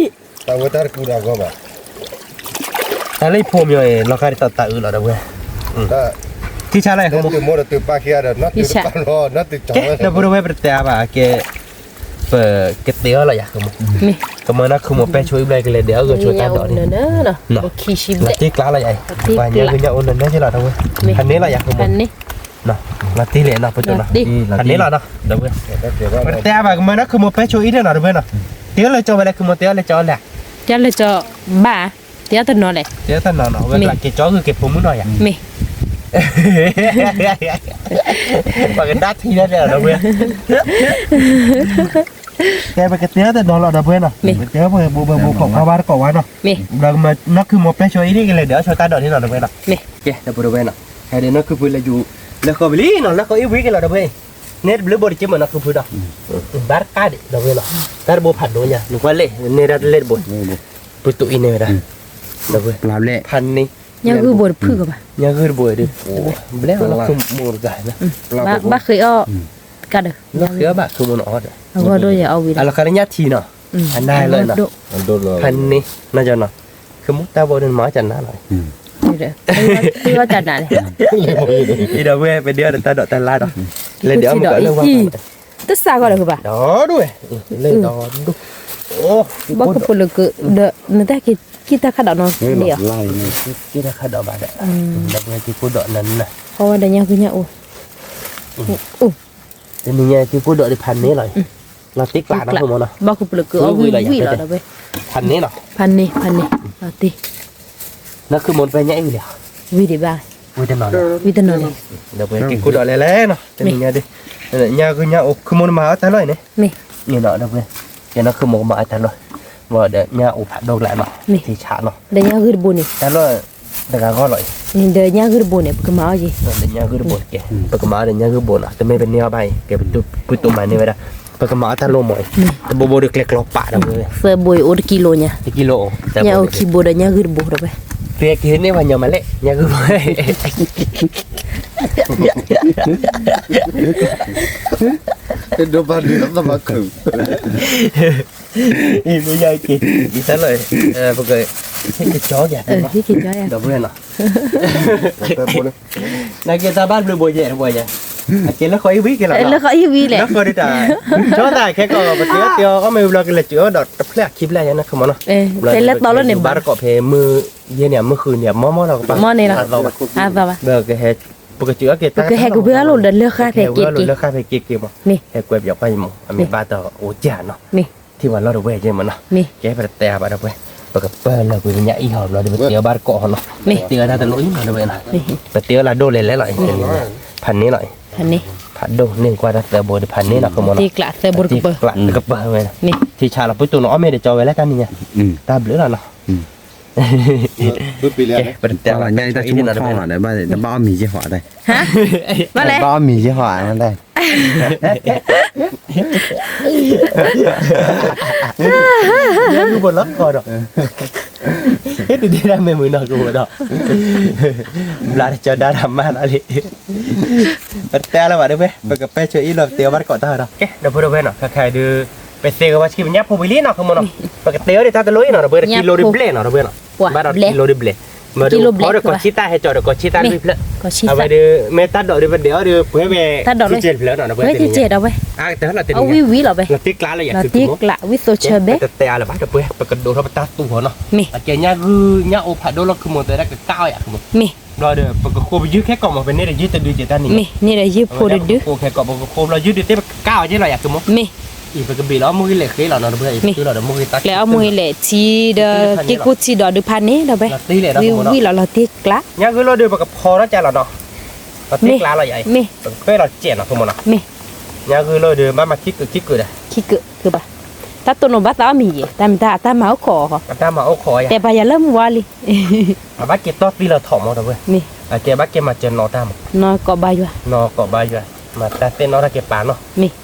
တၢ်ဝဲတၢ်တကူဒီးအဂီၢ်ဘၣ်, တၢ်လၢယဖိမ့ၢ်အီၤ လီၤခါဒ်သိးတၢ်အုးလီၤဒီးဝဲ, ထံဆါလၢယဖိမိၢ်, ဒီပုၢ်ဒီဝဲၢ်ပတတဲအါဘၣ်ကဲ, ပကတဲအီၤလီၤယၤ, ကမၢနီၢ်ခုမိၢ်ပဲဆိအံၣ်ဘျီကလဲၤဒဲးအီၣ်ဂဲၤဆိတၢ်ဒိးန့ၣ်, လီၤတံၢ်ကျါလီၤယၤ, ပှၤညါဂုာ်ညါအိၣ်နနဲကဲလီၤဒီးဝဲ, ဖးန့ၢ်လီၤယၤ ခုမိၢ်, ဖးန့ၢ်လီၤနီၤ ဒီပုၢ်, ဖးန့ၢ်လီၤနီၤ, ဒီပုၢ်, ပတဲအါဘၣ်ကမၢနီၢ်ခုမိၢ်ပဲဆိအံၣ်န့ၣ်နီၤ ဒီပုၢ်နီၤ, တဲအီၤလၢကၠီဝဲလဲၣ် ခုမိၢ်တဲအီၤလၢကၠီလဲၣ်, တဲအီၤလၢကၠီဘၣ်, တဲအီၤတနီၤလဲၣ်, တဲအီၤတနီၤနီၤ ဝဲကကဲကၠီဂုာ်က့ၤဖိမုၣ်နီၤယၤ, မ့ၢ် ပှၤကဒါထံၣ်ဒၣ်န့ၣ်လီၤ ဒီပုၢ်, ကဲ ပကတဲအီၤတနီၤလီၤ ဒီပုၢ်နီၤ, ပတဲအီၤပဘိဘိခိးခီဘၣ်တကိးဝဲနီၤ, ဘျီကမၢနီၢ်ခုမိၢ်ပဲဆိအံၣ်န့ၣ်ကလဲၤဒဲးအီၣ်ဆိတၢ်ဒိးန့ၣ်နီၤ ဒီပုၢ်နီၤ, ကဲ ဒီပုၢ်ဒီဝဲၢ်နီၤ, ဟဲဒီးနီၢ်ခုဖုလဲၤယူၤ, လၢဃီဝံၤလံနီၤ လၢဃီအံၣ်ဝံၤက့ၤလီၤ ဒီပုၢ်, နဲတဘျုးဘိတက့ၢ်မးနီၢ်ခုဖုဒီး, ဘၣ်တကးဒံး ဒီပုၢ်နီၤ, တၢ်တဘိဖးဒိၣ်ညါ နကွၢ်လဲၣ် နဲဒၣ်တလဲၣ်တဘိ, ပတုၤအံၤန့ၣ်ဝဲဒၣ်, ဒီပုၢ်, ဖးန့ၢ် ညၣ်ဂုၢ်ဘိတဖုၣ်ကဘၣ်, ညၣ်ဂုၢ်တဘိဒီး, ဘျဲၣ်အီၤလၢခုမိၢ်တဂၤ, ဘၣ်ဃ့အီၣ်, ကါဒီး, ဘၣ်ဃ့အီၣ်ဘၣ်ခုမိၢ်နီၤအီၣ်ဒီး, အဂီၢ်ဒိၣ်ယၤအီၣ်ဝံၤဒီး, အလီၤခါလၢညၣ်ထံနီၤ, အနၢ်လၢနီၤ, ဖးန့ၢ်, နီၢ်ကၠီနီၤ, ခုမိၢ်တၢ်ဘိဒီးနမၤအီၣ်ကၢ်နၤလီၤ, အံၤဒီးဝဲ ပဒုးအီၣ်ဒီးတၢ်ဒိးတၢ်လါဒီး, လဲၤဒုးအီၣ်မုၢ်ကီးလၢဝါ တစးဂီၢ်ဒီးကဘၣ်, ဒီဒိၣ်ဝဲ, လဲၤဒီဒိၣ်, ဘၣ်ကဖိလၢက, ဒီးနတၢ်က့ၤက့ၤတၢ်ခါဒီးနီၤ, က့ၤတၢ်ခါဒီးဘၣ်ဒီး, ဒီးပက့ၤကိၢ်ဒီးနၤနၤ, အဝဲဒီးညၣ်ဂုာ်ညၣ်အိၣ်, တနံၤညါက့ၤကိၢ်ဒီးဒီးဖးန့ၢ်လီၤ, လီၤတံၢ်ကျါနီၢ်ခုမိၢ်နီၤ, ဘၣ်ကပလၢကအိၣ်ဝံၤဝံၤလီၤဒီးဝဲ, ဖးန့ၢ်လီၤ, ဖးန့ၢ် ဖးန့ၢ်, လီၤတံၢ်, နီၢ်ခုမိၢ်တဖဲညါအံၤဝံၤလံ, ဝံၤဒံးဘၣ်, ဝံၤတနီၤလံ, ဝံၤတနီၤလံ, ဒီးပက့ၤကိၢ်ဒီးလဲၤလဲၣ်နီၤ, တနံၤညါဒ်, ညၣ်ဂုာ်ညၣ်အိၣ် ခုမိၢ်နမၤအီၣ်တၢ်လီၢ်အံၤန့ၣ်, မ့ၢ်, ဒီးပက့ၤ, ကဲနီၢ်ခုမိၢ်ကမၤအီၣ်တၢ်လီၢ်, ဒီးညၣ်အိၣ်ဖးဒိၣ်ကျါနီၤ, ထံဆးနီၤ, ဒီးညၣ်ဂုၢ်တဘိန့ၣ်, တၢ်လီၢ်တဂၤဂီၢ်လီၤအံၤ, ဒီးညၣ်ဂုၢ်တဘိန့ၣ် ပကမၤအီၣ်ယဲ, ဒီးညၣ်ဂုၢ်တဘိကဲ, ပကမၤအီၣ်ဒီးညၣ်ဂုၢ်တဘိနီၤ, တမ့ၢ်ပန့ၢ်အီၣ်ဘၣ်အံၤ ကဲပတုာ်မၤန့ၢ်ဝဲဒၣ်, ပကမၤအီၣ်တၢ်လိၣ်မးအံၤ, တဘိဘိဒီးကျဲကျီပာ်ဒီးဝဲ, သၢဘိအံၤအိၣ်တကံလိညါ, တကံလိ, ညၣ်အိၣ်ခံဘိဒီးညၣ်ဂုၢ်တဘိဒီးဝဲ, သုကဟ့ၣ်န့ၢ်ပှၤညီမးလဲၣ် ညၣ်ဂုၢ်ဘိ ဒိဘၣ်ဒိသးဘၣ်ခု အံၤမ့ၢ်ယၤက့ၤ, အံၤတၢ်လီၢ်, ပက, ဟ့ၣ်က့ၤကၠီယၤ, ဒီပုၢ်ဝဲၢ်နီၤ, နာ်က့ၤတၢ်ဘၣ်ဘျုးဘိယဲၢ်တဘိယဲၢ်, အကဲလၢဃီအံၤဝံၤက့ၤလီၤ, လၢဃီအံၤဝံၤလဲၣ်, ကၠီသးခဲကီး ပကတဲအီၣ်မ့ၢ်ဝံၤဘျီကလဲၤစၢၤအီၣ်ဒီးတဖျၢၣ်ခံဖျၢၣ်ယဲၢ်နီၤ ခမနီၤ, ဘၣ်တကိးဖဲမုၢ်ယဲၢ်န့ၣ် မုၢ်ဃုန့ၣ် မီၢ်မီၢ်လီၤကပၤ, ပကဟဲ, ပကစၢၤအီၣ်က့ၤတၢ်, ပကဟဲကဝဲၢ်လိာ်ဒီးလၢဃာ်ဖဲက့ၤက့ၤ, လၢဃာ်ဖဲက့ၤက့ၤမး, ဟဲကွဲးပယီၤကွၢ်ယမး အမ့ၢ်ဘၣ်တအိၣ်ကၢ်နီၤ ထံၣ်ပှၤလီၢ်တဝဲၢ်က့ၤမးနီၤ, ကဲပတတဲအါဘၣ်ဒီပုၢ်ဝဲၢ်, ပကပၢၢ်လၢကွံာ်ညၣ်အံၣ်ဟီဘျီဒီး ပတဲအီၣ်ဘၣ်တကိးဟီနီၤ, ပတဲအီၣ်တၢ်တလိၣ်အံၤနီၤဒီပုၢ်ဝဲၢ်နီၤ, ပတဲအီၣ်လၢဒိၣ်လဲၤလဲၤလီၤအံၤ, ဖးန့ၢ်လီၤအံၤ, ဖးဒိၣ်န့ၢ်ကွၢ်တၢ်သၢဘိဒီးဖးန့ၢ်လီၤ ခမနီၤ, သ့ကျးသၢဘိတကပၢၢ်ဝဲ, ထံဆးလီၤ ပုၢ်တိၢ်နီၤ အီၣ်မ့ၢ်ဒီးကၠီဝဲလၢတၢ်နံၤညါ, တၢ်ဘျုးလီၤနီၤ, ပတဲလီၤညၣ်အံၤတၢ်ဆိကမိၣ်ဖီၣ်လီၤဒီး ဘၣ်အီၣ်မံၤယဲၢ်ဟီၣ်, ဘၣ်အီၣ်မံၤယဲၢ်ဟီၣ်, ညၣ်ဂုၢ်ဘိလီၤကီးဒီး, ဟ့ၣ်တဒ့ဒၣ်မ့ၢ်မုာ်နီၢ်ကဝီၤဒီး, ဘျါတကၠီဒါတၢ်မၤလီၤလံ, ပတဲလၢၤဘၣ်ဒီပုၢ်ဝဲၢ်, ပကပဲဆိအံၣ်လီၤ ပတဲအီၣ်ဘၣ်တကိးတၢ်ဒီး, ကဲ ဒီပုၢ်ဝဲၢ်နီၤ ခဲခါအံၤဒုး, ပသ့ကဝဲဆံပညၣ်ဖိဝံၤလံနီၤ ခမနီၤ, ပကတဲအီၣ်ဒံးတၢ်တလိၣ်အံၤနီၤ ဒီပုၢ်ဝဲၢ် တကံလိဒုးဘျဲၣ်နီၤ ဒီပုၢ်ဝဲၢ်နီၤ, ဘၣ်ဒီးတကံလိဒုးဘျဲၣ်, မ့ၢ်ဒုးဖီဒီးကီၢ်ဆံတၢ်ဟဲကၠီဒီးကီၢ်ဆံတၢ်လွံၢ်ဖျၢၣ်, အဝဲဒုး မ့ၢ်တၢ်ဒိးဒုးပဒဲးအီၣ်ဒုး ပှဲၤဝဲ, တၢ်ဒိးလၢ ဖျၢၣ်နီၤ ဒီပုၢ်ဝဲၢ်တနံၤညါ, အဝံၤဝံၤလီၤဝဲ, လီၤတံၢ်ကျးလၢယၤ လီၤတံၢ်ကျး ဝံသိးဆၢဘဲ, ပတတဲအါလၢၤဘၣ် ဒီပုၢ်ဝဲၢ် ပကဒိးထီၣ်ပတၢ်သူၣ်ဟီနီၤ, အကဲညၣ်ဂုၢ်ညၣ်အိၣ်ဖးဒိၣ်လီၤ ခမနီၤ တဲဒၣ်ကကၢ်အီၣ်ယၤ ခမနီၤ, ဘျီဒီး ပကဃိပယုၢ်ခဲကိာ်မး ပန့ၢ်ဒီးယုၢ်တဒုကဲတၢ်နံၤညါ, ပဃိခဲကိာ် ပကဃိဘျီယုၢ်ဒုးသ့ၣ်ပကကၢ်အီၣ်က့လီၤယၤ ခမနီၤ, အံၤပကဘ့ၣ်လီၤအီၣ်မူဂံၢ်လဲၤဃ့လီၤနီၤ ဒီပုၢ်ဝဲၢ် အံၤပတုၤလီၤဒီးမူဂံၢ်တၢ် လဲၤအီၣ်မူဂံၢ်လဲၤထံဒီး က့ၢ်ကူၣ်ထံဒီးဒုးဖးန့ၣ် ဒီပုၢ်ဝဲၢ်, ဝံၤဝံၤလီၤလီၤတံၢ်ကျး, ညၣ်ဂုၢ်လီၤဒုး ပကဖီထီၣ်ကလီၤနီၤ, လီၤတံၢ်ကျးလီၤယၤအံၤ, ပကပဲလီၤစဲးနီၤ ခမနီၤ, ညၣ်ဂုၢ်လီၤဒုး ဘၣ်မၤခံကုာ်ခံကုာ်ဒီး, ခံကုာ်ဘၣ်, တၢ်တိၢ်နီၣ်ဘၣ်သးအီၣ်မံၤယဲၢ် တၢ်မ့ၢ်တၢ်အတၢ်မၤအိၣ်ခိးအီၤ, အတၢ်မၤအိၣ်ခိးယၤ, တဲပှၤယၤလၢမုၢ်ဝါလံ အဘၣ်က့ၤတီၢ်သံလီၤထီၣ်မး ဒီပုၢ်ဝဲၢ်, အကဲဘၣ်က့ၤမၤစၢၤနီၢ်တၢ်မး, နီၢ်ကိးဘါယွၤ, နီၢ်ကိးဘါယွၤ, မၤတၢ်သ့ၣ်နီၣ်တၢ်က့ၤပာ်နီၢ်,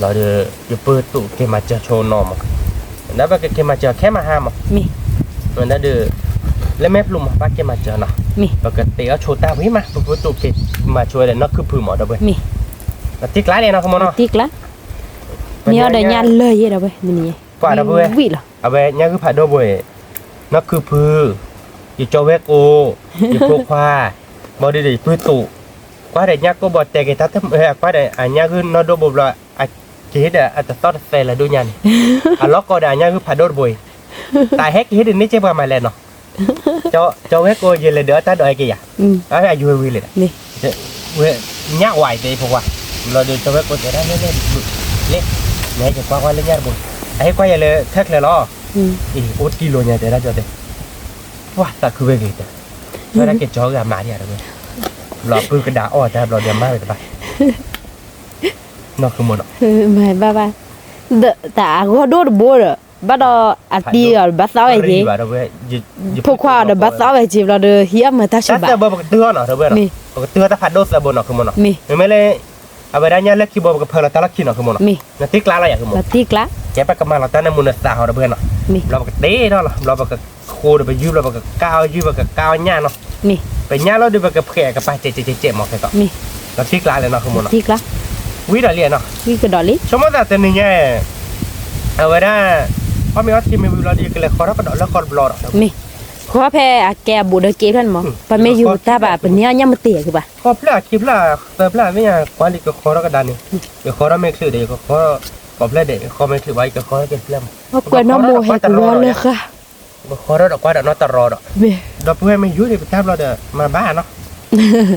လီၤဒီး ယပုၢ်တိာ်က့ၤမၤစၢၤဆိနီၢ်မး, ဒီးပကက့ၤမၤစၢၤခဲမဟါမး, ဒီး လၢမဲာ်ဖျိမး ဘၣ်က့ၤမၤစၢၤနီၤ, ပကတဲအီၣ်ဆိတၢ်ဝံၤမး ပပုၢ်တိာ်က့ၤမၤဆိဝဲဒီးနီၢ်ခုၣ်ဖုမး ဒီပုၢ်ဝဲၢ်, တံၢ်ကျါန့ၣ်နီၤ ခမနီၤ, မ့ၢ်အီၤဒီးညၣ်လၢယဲၢ် ဒီပုၢ်ဝဲၢ်, ပှၤဒီပုၢ်ဝဲၢ်, အဝဲညၣ်ဂုၢ်ဖးဒိၣ်ဘိအံၤ, နီၢ်ခုၣ်ဖု, ယကၠီဝဲၢ်ကိ, ယဖိခွါ, ဘၣ်ဒီးယပုၢ်တိာ်, ကွၢ်ဒီးညၣ်ကိၢ်ဘီတဲက့ၤတၢ်, ကွၢ်ဒီးအညၣ်ဂုၢ်နီၢ်ဒိၣ်ဘိဘျီ, ကဟ့ၣ်ဒီးအတသီၣ်တသဲလၢဒိၣ်ညါန့ၣ်, အလီၢ်ကီဒီးအညၣ်ဂုၢ်ဖးဒိၣ်တဘိအံၤ, တၢ်ဟဲကဟ့ၣ်ဒီးန့ၢ်က့ၤပှၤမၤလဲၣ်နီၤ, ကၠီဝဲၢ်ကိ ယလဲၤဒုးအတၢ်ဒိးဟဲက့ၤယၤ, အယုၢ်ဝံၤလံဒီး, ဝဲ, ညၣ်ဝဲအံၤတဲဖိခွါ, ဘျီဒီးကၠီဝဲၢ်ကိတဲဒၣ်လဲၣ်လဲၣ်, လဲၣ်, နဟဲက့ၤကွၢ်ကွၢ်လၢညၣ်တဘိ, အဟဲကွၢ်ယၤလၢခဲကျၢၤလီၤ, အံၤ အိၣ်တကံလိာ်ညါတဲဒၣ်ကၠီတဲ, ပှၤသးခုဝဲဂ့ၤတဲ, ဝဲဒၣ်က့ၤကၠီဂၤမၤဒံးဧါတဝဲ, ဘျီပုၢ်ကဒါအီၣ်တၢ်ဘျီဒီးမၤဝဲတဘၣ် နီၢ်ခိမနီၤ, မၤဘၣ်ဘၣ်, တၢ်အဂီၢ်ဒိၣ်တဘိဒီး ဘၣ်ဒီးအတံၤအီၤဒီးဘၣ်သးဝဲက့ၤ, ဖိခွါအီၤဒီးဘၣ်သးဝဲက့ၤ ဘျီဒီး ဟံးအီၣ်မၤတၢ်ဆူၣ်ဘၣ်, တၢ်သၢဘိပကတုၤအီၤနီၤ တဝဲနီၤ, ပကတုၤအီၤတၢ်ဖးဒိၣ်သၢဘိနီၤ ခိမနီၤ, မ့မ့ၢ်လၢ အဝဲဒၣ်ညၣ်လၢခံဘိပကဖၢလီၤတၢ်လီၢ်ခံနီၤ ခိမနီၤ, နတံၢ်ကျါလီၤယၤ ခိမနီၤ, ကဲပကမၤလီၤတၢ်န့ၣ်မုၢ်နသးဟီ တဝဲနီၤ, ဘျီပကတ့ထီၣ်လီၤ ဘျီပက ဃိဒီးပယူၢ်ဘျီပကကၢ်အီၣ်ယုၢ် ပကကၢ်အီၣ်ညၣ်နီၤ, ပညၣ်လီၤဒုး ပကဖှဲးကပၤစဲးစဲးစဲးစဲးမးခဲကီး, လီၤတံၢ်ကျါလဲၣ်နီၤ ခိမနီၤ, ဝံၤဒီးလံနီၤ, ဆိကမိၣ်သးတနံၤညါ, အဝဲဒၣ်, အီၣ်မ့ၤအီထံမ့ၢ်ဝံၤလီၤဒီး ယကလဲၤဃီထီၣ်ကဒီးလၢဃီတဘျီဒီး, ဃီဖဲအကဲအဘူးဒီးက့ဖျၢၣ်န့ၣ်မး, ပမ့ၢ်ယူၤတၢ်ဘၣ် ပန့ၢ်အီၣ်ညၣ်မ့ၢ်တ့ၢ်ကဘၣ်, ဃီဖျၢၣ်ခံဖျၢၣ်သၢဖျၢၣ်မ့ၢ်ညါ ကွၢ်လံကဃီထီၣ်ကဒါန့ၣ်, ယဃီထီၣ်မ့ၢ်ချုးဒီး ယကဃီ, ကိးဖျၢၣ်ဒီး ယဃီမ့ၢ်ချုးဘၣ် ယကဃီထီၣ်က့ၤဖျၢၣ်မး, ကွဲးနီၣ်မိၢ်ဟဲကဝဲလၢဃာ် ပဃီထီၣ်ဒီးကွၢ်ဒီးနီတရီဒီး, ဒီပုၢ်ဝဲၢ်မ့ၢ်ယူၤန့ၣ် ပတၢ်ဘျီဒီး မၤဘၣ်နီၤ,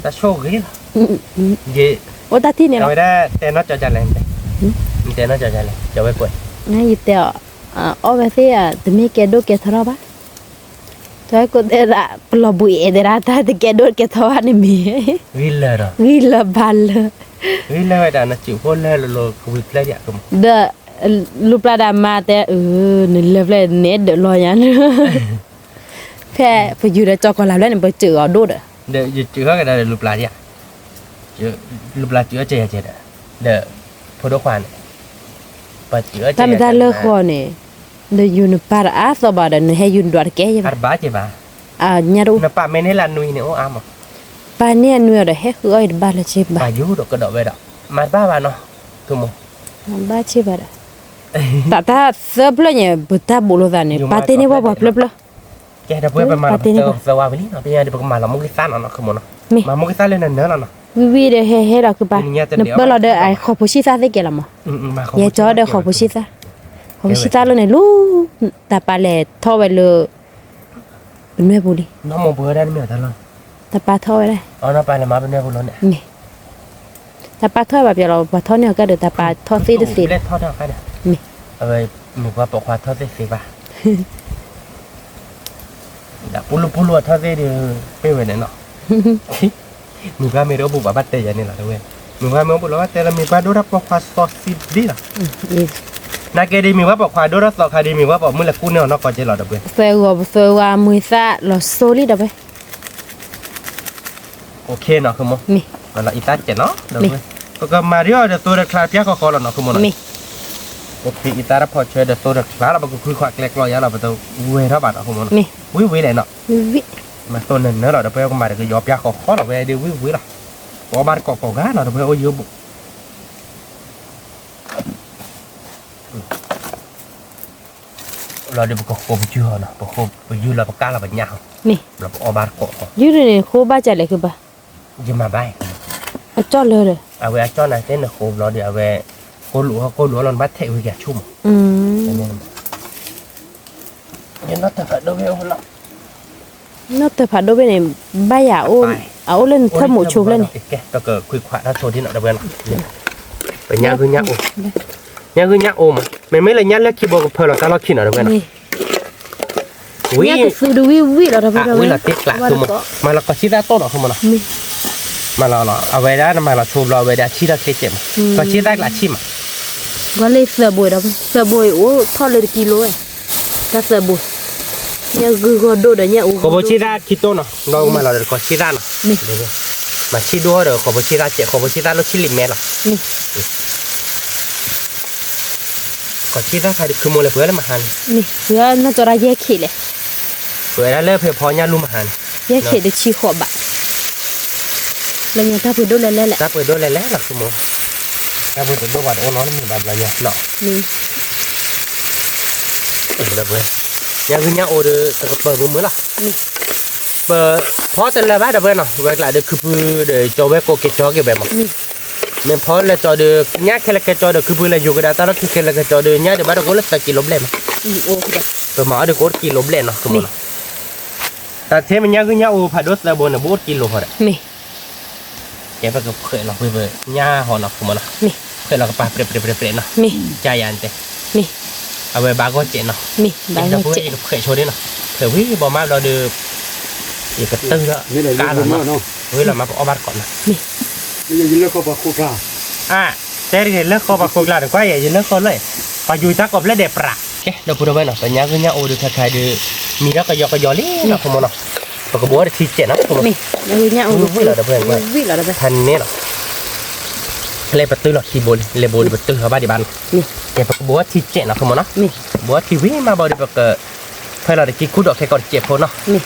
တၢ်ဆိၣ်ဂ့ၤလီၤ, ယအိၣ်တၢ်ထံၣ်န့ၣ်လီၤ, အဝဲဒၣ်တဲနီၢ်ကၠီကလဲၣ်, တဲနီၢ်ကၠီကလဲၣ် ကၠီဝဲၢ်ကွဲး, ယတဲအီၤ, အီၣ်ဝဲသ့ၣ် တမ့ၢ်ကဲဒိၣ်ကဲထီထီၣ်ဘၣ်, ကၠီဝဲၢ်ကွဲးတဲဒၣ် ပလီၤဘူၣ်အဲၣ်တဲဒၣ် တၢ်တကဲဒိၣ်ကဲထီဘၣ်န့ၣ်မ့ၢ်, ဂံၢ်လၢာ်ဒီး, ဂံၢ်လၢာ်ဘါလၢာ်, ဂံၢ်လၢာ်ဝဲဒၣ်နစုဖိလၢလၢလၢကဝံၤဖျဲၣ်ဒံး, ဒီး လူၤပျၢ်ဒၣ်မါတဲ အၢ နလဲၤဖျဲၣ်န့ၣ်ဒၢးလီၤညါ, ဖဲပယူၤဒီးကၠီကီၤလၤဖျဲၣ်န့ၣ် ပစၢၤအီၤဒိၣ်ဒီး, ဒီးယစၢၤဟီၣ်ကဒါဒီးလူၤပျၢ်ဒၣ်, လူၤပျၢ်စၢၤအီၤကဲယၤကဲဒီး, ဒီးဖိဒိၣ်ခွါန့ၣ်, ပစၢၤအီၤကဲယၤကဲ, တၢ်မ့ၢ်တၢ်လၢဃီန့ၣ်, ဒီးယူၤနပၢ်တအါသီဘၣ်ဒီး နဟဲယူၤနဒွးတကဲယဘၣ်, အတဘၣ်ကဲဘၣ်, ညါတအိၣ်, နပၢ်မ့ၢ်န့ၢ်လၢနွံန့ၣ်အိၣ်အါမး, ပၢ်န့ၢ်အနွံအီၤဒီး ဟဲဃုအီၣ်အံၤတဘၣ်လၢၤကဲဘၣ်, ပယူၤဒီးကဒီးဝဲဒီး, မၤတဘၣ်ဘၣ်နီၤ, မၤဘၣ်ဆ့ၣ်ဘၣ်ဒီး, တၢ်တၢ်သၢဖျၢၣ်ညါ ပတၢ်ဘူးလိာ်သးန့ၣ် ပၢ်တ့န့ၢ်ပှၤပှၤဖျၢၣ်ဖျၢၣ်, ကဲဒီးပဝဲပမၤလီၤပသၢဝဲဝံၤလံနီၤ, ပညါဒီးပကမၤလီၤမူကသၣ်နီၤနီၤ မ့ၢ်, မၤမူကသၣ်လၢနနၢလီၤနီၤ, ဝံၤဝံၤဒီးဟဲဟဲလီၤကပၢ်, နပၢလီၤဒီးအဃီၤဖိဆံၣ်သၣ်သ့ကဲလီၤမး, ယဲကၠီဒီးဃီၤဖိဆံၣ်သၣ်, ဃီၤဖိဆံၣ်သၣ်လၢန့ၣ်လူၤ, တၢ်ပၢ်လဲၤထီၣ်ဝဲလၢ ပနွဲၢ်ပူၤလံ, တၢ်ပၢ်ထီၣ်ဝဲဒၣ်, တၢ်ပၢ်ထီၣ်ဝဲဘၣ်ပျီလီၤ ပှၤထီၣ်န့ၢ်အီၤကဲဒီး တၢ်ပၢ်ထီၣ်သ့တသ့, မ့ၢ်, အဝဲမုၢ်ပှၢ်ပိာ်ခွါထီၣ်သ့သ့ဘၣ်, ပူလူပူလူအထီၣ်သ့ဒီး, ပ့ၢ်ဝဲန့ၣ်နီၤ, မုၢ်ပှၢ်မ့ၢ်တအိၣ်ဘူးဘၣ်ဘၣ်တဲယၤန့ၣ်လီၤတဝဲ, မုၢ်ပှၢ်မ့ၢ်အိၣ်ဘူးလီၤဘၣ်တဲလၢမုၢ်ပှၢ်ဒိၣ်တၢ်ပိာ်ခွါစီဆှံဒ်လီၤ, နာ်က့ဒီးမုၢ်ပှၢ်ပိာ်ခွါဒိၣ်ထီၣ်သီခါဒီး မုၢ်ပှၢ်ပိာ်မုၣ်လဲၤကူၣ်န့ၢ်အီၤနီၢ်ကီၢ်ကဲလီၤတဝဲ, သၢဂီၤပသၢဝါမုၢ်သၣ်လီၤစိၤလံတဝဲ OK နီၤ မ့ၢ်, အံသၣ်စဲးနီၤ, ပကမၤဒ်အီၤဒီးသိဒီးချါပျၢ်ဃီဃီလီၤနီၤ မ့ၢ်, အံသၣ်တဖီၣ်ဆၢဒီးသိဒီးချါလီၤ ပကခွံခွါကျဲကျီယါလီၤ ပတဝဲထီၣ်ဘၣ်နီၤ မ့ၢ်, ဝံၣ်ဝံၣ်လဲၣ်နီၤ, မၤသိနၢၤနၢၤလီၤ ဒီးပကမၤဒီးကယီၤပျၢ်ဃီဃီလီၤ ဝဲဒၣ်ဝံၣ်ဝံၣ်လီၤ, ပအီၣ်ဘၣ်တကိးကိးဂၤနီၤ ဒီးပအိၣ်ယိဘိ လီၤဒီးပကဃိပယုၢ်အီၤနီၤ ပဃိပယုၢ်လီၤပကၢ်လီၤပညၣ်ဟီ, လီၤပအီၣ်ဘၣ်တကိးဃီ, ယုၢ်န့ၣ်ဃိဘၣ်ကလဲၣ်ကဘၣ်, ယမၤဘၣ်, အကၠီလၢဒီး, အဝဲအကၠီနၤသ့ၣ်နဃိဘျီဒီး အဝဲ, ကိၢ်လူၤဟီၣ်ကိၢ်လူၤဟီၣ်လီၤ နဘၣ်ထဲးဝံၤကဆူၣ်မး, ယနီၢ်တၢ်ဖးဒိၣ်ဘ့ၣ်အိၣ်လီၤ, နီၢ်တၢ်ဖးဒိၣ်ဘ့ၣ်န့ၣ်, ဘၣ်ယၤ, အအိၣ်လၢနထၢၣ်မိးဆိဖျၢၣ်န့ၣ်, ပကခွံခွါတၢ်ဆိဒ်နီၤ တဝဲနီၤ, ပညၣ်ဂုၢ်ညၣ်အိၣ်, ညၣ်ဂုၢ်ညၣ်အိၣ်မး, မ့မ့ၢ်လၢညၣ်လၢခံဘိကဖၢလီၤတၢ်လီၢ်ခံနီၤ တဝဲနီၤ, ဝံၤလီၤတ့ကျး မၤလီၤကီၢ်ဆံသၣ်တိၢ်နီၤ မးနီၤ, မၤလီၤလီၤ အဝဲဒၣ်နမၤလီၤဆိဘျီ အဝဲဒၣ်ဆံၣ်ထီၣ်ချ့စဲးမး, ကီၢ်ဆံသၣ်ကျးဆံၣ်မး, ဘၣ်လၢသၢဘိဒီး, သၢဘိအံၤအိၣ်ထီၣ်လၢတကံလိဝဲ, တၢ်သၢဘိ, ညၣ်ဂုၢ်ဂီၢ်ဒိၣ်ဒီးညၣ်အိၣ်ဂီၢ်ဒိၣ်, ဃီဘိဆံသၣ်ခံတိၢ်နီၤ ဒီးမၤလီၤဒီးကီၢ်ဆံသၣ်နီၤ, မၤဆံၣ်ဒိၣ်ဒီးဃီဘိဆံသၣ်စဲး ဃီဘိဆံသၣ်လၢဆံၣ်လံမဲလီၤ ကီၢ်ဆံသၣ်ခါဒုး ခုမိၢ်လဲၤပှဲၤလၢမဟါန့ၣ်, ပှဲၤနီၢ်ကီၢ်ဒၣ်ယဲၢ်ခံးလဲၣ်, ပှဲၤဒၣ်လၢဖဲဖီညၣ်လူၢ်မဟါန့ၣ်, ယဲၢ်ခံးတဆံဃိးဘး, လၢညါတၢ်ပှ့ၤဒိၣ်လဲၣ်လဲၣ်လဲၣ်, တၢ်ပှ့ၤဒိၣ်လဲၣ်လဲၣ်လီၤ ခုမိၢ်, တၢ်ပှ့ၤတဒိၣ်ဘၣ်တအိၣ်နီတမံၤဘၣ်ဘျီညါနီၤ, ညၣ်ဂုၢ်ညၣ်အိၣ်ဒီး တကပၢၤမုာ်မုာ်လီၤ, ပဖီတလၢဘၣ်ဒီးပှဲၤနီၤ ဝဲကျးဒီးခုဖုဒီး ကၠီဝဲကိးက့ၤကၠီက့ၤဝဲမး, မ့ၢ်ဖီလဲၤကၠီဒီး ညၣ်ခဲလၢာ်ကဲကၠီဒီး ခုဖုလဲၤယိၤကဒါတၢ်လီၢ်ခံခဲလၢာ်ကဲကၠီဒီး ညၣ်ဒံးဘၣ်တကိးလၢသၢကံလိဘျဲၣ်မး, ပမၤအီၤဒံးကိးတကံလိဘျဲၣ်နီၤ ခုမိၢ်နီၤ, တၢ်ထဲမ့ၢ်ညၣ်ဂုၢ်ညၣ်အိၣ်ဖးဒိၣ်သၢဘိန့ၣ် ဘိအိၣ်တကံလိဃီဒီး ကဲပကဖှဲးလီၤပှဲၤပညၣ်ဟီနီၤ ခုမိၢ်နီၤ, ဖှဲးလီၤကပၤပြဲးပြဲးပြဲးပြဲးနီၤ, ကယၤတဲ, အဝဲဘၣ်ဂီၢ်စဲးနီၤ, ဒီပုၢ်ဝဲၢ်ယကဖှဲးဆိဒ်နီၤ, ဖှဲးဝံၤဘီမးဘျီဒီး ယကတုၤဒီးကါလီၤနီၤ, ဝံၤလီၤမးပအီၣ်ဘၣ်တကိးနီၤ, ယလၢဃီပှၤခိၣ်ကျါ, အါ, တဲတဂ့ၤလၢဃီပှၤခိၣ်ကျါဒီး ကွၢ်ယဲ ယလၢဃီလၢ, ပှၤယူၤတၢ်ကိးဖျၢၣ်ဒဲးပြး, ကဲ ဒီပုၢ်ဒီဝဲၢ်နီၤ ပညၣ်ဂုၢ်ညၣ်အိၣ်ဒီးခဲခါဒီး မံၤဒီးကယီကယီလံနီၤ ခုမိၢ်နီၤ, ပကဘိးအီၤတထံစဲးနီၤ ခုမိၢ်, ဝံၤလီၤဒီပုၢ်ဝဲၢ်, ဖဲန့ၣ်လီၤ ဖဲလဲၣ်ပတုၤလီၤခံဘိလံ လဲၤဘိးဒီးပတုၤလီၤဘၣ်ဒံးဘၣ်နီၤ, ကဲပကဘိးအီၤထံစဲးနီၤ ခုမိၢ်နီၤ, ဘိးအီၤထံဝံၤမးဘၣ်ဒီးပက ဖၢလီၤတကံကူၣ်ဒီးခဲကိာ်တစဲးဖိနီၤ, ဘျီ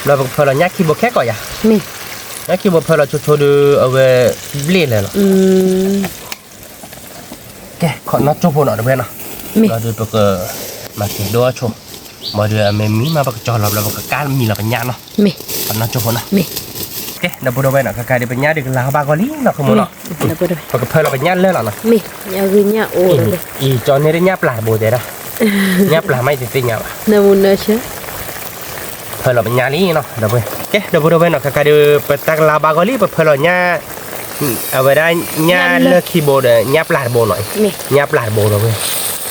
ပကဖၢလီၤညၣ်ခံဘိခဲကိာ်ယၤ, ညၣ်ခံဘိဖၢလီၤဆိဆိဒီး အဝဲဘျ့ၣ်လၢာ်လီၤ ကဲ ခိးနီၢ်ကၠိဖိနီၤ တဝဲနီၤ, ဘျီဒီးပက မၤကဲၤဒိၣ်ဆိ, ဘျီဒီးအမ့ၢ်မံမးပကကၠီလီၤ ဘျီပကကါမံၤလီၤပညၣ်နီၤ, ခိးနီၢ်ကၠိဖိနီၤ, ကဲ ဒီပုၢ်ဒီဝဲၢ်နီၤ ခဲခါဒီးပညၣ်ဒီးကလၤဟီၣ်ဘၣ်ဂီၢ်လံနီၤ ခုမိၢ်နီၤ, ပကဖၢလီၤပညၣ်လၢာ်လီၤနီၤ, အံၤကၠီန့ၢ်ဒၣ်ညၣ်ပျၢ်တဘိတဲဒၣ်, ညၣ်ပျၢ်မးအံၤတသ့ၣ်ညါဘၣ် ဖၢလီၤပညၣ်လံနီၤ ဒီပုၢ်ဝဲၢ်, ကဲ ဒီပုၢ်ဒီဝဲၢ်နီၤ ခဲခါဒီး ပတၢ်ကလၤဘၣ်ဂီၢ်လံ ပဖၢလီၤညၣ်, အဝဲဒၣ်ညၣ်လၢၢ်ခံဘိဒီး ညၣ်ပျၢ်တဘိနီၤ, ညၣ်ပျၢ်တဘိဒီပုၢ်ဝဲၢ်,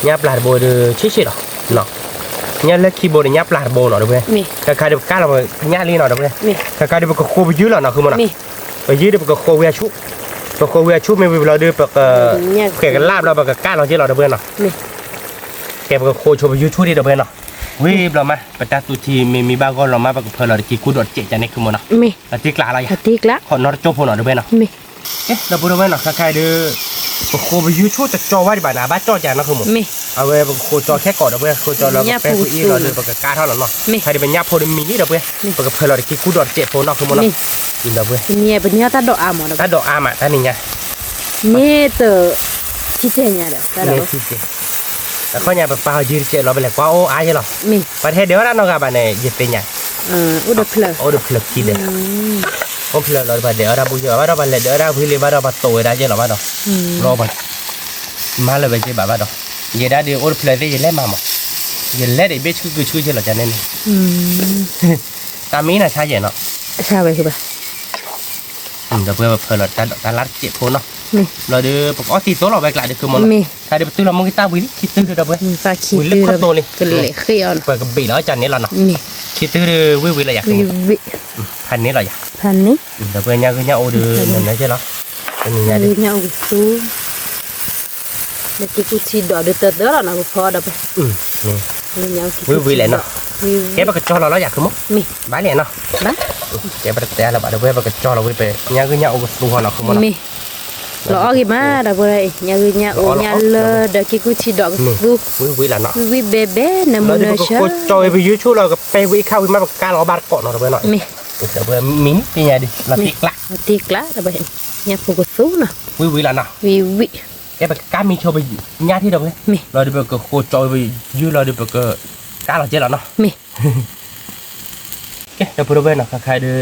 ညၣ်ပျၢ်တဘိဒီး ဆံးဆံးလီၤ, ညၣ်လၢၢ်ခံဘိဒီး ညၣ်ပျၢ်တဘိနီၤ ဒီပုၢ်ဝဲၢ်, ခဲခါဒီးပကါလီၤပညၣ်လံနီၤ ဒီပုၢ်ဝဲၢ်, ခဲခါဒီးပကဃိပယုၢ်လီၤနီၤ ခုမိၢ်နီၤ, ပယုၢ်ဒီးပကဃိဝံၤအဆူၣ်, ပဃိဝံၤအဆူၣ်မ့ၢ်ဝံၤဘျီဒီး ပက ဃဲးကလၢ်ဘျီ ပကကၢ်လီၤက့ၤလီၤ ဒီပုၢ်ဝဲၢ်နီၤ. ကဲ ပကဃိဆိပယူၤဆူၣ်ဒံး ဒီပုၢ်ဝဲၢ်နီၤ. ဝံၤဘျီမး ပတၢ်သူထံမ့ၢ်မံဘၣ်ဂီၢ်လီၤမး ပကဖၢလီၤတက့ၤကူဒီးတစဲးကန့ၣ် ခုမိၢ်နီၤ. အတံကျးလီၤယၤ နီတကၠိဖိနီၤ ဒီပုၢ်ဝဲၢ်နီၤ. ကဲ ဒီပုၢ်ဝဲၢ်နီၤ ခဲခါအံၤဒီး ပဃိပယူၤဆူၣ်တကၠီဝဲဒံးဘၣ်န့ၣ် အဘၣ်ကၠီၣ်ကန့ၣ် ခုမိၢ်. အဝဲပကဃိကၠီခဲကိာ် ဒီပုၢ်ဝဲၢ် ဃိကၠီလီၤ ပပဲကွံာ်အ့ၣ်လီၤဒီး ပကကၢ်ထီၣ်လီၤနီၤ. ဖဲဒံးပညၣ်ဖိတမံၤလံ ဒီပုၢ်ဝဲၢ် ပကဖၢလီၤတက့ၤကူဒီးတစဲးဖိနီၤ ခုမိၢ်နီၤ. ဒီပုၢ်ဝဲၢ် ပမ့ၢ်ပနံၤအတၢ်ဒိးအါမး ဒီပုၢ်ဝဲၢ် တၢ်ဒိးအါမး တၢ်နံၤညါ မ့ၢ်တ ခံစဲးညါဒီး တၢ်ဒိး အခီပညီ ပပာ်အီၤယုၢ်တစဲးလီၤ ပလဲၤကွၢ်အိၣ်အါယဲလီၤ. ပှၤတဟဲဒၢးဝဲဒၣ်နီတဂၤဘၣ်န့ၣ် ယသ့ၣ်ညါ အိၣ်ဒီးဖျၢၣ် အိၣ်ဒီးဖျၢၣ်ခံဒီး အိၣ်ဖျၢၣ်လီၤဒီး ပှၤဒၢးဝဲဒၣ်ဘူၣ်ယဲၢ်ဘၣ်ဒီး ပှၤလဲၤဒၢးဝဲဒၣ်ဝံၤလံဘၣ်ဒီး ပှၤတိာ်ဝဲဒၣ်ယဲလီၤဘၣ်ဒီး ဘျီပှၤ မၤလၢဝဲက့ၤဘၣ်ဘၣ်ဒီး ယဲဒၣ်ဒီးအိၣ်တဖျၢၣ်သ့ၣ် ယလဲၤမၤမး ယလဲၤဒီးဘ့ၣ်ဆူၣ်ကုဆူၣ်ယဲလီၤ ကန့ၣ်န့ၣ် တၢ်မံနၤဆါယဲနီၤ ဆါဝဲဘၣ် ဒီးပဝဲပဖၢလီၤတၢ်ဒိးတၢ်လၢ်တစဲးဖိနီၤ ဘျီဒီး ပကအီသံးသိလီၤဝဲကျးဒီး ခုမိၢ်နီၤ တၢ်ဒီးပတုၤလီၤမူက့ၤတၢ်ဝံၤလံ ခံတုၤဒီး ဒီပုၢ်ဝဲၢ် ဝံၤလၢခီၣ်တိၢ်လံ ကလဲၤဃ့အီၤနီၤ ပကဘ့ၣ်လီၤကန့ၣ်လီၤနီၤ ခံတုၤဒီးဝံၤဝံၤလီၤယၤ ဖးန့ၣ်လီၤယၤ ဖးန့ၣ် ဒီးပဝဲညါဂ့ၢ်ညါအိၣ်ဒီး နနၢ်ကဲလီၤ ညါဂ့ၢ်ညါအိၣ်ဝံၤသူ လၢက့ၤကူထံဒီးဒုးတၢ်သၢလီၤနီၤ ပဖီဒီးပဝဲ ဝံၤဝံၤလဲၣ်နီၤ ကဲပကကၠီလီၤလီၤယၤ ခုမိၢ် မ့ၢ် ဘၣ်လံနီၤ ကဲပတတဲလၢၤဘၣ် ဒီးပဝဲပကကၠီလီၤဝံၤ ပညါဂ့ၢ်ညါအိၣ်ကသူဟီနီၤ ခုမိၢ်နီၤ မ့ၢ် လီၤအီၣ်ဂ့ၤမး ဒီးပဝဲ ညါဂ့ၢ်ညါအိၣ်ညါလၢဒီးက့ၤကူထံဒီးကသူ ဝံၤဝံၤလီၤနီၤ ဝံၤဝံၤဘဲဘဲ နမုၢ်နဆၢ ဝံၤဝံၤဘဲဘဲ နမုၢ်နဆၢ ဝံၤဝံၤခါဝံၤမး ပကကါလီၤဘၣ်တကိးနီၤ ဒီးပဝဲနီၤ မ့ၢ် ဒီးပဝဲမံနံၤ ပညါဒ် လီၤတံကျး လီၤတံကျး ဒီးပဝဲ ညါဖိကသူနီၤ ဝံၤဝံၤလီၤနီၤ ဝံၤဝံၤ ကဲပကကါမံဆိပညါထံဒီးပဝဲ လီၤဒီးပကဃိကၠီဝဲပယူၤလီၤဒီးပကကါလီၤကဲလီၤနီၤ မ့ၢ် ကဲ ဒီပုၢ်ဝဲၢ်နီၤ ခါခါဒီး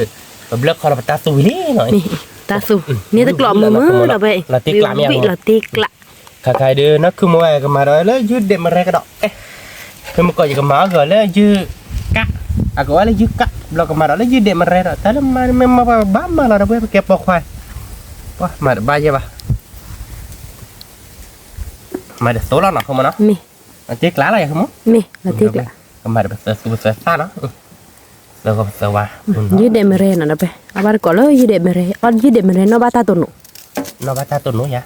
ပဘျၢခီလီၤပတၢ်သူဝံၤလံနီၤ တၢ်သူ န့ၣ်တကျိးမုာ်မုာ်ဒီးပဝဲ လီၤတံကျးမ့ၢ် ဝံၤလီၤတံကျး ခါခါဒီး နီၢ်ခုမိၢ်ဝဲ ကမၤဒီးလၢယုၢ်ဒဲးမရဲကဒီး ဖဲမုၢ်ကီၢ်ယကမၤအီၣ်ဂီၤလၢယုၢ်ကး အကဝဲလၢယုၢ်ကး ဘျီကမၤဒီးလၢယုၢ်ဒဲးမရဲဒီး တၢ်လၢမၤမ့ၢ်မၤပှၤဘၣ်မၤလီၤဒီးပဝဲ ပကဲပိာ်ခွါ ပှၤမၤတဘၣ်ယဲဘၣ် မၤတသိးလီၤနီၤ ခိၣ်မနီၤ တ့ကျါလီၤယၤ ခိၣ်မနီၤ မ့ၢ် ကမၤတပသၢသူပသၢသၣ်နီၤ သၢဂီၤပသၢဝါ ယုၢ်ဒဲးမရဲနီၤဒီးပှဲၤ အဘၣ်တကိးလၢယုၢ်ဒဲးမရဲ အီၣ်ယုၢ်ဒဲးမရဲ နီၢ်ဘၣ်တၢ်တိၢ်နိ နီၢ်ဘၣ်တၢ်တိၢ်နိယၤ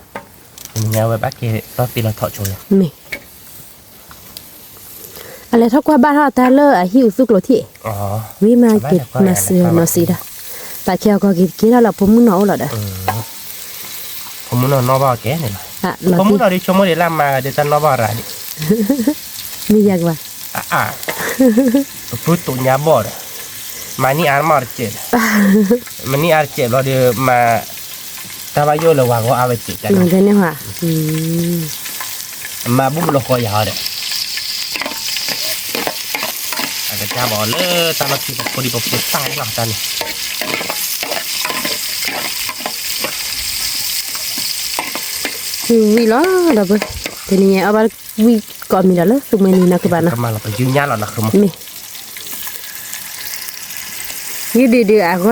ညါဝဲဘၣ်က့ၤလီၤသ့လီၤထီၣ်ဆိယၤ မ့ၢ် အလဲၤထီၣ်ကွၢ်ဘၣ်ထီၣ်တၢ်လၢအဟံၣ်အူသူကျိၤထံၣ် ဝံၤမးက့ၤ မၤစၢၤနီၤစံးဒၣ် ပာ်ခဲအီၤကီၢ်က့ၤတက့ၢ်ထီၣ်လၢဖိမုၣ်နီၤအိၣ်လီၤဒီး ဖိမုၣ်နီၤနီၢ်ဘၣ်အီၤကဲန့ၣ်လီၤ ဖိမုၣ်နီၤဒ်ဆိကမိၣ်ဒံးလၢအမၤဒီးတၢ်နီၢ်ဘၣ်အီၤရၤဒံး မ့ၢ်ယၤကဘၣ် အါအါ ပပုၢ်တိာ်ညါဘီၣ်ဒီး မၤနံၣ်အါမးတစဲးဒီး မၤနံၣ်အါတစဲးဘျီဒီး မၤ တၢ်ဘၣ်ယိၣ်လၢဝၤဂီၢ်အါဝဲစဲး မၤဘူၣ်ဘျီဃီယၤဒီး အကစၢ်ဘၣ်အီၤလၢတၢ်လီၢ်ခံ ပဖိဒံပဖိသၣ်လီၤတၢ်န့ၣ် ဝံၤဝံၤလီၤဒီးပှဲၤ တနံၤညါအီၣ်ဘၣ် ဝံၤကိးမံၤဒီးလၢသူမှဲနံၤနီၤကဘၣ်နီၤ မ့ၢ် ယုၢ်ဒုး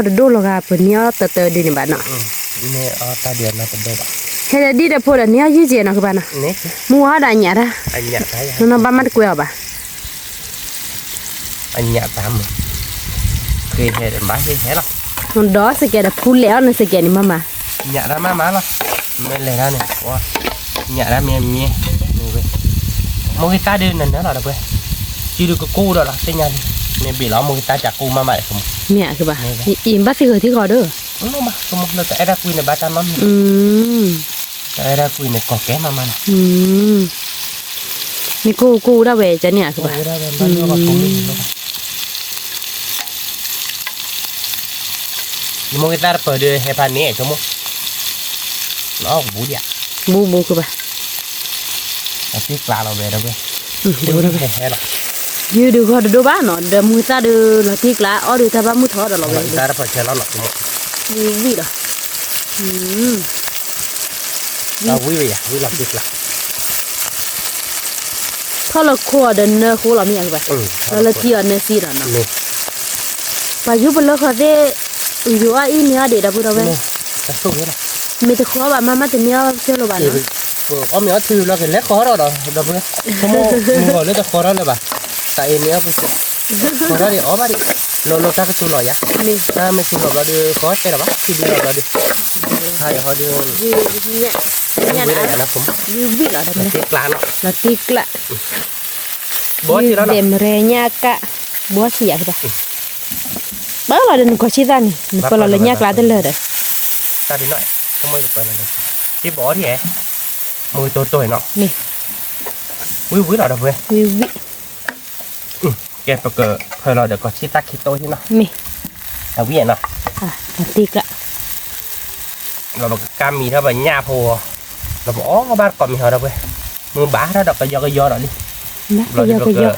ဒုးအဂီၢ်တဒိၣ်လီၤဂာ် ပနံၤအီၣ်တၢ်တၢ်ဒုးန့ၣ်ဘၣ်နီၤ ဟဲဒီးဒ်ဒီးဖိဒီးနံၤအီၣ်ယုၢ်ကဲနီၤကဘၣ်နီၤ မူဝါဒီးအညၣ်တၢ် နီၢ်နီၢ်ဘၣ်မးတကွဲအီၤဘၣ် အညၣ်တၢ်မုာ် ဃ့ဟဲဒီးဘၣ်ဟ့ၣ်ဟဲလီၤ ဒီးစကဲးဒီးဖူလဲၣ်အီၤန့ၣ်စကဲးန့ၣ်မးမး ညၣ်တၢ်မးမးလီၤ မ့ၢ်လဲၤတၢ်န့ၣ် ညၣ်တၢ်မ့ၢ်မ့ၢ် မိၢ်ဂ့ၤသၣ်ဒုးနနၢ်လီၤဒီးပှဲၤ စုဒုးကကိၢ်ဒီးလီၤ သ့ၣ်ညါလံ မ့ၢ်ဘ့ၣ်လီၤမိၢ်ဂ့ၤသၣ်ကကိၢ်မးမးဒီးကမိၢ် မ့ၢ်ကဘၣ် အံၤဘၣ်သ့ၣ်ဂီၤထံဂီၤဒီး မ့ၢ်ဘၣ်ကမိၢ်လၢတအဲၣ်တၢ်ကွံန့ၣ်ဘၣ်တၢ်နီတမံၤ တအဲၣ်တၢ်ကွံန့ၣ်ကီၢ်ကဲမးမးနီၤ မ့ၢ်ကိၢ်ကိၢ်ဒၣ်ဝဲကန့ၣ်ဧါကဘၣ် ယမိၢ်ဂ့ၤသၣ်တပၢၤဒီးဟဲဖးန့ၣ်ဆိကမိၣ် လီၤအီၣ်ကဘူးဒံးဧါ ဘူးဘူးကဘၣ် အတံၢ်ကျါလီၤဝဲဒီးဝဲ ဟဲဟဲလီၤ ယုၢ်ဒုးဂီၢ်တဒိၣ်ဘၣ်နီၤ ဒီးမူသၣ်ဒုးလီၤတံၢ်ကျါ အီၣ်ဒုးတၢ်ဘၣ်မုၢ်ထီၣ်ဒီးလီၤဝဲ တၢ်တပၢၤခဲလီၤနီၤ ဝံၤဝံၤလီၤ ဝံၤဝံၤလီၤတံၢ်ကျါ ထီၣ်လၢခိၣ်အီၤဒီးနၢဃိလီၤမ့ၢ်ဧါကဘၣ် လၢလၢထံအီၤနၢစံလီၤနီၤ ပှၤယိၣ်ပလၢဃီၤသ့ၣ် ယိၤအီၣ်အံၤန့ၢ်အီၣ်ဒံးဒီပုၢ်ဒီဝဲၢ် မ့ၢ်တဃီဘၣ်မးမးတန့ၢ်အီၣ်ကၢလိာ်ဘၣ်နီၤ အီၣ်မ့ၤအီၣ်ထံလီၤကလဲၤဃီၤထီၣ်ဒီး ဒီပုၢ်ဝဲၢ် ဆိကမိၣ်မုၢ်ဂီၤလၢတဃီၤထီၣ်လၢၤဘၣ် တၢ်အံၤန့ၢ်အီၣ်ဖိစၢၤ ဃီထီၣ်ဒံးအီၣ်ဘၣ်ဒံး, လီၤလီၤတၢ်ကစူၤလီၤယၤ, တၢ်မ့ၢ်စူၤလီၤဘျီဒီး ဃီတဲလီၤဘၣ် ထံဘျီလီၤဘျီဒီး, ဟါယဟီဒီး, ဝံၤလီၤ, သ့ကျါနီၤ, သ့ကျါ, ဘီထံလီၤနီၤ, ဒဲးမရဲညၣ်ကၣ်, ဘီထံယၤ, ပၢလီၤဒီးနကီၢ်ဆံသၣ်န့ၣ် နပၢလီၤလၢညၣ်ကျါတလၢာ်ဒီး, တၢ်ဒ်နီၤ, ကမီကပၢလီၤလၢ, တဘီထံဧဲ, မူကတိတိနီၤ, ဝံၤဝံၤလီၤဒီပုၢ်ဝဲၢ်, ဝံၤဝံၤ ကဲပကဖၢလီၤဒီးကီၢ်ဆံသၣ်ခံတိၢ်ဟံၣ်နီၤ, မ့ၢ်, အဝံၤနီၤ, သ့ကျါ, လီၤပကကါမံၤထီၣ်ပညၣ်ဖိ, လီၤပအီၣ်ဘၣ်ကီၢ်မံၤဟီဒီပုၢ်ဝဲၢ်, မုၢ်ဘၣ်ထီၣ်ဒီးကယီကယီဒီးလံ, ဘျီဒီးပက,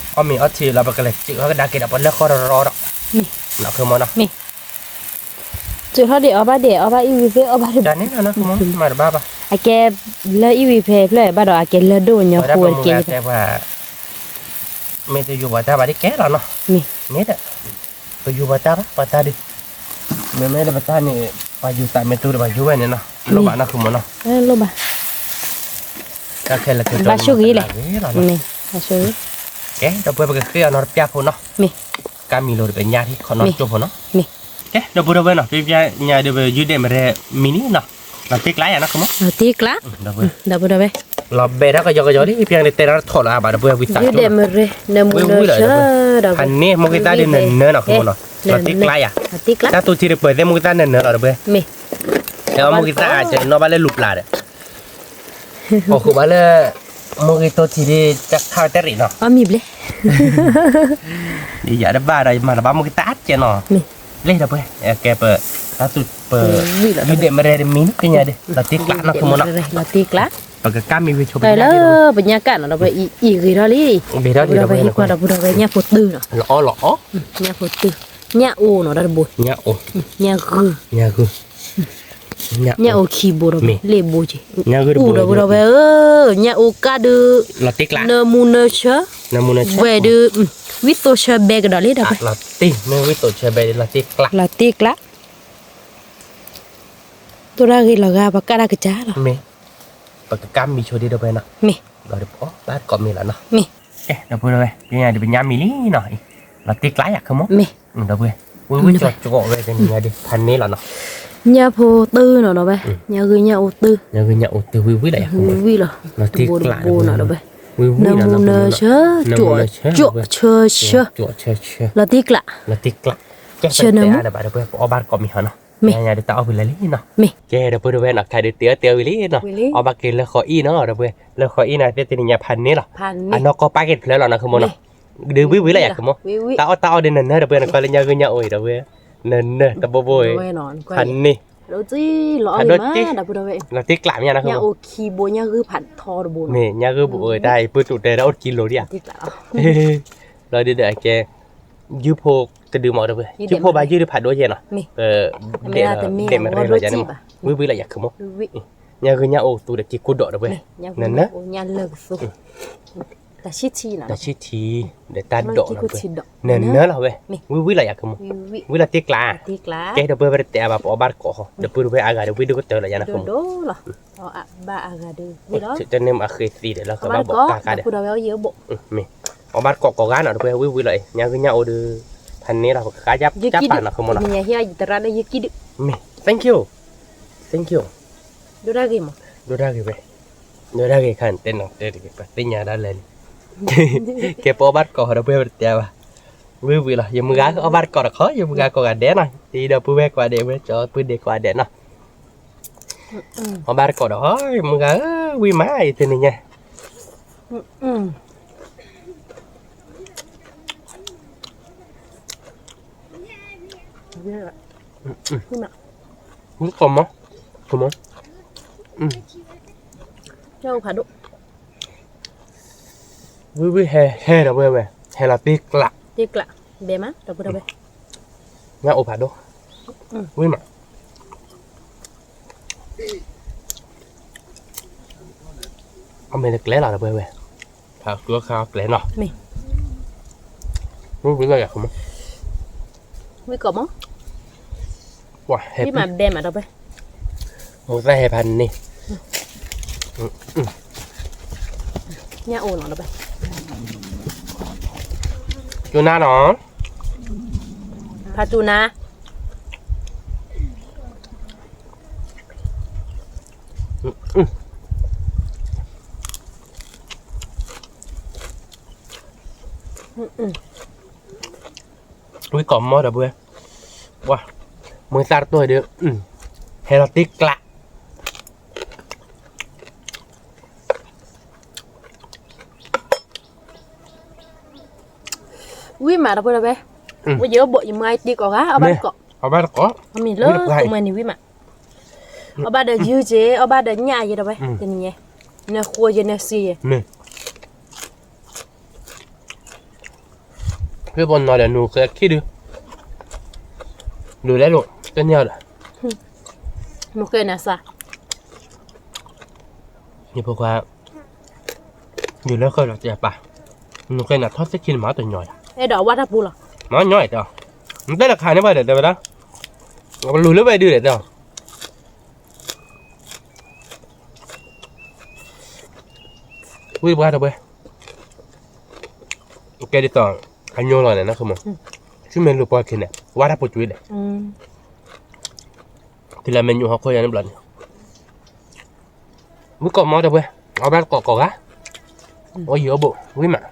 အီၣ်မ့ၤအီထံလီၤပကလဲၤစုးဟီၣ်ကဒါက့ၤဒီးပလၢဃီရီရီဒီး, နီၤ, စုးထီၣ်ဒံးအီၣ်ဘၣ်ဒံး အီၣ်ဘၣ်အံၣ်ဝံၤသ့ၣ်အီၣ်ဘၣ်ဒံး, မၤတဘၣ်ဘၣ်, အကဲ, လၢအံၣ်ဝံၤဖဲဖျၢၣ်ဘၣ်ဒီး အကဲလၢဒိၣ်ညီဃိကဲ, မ့ၢ်တယူၤပှၤတၢ်ဘၣ်ဒ်ကဲလီၤနီၤ, မ့ၢ်, မ့ၢ်ဒီး, ပယူၤပှၤတၢ်ဘၣ် ပှၤတၢ်ဒုး, မ့မ့ၢ်ဒီးပတၢ်န့ၣ်, ပှၤယူၤသးမ့ၢ်တူဒီးပှၤယူၤဝဲန့ၣ်နီၤ, လိၣ်ဘၣ်နီၤ ဃုမီၤနီၤ, လိၣ်ဘၣ်, တၢ်ခဲလၢာ်ခဲဆ့, ဘၣ်ဆိၣ်ဂ့ၤလဲၣ်, ကဲဒီပုၢ်ဝဲၢ်ပကဃ့အီၤနီတပျၢ်ဖိနီၤ, မ့ၢ်, ကါမံၤလိၤဒီးပညၣ်ထံခီနီတကၠိဖိနီၤ, မ့ၢ်, ကဲဒီပုၢ်ဝဲၢ်နီၤ ဖဲပညါဒီးပယူၤဒဲးမရဲမံၤန့ၣ်နီၤ, လီၤတ့ကျါယၤနီၤ ဃုမီၤ, လီၤတ့ကျါ, ဒီပုၢ်ဝဲၢ်, လီၤဘဲးထီၣ်ကယီကယီလံ ဖဲန့ၣ်တဲဒၣ်ထီၣ်လီၤအါဘၣ်ဒီပုၢ်ဝဲၢ်ဝံသးစူၤ, ဖးန့ၢ်မိၢ်က့ၤသၣ်ဒုးနၢၤနၢၤနီၤ ဃုမီၤနီၤ, လီၤတ့ကျါယၤ, တၢ်သူထံတပၢၢ်သ့ၣ်မိၢ်က့ၤသၣ်နၢၤနၢၤလီၤဒီပုၢ်ဝဲၢ်, မ့ၢ်, တဲအီၤမိၢ်က့ၤသၣ်အစဲးနီၣ်ဘၣ်လၢလူၤပျၢ်ဒီး ဟီၣ်ခိၣ်ဘၣ်လၢ, မိၢ်ဂ့ၤတိၢ်ထံဒ်တၢ်ထါဝဲတရံးနီၤ, အမံၤဘျဲၣ်, ယၤတဘၣ်ဒီးယမၤတဘၣ်မိၢ်က့ၤသၣ်အါကဲနီၤ, လၢဒီပုၢ်ဝဲၢ်, ကဲပ, တၢ်သူပ, ယူၤဒဲးမရဲတမံၤန့ၣ် ကညးဒ် လီၤတ့ကျါနီၤ ဃုမီၤနီၤ, လီၤတ့ကျါ, ပကကါမံၤဝံၤဆိပကညးဒ်, ပညၣ်ကၣ်နီၤ ဒီပုၢ်ဝဲၢ်, အံၤဂ့ၤထီၣ်လံ, ဒီပုၢ်ဝဲၢ်ဟံၣ်ကွၢ်ဒီပုၢ်ဒီပုၢ်ဝဲၢ် ညၣ်ဖိတုၤနီၤ, လီၤအီၣ်လီၤအီၣ်, ညၣ်ဖိတုၤ, ညၣ်အိၣ်နီၤ ဒီပုၢ်ဝဲၢ်, ညၣ်အိၣ်, ညၣ်ဂုၢ် ညၣ်အိၣ်ခံဘိဒီး လ့ၣ်ဘိက့ၤ, ဒီပုၢ်ဝဲၢ်ဧၢ, ညၣ်အိၣ်ကၣ်ဒုး, နၢမူနၢဆၢ, ဝဲဒုး, ဝံသိးဆၢဘဲကဒီးလံဒီး, လီၤတ့ကျါ, လီၤတ့ကျါ, တိၢ်တၢ်ဂ့ၤလီၤဂာ် ပှၤကၣ်တၢ်ကစၢ်လီၤ, မ့ၢ်, ပကကါမံၤဆိဒ်ဒီပုၢ်ဝဲၢ်နီၤ, မ့ၢ်, ဒီးပအီၣ်ဘၣ်ကိးမံၤလီၤနီၤ, မ့ၢ်, ဒီပုၢ်ဝဲၢ်, ပညါဒ်ပညါမံၤလံနီၤ, လီၤတ့ကျါယၤ ဃုမီၤ, မ့ၢ် ဒီပုၢ်ဝဲၢ်, ဝံၤဝံၤကၠီကၠီဝဲကန့ၣ်ညါဒ် ဖးန့ၢ်လီၤနီၤ, ညၣ်ဖိတုၤနီၤ ဒီပုၢ်ဝဲၢ်, ညၣ်ဂုၢ်ညၣ်အိၣ်တုၤ, ညၣ်ဂုၢ်ညၣ်အိၣ်တုၤ ဝံၤဝံၤလီၤယၤ ဝံၤဝံၤလီၤ, လီၤတ့ကျါ ဒီပုၢ်ဝဲၢ်, နၢမူနၢဆၢ, ကၠီကၠီဆၢဆၢ, လီၤတ့ကျါ, လီၤတ့ကျါ, ဆၢနၢမူ, ဒီပုၢ်ဝဲၢ် ပအီၣ်ဘၣ်ကိးမံၤဟီနီၤ, မ့ၢ်, ညါဒ်တၢ်အီၣ်ဖဲလဲၣ်လံနီၤ, မ့ၢ်, ကဲ ဒီပုၢ်ဝဲၢ်နီၤ ခဲဒုးတ့အီၣ်တ့အီၣ်ဝံၤလံနီၤ, အီၣ်ဘၣ်က့ၤလၢဃီအံၣ်နီၤ ဒီပုၢ်ဝဲၢ်, လၢဃီအံၣ်နီၤ သ့ၣ်တနံၤညါဖးန့ၢ်လီၤ, အနီၢ်ကီၢ်ပၢ်က့ၤတဖျၢၣ်လီၤနီၤ ဃုမီၤနီၤ, ဒုးဝံၤဝံၤလီၤယၤ ဃုမီၤ, တၢ်အီၣ်တၢ်အီၣ်ဒ်နၢၤနၢၤ ဒီပုၢ်ဝဲၢ် နကွၢ်လၢညၣ်ဂုၢ်ညၣ်အိၣ်အံၤ ဒီပုၢ်ဝဲၢ်, နၢၤနၢၤ တဘိဘိအံၤ, ဖးန့ၢ်, ဖးဒိၣ်က့, လီၤတ့ကျါမ့ၢ်နီၤ ဃုမီၤ, မ့ၢ်ညၣ်ဂုၢ်ဘူးအံၤ တၢ်အံၤပုၢ်တူၢ်တဲဒၣ်အိၣ်တကံလိၤဒံးဧါ, လီၤဒုးဒီးအကဲ, ယုၢ်ဖိတဒုမီၤ ဒီပုၢ်ဝဲၢ်, ယုၢ်ဖိဘၣ်ယုၢ်ဒုးဖးဒိၣ်ယဲၢ်နီၤ, ဒဲးမရဲလီၤယၤန့ၣ်မး, ဝံၤဝံၤလီၤယၤ ဃုမီၤ, ညၣ်ဂုၢ်ညၣ်အိၣ်သူဒီးက့ၤကိးဒီး ဒီပုၢ်ဝဲၢ်, နၢၤနၢၤ, တၢ်ဆံၣ်ထံ, တၢ်ဆံၣ်ထံဒီးတၢ်ဒိးနီၤ ဒီပုၢ်ဝဲၢ်, နၢၤနၢၤလီၤဝဲ, ဝံၤဝံၤလီၤယၤ ဃုမီၤ, ဝံၤလီၤတ့ကျါ, ကဲ ဒီပုၢ်ဝဲၢ် ပတတဲအါဘၣ် ပအီၣ်ဘၣ်တကိးဃီ ဒီပုၢ်ဝဲၢ်အါဂၤဒီး ဝံၤဒုးကတၢၢ်လီၤယၤနီၤ ဃုမီၤ တန့ၢ်မးဃ့သံဒီး လၢကဘၣ်ဘိးကါကါဒီး, မ့ၢ်, အီၣ်ဘၣ်တကိးကိးဂၤနီၤ ဒီပုၢ်ဝဲၢ် ဝံၤဝံၤလီၤအံၤ ညၣ်ဂုၢ်ညၣ်အိၣ်ဒီး, ဖးန့ၢ်လီၤ ပကဃါယါပၢ်နီၤ ဃုမီၤနီၤ, မ့ၢ်, thank you, thank you, ဒိၣ်တၢ်ဂ့ၤမး, ဒိၣ်တၢ်ဂ့ၤဝဲ, ဒိၣ်တၢ်ဂ့ၤခါန့ၣ် တဲနီၤတဲတဂ့ၤ ပသ့ၣ်ညါဒၣ်လဲာ်န့ၣ်, ကဲပအီၣ်ဘၣ်တကိးဃီ ဒီပုၢ်ဝဲၢ် ပတတဲဘၣ်, ဝံၤဝံၤလီၤ ယမုၢ်ဂၤအီၣ်ဘၣ်တကိးဒီးခီ ယမုၢ်ဂၤကိးဂၤဒဲးနီၤ ယဒီပုၢ်ဝဲၢ်ကိးဂၤဒဲး ဝဲကၠီပုၢ်ဒဲးကိးဂၤဒဲးနီၤ အီၣ်ဘၣ်တကိးဒီး ယမုၢ်ဂၤဧၢ ဝံၣ်မး ယတနံၤညါ, ဝံၣ်ကိးမး, ကိးမး, ဝံၣ်ဝံၣ်ဟဲဟဲဒီးဝဲဝဲ ဟဲလီၤတ့ကျး, တ့ကျး, ဘဲမး ဒီပုၢ်ဝဲၢ်, ညၣ်အိၣ်ဖးဒိၣ်, ဝံၣ်မး အမ့ၢ်တကျဲလီၤ ဒီပုၢ်ဝဲၢ်, ဖးကျိခါကျဲနီၤ, ဝံၣ်ဝံၣ်လီၤယၤ ဝံၣ်ကိးမး, ဝံၣ်မးဘဲမး ဒီပုၢ်ဝဲၢ်, မိၢ်သၣ်ဟဲဖးန့ၣ်, ညၣ်အိၣ်နီၤ ဒီပုၢ်ဝဲၢ်, ကဲ တူနါနီၤ, ဖးတူနါ, ဝံကိးမီၢ်ဒီပုၢ်ဝဲၢ်, ပှၤ, မုၢ်သၣ်တတိၢ်ဒီး, ဟဲလီၤတ့ကျး ဝံၣ်မးဒီပုၢ်ဝဲၢ်, ဝဲယအိၣ်ဘိးယမါတ့ကိးဂၤ အီၣ်ဘၣ်တကိး, အီၣ်ဘၣ်တကိး, အမံၤလၢကမၢ်န့ၣ်ဝံၣ်မး, အီၣ်ဘၣ်ဒီးယုၢ်က့ၤ အီၣ်ဘၣ်ဒီးညၣ်ယဲဒီပုၢ်ဝဲၢ်, တနံၤညါ, နဃိယဲနစံယဲ, ဖဲပနီၤဒီးနူၤဃဲခံဒု, ဒုးလဲလိာ် ကန့ၢ်အီၤဒီး, နူၤဃဲနစံ, ယဖိခွါ ယလဲၤဃုာ်ဒီးတၢ်ပာ်, နူၤဃဲနၤထီၣ်သ့ၣ်ခံန့ၣ် မၤတညီယၤ, အဲၣ်ဒိးဝါတၢ်ပူၤလီၤ, မၤညီယၤတဲ, နတဲလၢခါန့ၣ်ဘၣ်ဒီးတဲဝဲဒၣ်, ကလူၤလၢဝဲဒုးဒီးတဲ, ဝံၣ်ပှၤတဝဲ, ကဲဒ်သိး, အညိလီၤန့ၣ် နၢ်ခမီ, ဆူမဲာ်လူၤပှၤခံန့ၣ် ဝါတၢ်ပူၤကွံာ်ဒီး, တုၤလၢမဲာ်ညိဟီၣ်ခိၣ်ယၤန့ၣ်ဘျီန့ၣ် ဝံၣ်ကိးမီၢ်ဒီပုၢ်ဝဲၢ်, အီၣ်ဘၣ်တကိးကိးဂၤ, အီၣ်ယံၤအီၣ်ဘူး ဝံၣ်မး,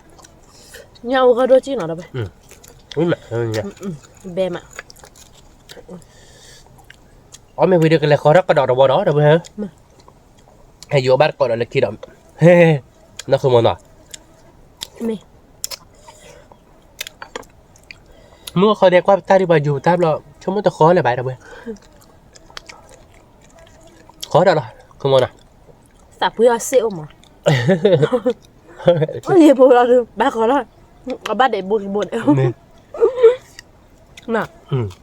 ညၣ်အူဃီဒိၣ်ကံၣ်နီၤဒီပုၢ်ဝဲၢ်, ဝံၣ်မး, ဘဲမး, အီၣ်မ့ၢ်ဝံၤဒီးကလဲၤဃီထီၣ်ကဒီးတဝီဒီး ဒီပုၢ်ဝဲၢ်ဧၢ, ဟဲယိၤဘၣ်တကိးဒီးလၢခံဒီး, ဟဲ, နၢ်ခမီနီၤ မုၢ်ဃီဒဲးကွၢ်ပတၢ်ဒံးပှၤယူၤပတၢ်ဘျီ, ဆိကမိၣ်တဃီလၢၤဘၣ်ဒီပုၢ်ဝဲၢ်, ဃီဒီးလီၤ ခမီနီၤ, သးပှ့ၤအီၤစ့ၣ်အိၣ်မး, အိၣ်ယံၤဘိလီၤဒုး ဘၣ်ဃီလီၤ, အီၣ်ဘၣ်ဒဲးဘိကဘိဒဲး,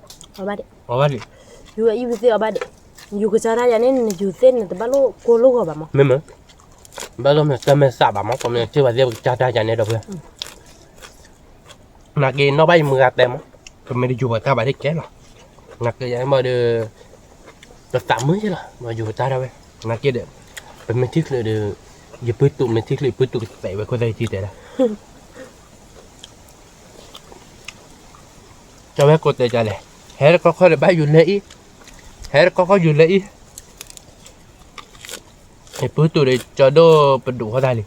အီၣ်ဘၣ်ဒဲး, ယူၤအံၤဝံၤသ့ၣ်အီၣ်ဘၣ်ဒဲး, ယူၤကစၢ်တၢ်ယၤန့ၣ် နယူၤသ့ၣ်နတဘၣ်လိၣ်ကိၢ်လိၣ်ဂီၤဘၣ်မး, မ့ၢ်မ့ၢ်, ဘၣ်လိၣ်မ့ၢ်တၢ်မဲာ်သးဘၣ်မး ပမ့ၢ်စ့ၢ်ဘၣ်သ့ၣ်ပကစၢ်တၢ်ယၤန့ၣ်ဒီပုၢ်ဝဲၢ် နာ်က့နီၣ်ဘၣ်ယမုၢ်ဂၤတဲမး, ပမ့ၢ်တယူၤပှၤတၢ်ဘၣ်တကဲလီၤ, နာ်က့ယၤမးဒီး, တသးမုာ်ယလီၤ မ့ၢ်ယူၤပတၢ်ဒၣ်ဝဲ, နာ်က့ဒီး, ပမ့ၢ်ထံၣ်ချုးဒီး, ယပုၢ်တူာ်မ့ၢ်ထံၣ်ချုးယပုၢ်တူာ်ကသဲးဝဲခိၣ်သၣ်ယထံတဲဒၣ် ကၠီဝဲကိးတဲကလဲၣ်, ဟဲတခီခီဒီးဘၣ်ယူၤလၢအံၤ, ဟဲတခီခီယူၤလၢအံၤ, ယပုၢ်တူာ်ဒီးကၠီဒိၣ်ပဒိၣ်ဃီသၣ်လံ,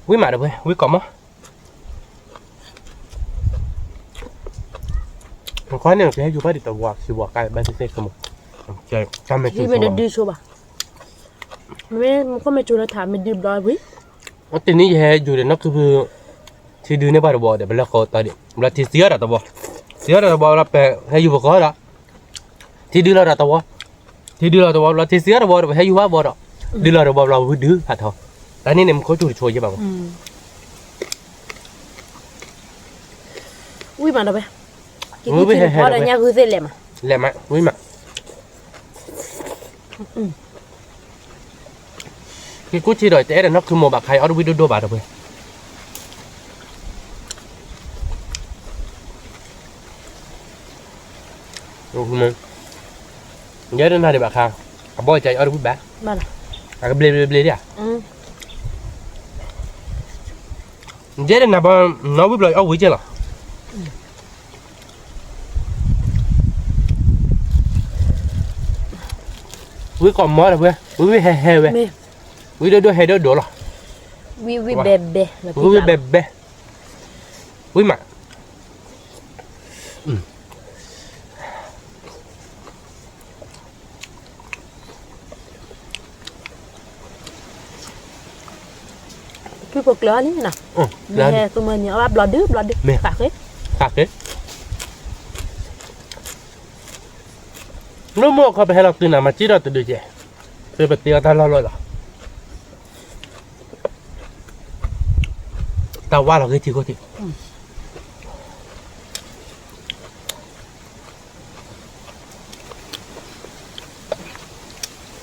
ဝံၣ်မးဒီပုၢ်ဝဲၢ် ဝံၣ်ကိးမီၢ် နကွၢ်န့ၣ် ကဟဲယူၤဘၣ်ဒံးတဝီခံဝီကါဘၣ်သ့ၣ်သ့ၣ်ကမီၤ, တၢ်မ့ၢ်ဒုးဆိဘၣ်, မ့ၢ်မ့ၢ်ခိၣ်မ့ၢ်ကၠိလၢထးမ့ၢ်ဒုးဘျီဝံၤ, အတနံၤယဟဲယူၤဒီးနီၢ်ခုဖု, ထံဒုးန့ၢ်ပှၤတဝီဒီး ပလဲၤဃီတၢ်ဒံး ဘျီထံသံအီၤဒီးတဝီ, သံအီၤဒီးတဝီဘျီပဟဲယူၤပဃီဒီး, ထံဒုးလီၤဒီးတဝီ, ထံဒုးလီၤတဝီဘျီထံသံအီၤတဝီဒီး ပဟဲယူၤဘၣ်ဘီဒီး, ဒုးလီၤတဝီဘျီဝံၤဒုးဖးထီ, တၢ်န့ၣ်န့ၣ် မ့ၢ်ခိၣ်ကၠိတဆိယဲၢ်ဘၣ်မး ဝံၣ်မးဒီပုၢ်ဝဲၢ်, က့ၤကူၣ်ထံဒီးညၣ်ဂုၢ်သ့ၣ်လဲၤမး, လဲၤမး ဝံၣ်မး, က့ၤကူၣ်ထံဒီးတအဲၣ်ဒိးနီၢ်ခုမိၢ်ဘၣ်ခါအံၤ အီၣ်တဝံၣ်ဒိၣ်ဒိၣ်ဘၣ်ဒီပုၢ်ဝဲၢ် ယဲဒၣ်နၤဒံးဘၣ်ခါ, အဘီအကၢအံၤအီၣ်တဝံၣ်ဘၣ်, အကဘျ့ဘျ့ဘျ့ဒၣ်, ယဲဒၣ်နၤဘီ, နီၢ်ဝံၣ်ဘျီအီၣ်ဝံၣ်ကဲလီၤ, ဝံၣ်ကိးမီၢ်ဒီပုၢ်ဝဲၢ်, ဝံၣ်ဝံၣ်ဟဲဟဲဝဲ, ဝံၣ်ဒိၣ်ဒိၣ်ဟဲဒိၣ်ဒိၣ်လီၤ, ဝံၣ်ဝံၣ်ဘဲဘဲ, ဝံၣ်ဝံၣ်ဘဲဘဲ, ဝံၣ်မး ဖုၣ်ဖိကျၢၤလံနီၤ, မ့ၢ်ဟဲကမၢနံၤအီၣ်ဘၣ်ဘျီဒုဘျီဒု, မ့ၢ်, ဃးဃ့, ဃးဃ့, လၢမိၢ်အခီပဟဲလီၤတုၤနၤမၤစံၣ်ထီၣ်တဒုကဲ, ဖဲပတ့အီၣ်တၢ်လီၢ်လီၢ်လီၤ တၢ်ဝါလီၤဂ့ၤထံခိၣ်ထံး,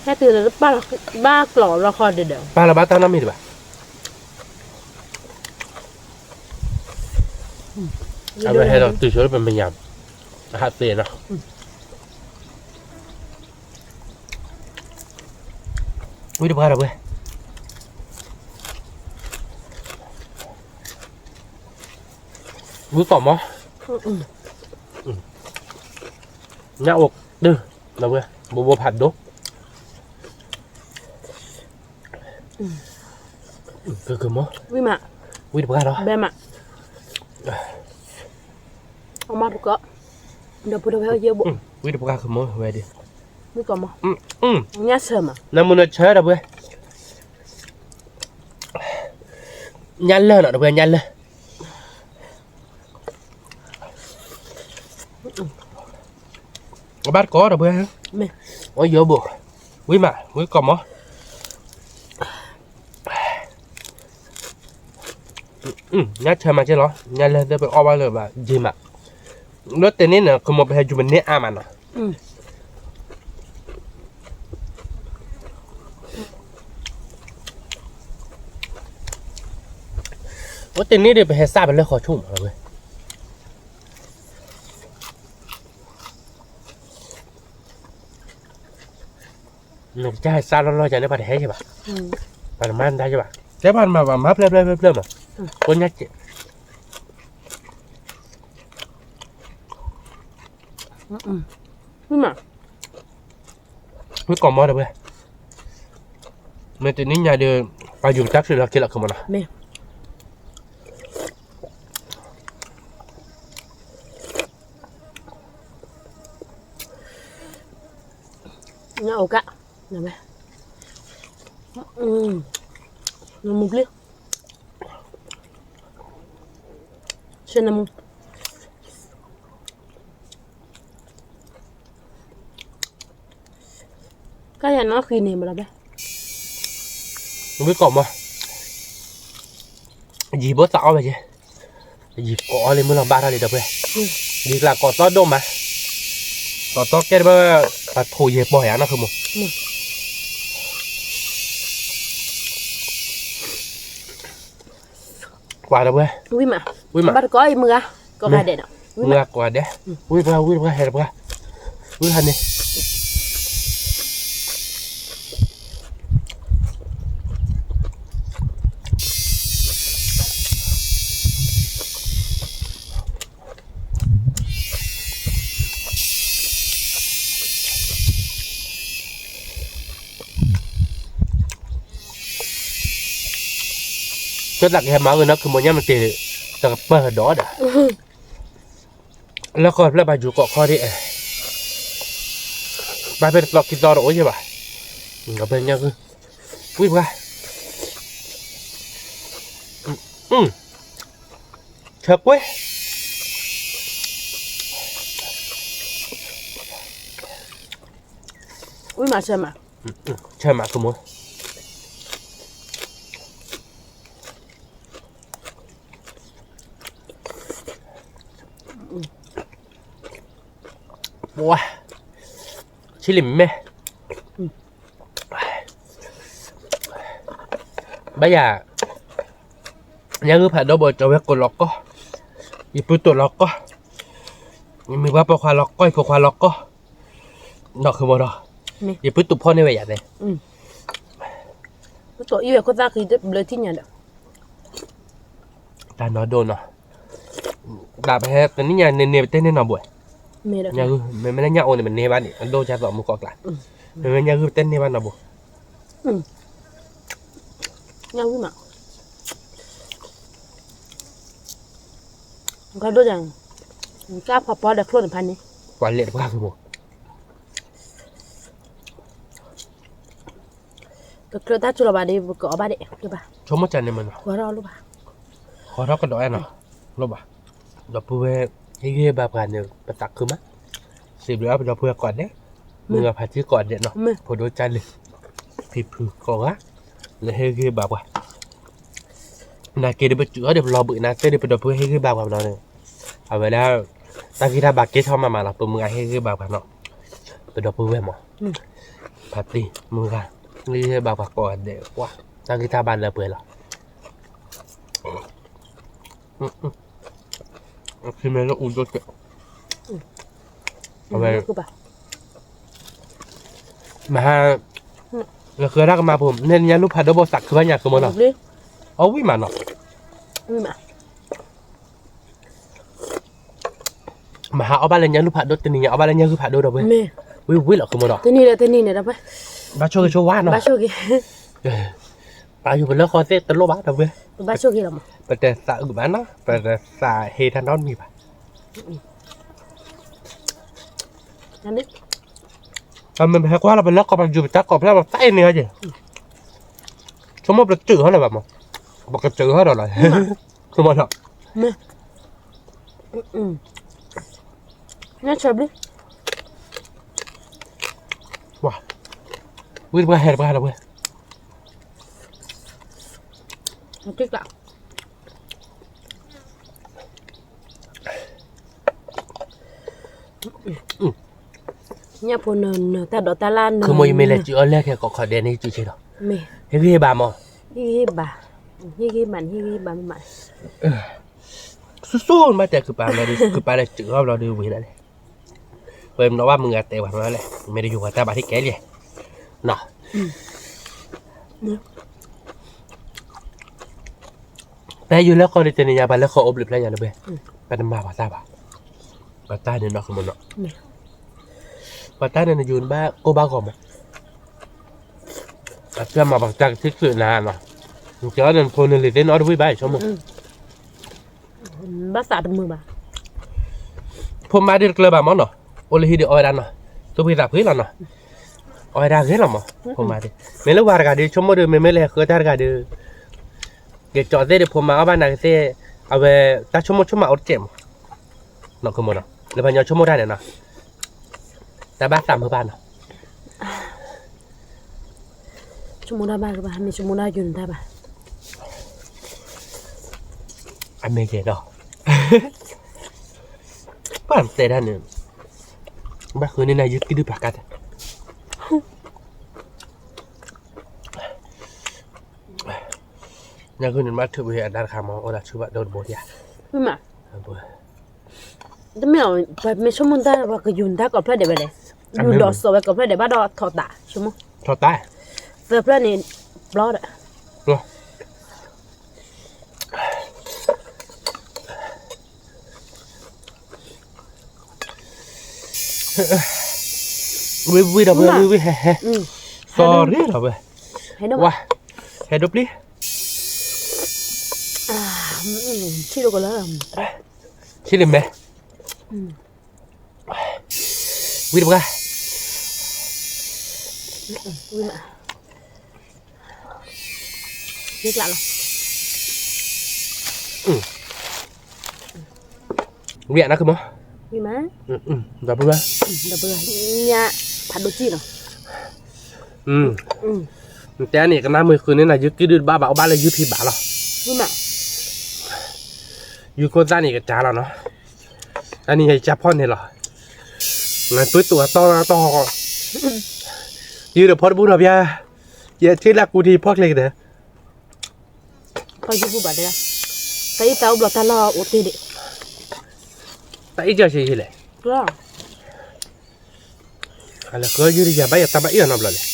ဟဲတုၤလၢဘၣ်ကျီးလီၤခီဒဲးဒီး, ပာ်လီၤဘၣ်တၢ်နီတမံၤဒံးဘၣ်, အဝဲဟဲဒီးတုၤဆိလၢပမဲာ်ညါ, အဟးသ့နီၤ ဝံၣ်တပှၢ်ဒီပုၢ်ဝဲၢ်, ဝံကိးမီၤ, ညၣ်အိၣ်တုၤ, ဘိဘိဖးဒိၣ်, ကမီၤ, ဝံတပှၢ်လီၤ, အမၤတကီ, ဒီပုၢ်ဒီဝဲၢ်ယဲဘိ, ဝံတပှၢ်ကမီၤဝဲဒၣ်, ဝံကိးမီၤ, ညၣ်ဆၢမး, နမုၢ်နဆၢဒီပုၢ်ဝဲၢ်, ညၣ်လၢာ်နီၤ ဒီပုၢ်ဝဲၢ် ညၣ်လၢာ် အဘၣ်တကိးဒီပုၢ်ဝဲၢ်, အိၣ်ယိဘိ, ဝံမး ဝံကိးမီၤ, ညၣ်ဆၢမးကဲလီၤ ညၣ်လၢာ်သ့ၣ်ပအီၣ်ဘၣ်လၢၤဘၣ်ယံာ်မး, လၢတနံၣ်န့ၣ် ကမီၤပဟဲယူၤမ့ၢ်န့ၢ်အါမးနီၤ အိၣ်တနံၣ်ဒီး ပဟဲစးပလၢၢ်ဃီဆိၣ်မး, နကစၢ်ဟဲစးလီၢ်လီၢ်ယၤန့ၣ် ပှၤတဟဲယဲဘၣ်, ပှၤတမၤတၢ်ယဲဘၣ်, တဲပှၤတမၤဘၣ် မၤဖျၢၣ်ဖျၢၣ်ဖျၢၣ်ဖျၢၣ်မး, ကိးညါကဲး မ့ၢ်ကိးမီၤဒီးဝဲ, မ့ၢ်တနံၣ်ညါဒီး ပှၤယူၤကတၢၢ်ချံးလီၤက့ၤလီၤကမီၤနီၤ, ညၣ်အိၣ်ကၣ်, နမူကျ့, ဆဲနမူ ကယၤနီၣ်ဃံန့ၣ်မးလီၤဘဲ, ဝံကိးမီၤ, ယံာ်ဘိသးအီၣ်ဝဲကဲ, ယံာ်ကိးအီၣ်လံမုၢ်လီၤဘၣ်ထီၣ်လံဒီပုၢ်ဝဲၢ်, ယံာ်ကျါကိးသီၣ်ဒိၣ်မး, ကိးသီၣ်ကဲတဘၣ်, ပှၤထိးယဲၢ်ပီၢ်ယၤနီၣ်ဃုမိၢ် ကွၢ်ဒီပုၢ်ဝဲၢ်, ဝံမး, ဝံမး, ဘၣ်တကိးအံၤမုၢ်ဂၤ, ကိးဂၤဒဲးနီၤ, မုၢ်ဂၤကိးဂၤဒဲး, ဝံတပှၢ် ဝံတပှၢ် ဟဲတပှၢ်, ဝံဟးန့ၣ် ကသးကဟဲမၤဂ့ၤနီၣ် ခုမိၢ်ညါမ့ၢ်တ့ၢ် တကပၢၢ်ဒီးဒီး လၢဃီဖျၢၣ်ဘၣ်ယူၤကိးခီဒ်အဲၣ် ဘၣ်ဖဲတသီခံသီတအိၣ်ယဲၢ်ဘၣ် ဖဲညါဂုၢ် ဝံပှၤ ဆၢကွ့ ဝံမးဆၢမး ဆၢမးကမိၢ် ပှၤ ဆံလံမဲာ် ဘၣ်ယၤ ညါဂုၢ်ဖးဒိၣ်ဘိးကၠီၤဝဲကိးလီၤကီၢ် ယပုၢ်တိာ်လီၤကီၢ် ယမ့ၢ်ပှၤပိာ်ခွါလီၤကီၢ် ယဖိခွါလီၤကီၢ် ဒီးခုမိၢ်ဒီး ယပုၢ်တိာ်ဖီၣ်န့ၢ်ဝဲယၤသ့ တၢ်နီၢ်ဒိၣ်နီၤ တၢ်ပဟဲတနံၣ်ညါန့ၣ်န့ၣ် ပတဲန့ၢ်နီၢ်ဘှဲး မ့ၢ်လၢညၣ်အိၣ်န့ၣ် ပန့ၢ်ဘၣ်န့ၣ် အဒိၣ်ကၢ်သိးမူကီၢ်ကျါ မ့မ့ၢ်ညၣ်ဂုၢ်ပတဲန့ၢ်ဘၣ်နီၢ်ဘှဲး ညၣ်ဂုၢ်မး ကဒိၣ်ယၤ ကၢ်ဖီပီဒီးချိၣ်န့ၣ်ဖးန့ၣ် ပှၤလဲၤတပှၢ်ကမိၢ် ကချၢတၢ်စူၤလီၤဘၣ်ဒီး ပကအီၣ်ဘၣ်ဒဲး ဆိကမိၣ်ကန့ၣ်မးနီၤ ဃီထီၣ်ကဒီးအဲၣ်နီၤ လိၣ်ဘၣ် ဒီပုၢ်ဝဲၢ် ဟ့ၣ်ဂံၢ်ဘါပှၤန့ၣ် ပသးခုမး စံးဘျုးအပဒီပုၢ်ဝဲၢ်ကိးဂၤဒဲး မုၢ်ဂၤဖးထံကိးဂၤဒဲးနီၤ ဖိဒိၣ်ကၢ်လံၤ ဖံဖုကိးဂၤ လၢဟ့ၣ်ဂံၢ်ဘါပှၤ နာ်က့ဒီးပစူးအီၤဒီးပလီၤဘှံးနၤသ့ၣ်ဒီးပဒီပုၢ်ဝဲၢ်ဟ့ၣ်ဂံၢ်ဘါပှၤဘျီန့ၣ် အဝဲဒၣ် တၢ်ဂံၢ်တၢ်ဘါကဲထီၣ်မးမးလီၤ ပမုၢ်ဂၤဟ့ၣ်ဂံၢ်ဘါပှၤနီၤ ပဒီပုၢ်ဝဲၢ်မး ဖးထံမုၢ်ဂၤ ဟ့ၣ်ဂံၢ်ဘါပှၤကိးဂၤဒဲး ပှၤ တၢ်ဂံၢ်တၢ်ဘါလၢပှဲၤလီၤ အဝဲ မဟါ နဃၢၤတၢ်ကမၣ်ဖိ နဲၣ်ညါလူၢ်ဖးဒိၣ်ဘိသးခုဘၣ်ညါကမိၢ်နီၤ အဝံၣ်မးနီၤ ဝံၣ်မး မဟါအီၣ်ဘၣ်လၢညၣ်လုၢ်ဖးဒိၣ် တနံၤညါအီၣ်ဘၣ်လၢညၣ်လုၢ်ဖးဒိၣ်ဒီပုၢ်ဝဲၢ်, ဝံၣ်ဝံၣ်လီၤ ဃုမိၢ်ဒီး, တနံၤဒီးတနံၤန့ၣ်ဒီပုၢ်ဝဲၢ်, ဘၣ်ဆိၣ်ဂ့ၤဆိၣ်ဝါနီၤ, ဘၣ်ဆိၣ်ဂ့ၤ, ပာ်ယုာ်ပလၢဃီသ့ၣ်တလိၣ်ဘၣ်ဒီပုၢ်ဝဲၢ်, ဘၣ်ဆိၣ်ဂ့ၤလီၤမး, ပတသးအုးဘၣ်နီၤ, ပတသးဟ့တၢ်နီတမံၤဘၣ် မ့ၢ်ပဟဲကွၢ်လီၤ ပလၢကီၢ်ပယူၤပတၢ်ကိးဖျၢၣ် ပသးအ့ၣ်န့ၢ်ဟီက့ၤ, ဆိကမိၣ်ပတတုာ်ဟီလၢၤဘၣ်မး, ပကတုာ်ဟီဒီးလီၤ, ဆိကမိၣ်ဒီး, ဝံၣ်တပှၢ်ဟဲတပှၢ်လီၤဝဲ, ညၣ်ဖိနၢၤနၢၤ တၢ်ဒိးတၢ်လၢ်နၢၤ, ခီမိၢ်ယမ့ၢ်လဲၤစုအီၣ်လဲၣ်ခဲကိးခီဒဲးန့ၣ် ယစုဆ့ဒီး, မ့ၢ်, ဟ့ၣ်ဂံၢ်ဟ့ၣ်ဘါမး, ဟ့ၣ်ဂံၢ်ဟ့ၣ်ဘါန့ၣ် ဟ့ၣ်ဂံၢ်ဟ့ၣ်ဘါမး, ဆူၣ်ဆူၣ်မးတဲ ခုပာ်လီၤဒီး ခုပာ်လၢစုအီၣ်ဘျီဒီးဝံၤဒၣ်လဲၣ်, ပှၤမနီၣ်ဘၣ်မုၢ်ဂၤတဲဝဲမးလဲၣ် မ့ၢ်တယိၤပှၤတၢ်ဘၣ်ထံၣ်ကဲလံ, နီၤ ဖဲယိၤလၢဃီဒီးတနံၤညါ ပှၤလၢဃီအိၣ်ဘျုးဖျဲၣ်ညါလၢပှဲၤ, ပတမၤပှၤတၢ်ဘၣ်, ပှၤတၢ်န့ၣ်နီၤ ကမနီၤ, ပှၤတၢ်န့ၣ်နယူၤနဘၣ်ကိၢ်ဘၣ်ဂီၤမး, အတၢ်မၤပှၤတၢ်ကထံၣ်ချုးနၤနီၤ, နကဲအီၣ်ဒီးနဖိနလံၤသ့ၣ်နအီၣ်တဝံၣ်ဘၣ် ဆိကမိၣ် ဘၣ်သးတမုာ်ဘၣ်. ဖိမါဒုးတကျၢၤဘၣ်မးနီၤ, အိၣ်လၢဟံၣ်ဒီးအီၣ်ဝဲဒၣ်နီၤ, သူၣ်ဖှံသးဖှံလီၤနီၤ, အီၣ်ဝဲဒၣ်ဂ့ၤလီၤမး, ဖိမါဒုး, မ့ၢ်လၢပှၤတဂၤဒီး ဆိကမိၣ်ဒီး မ့မ့ၢ်လဲၤဃုတၢ်တဂၤဒီး, ကကၠီသ့ၣ်ဒီး ဖိမါအီၣ်ဘၣ်နၤကသ့ၣ်, အဝဲတၢ်ဆိကမိၣ်ဆိကမးအိၣ်တစဲးမး, နီၤ ကမနီၤ, လၢပှၤကညီဆိကမိၣ်တၢ်န့ၣ်နီၤ, တၢ်ဘၣ်သးမုာ်ဘၣ်နီၤ ဆိကမိၣ်တၢ်ဘၣ်ကဘၣ် မ့ၢ်ဆိကမိၣ်တၢ်ယိၤန့ၣ်တၢ်ဘၣ်. အမ့ၢ်ယဲဒီး, ပှၤတဲဒၣ်န့ၣ်, ဘၣ်ဃုန့ၢ်နၤယုၢ်ကံၢ်ဒုၣ်ပာ်ကါတဲ, ညါဃုန့ၣ်မ့ၢ်ထုးဝဲအဒါတခါမး အိၣ်ဒၣ်ဆူဘၣ်ဒိတဘိဒံးဧါ, တမ့ၢ်အီၤ ပှၤမ့ၢ်ဆိကမိၣ်တၢ် ပှၤကယူၤနတၢ်ကိးဖျၢၣ်ဒဲးဝဲလဲၣ်, ယူၤဒီးစိာ်ဝဲကိးဖျၢၣ်ဒဲးဘၣ်ဒီးထီၣ်သး ဆိကမိၣ်, ထီၣ်သး, သၢဖျၢၣ်န့ၣ်, ဘျီဒီး, ဝံၣ်ဝံၣ်ဒီးဝဲ ဝံၣ်ဝံၣ်ဟဲဟဲ, သီရ့ဒီးဝဲ, ဝါ, ဟဲဒိၣ်ပျံၤ, ဆံးလီၤမဲ ဝံၣ်တပှၢ်, ဝံၣ်နၤကမီၤ, ဒီပုၢ်ဝဲၢ်, ညၣ်ဖးဒိၣ်ကံၢ်နီၤ, တဲန့ၣ် ကနၣ်မုာ်ဃုန့ၢ်နၤ ယုၢ်ကံၢ်ဒုၣ်တဘၣ်ဘၣ် အိၣ်ဘၣ်လၢယုၢ်ဖံဘၣ်လီၤ, ယုၢ်ခိၣ်သၣ်န့ၣ် ယကစၢ်လီၤနီၤ, တၢ်န့ၣ်ယကစၢ်ဖီၣ်န့ၣ်လီၤ, နပၢၢ်တူာ်အတီၢ်တီၢ်, ယုၢ်ဒီးဖီၣ်တဘူၣ်နီၤဘၣ်, ယထံၣ်လၢကူထံဖီၣ်ချ့ကတၢၢ် ဖီၣ်ယုၢ်ဘူၣ်ဘၣ်တဲ, တၢ်အံၤတၢ်အိၣ်ဘျီတၢ်လီၢ်အိၣ်တ့ၢ်ဒံး, တၢ်အံၤကၢ်ဆံးယံၤလဲၣ်, လဲၤဃုယုၢ်တယၤဘၣ်ယတၢ်ဘၣ်အံၤအနီတဘျီလဲၣ်,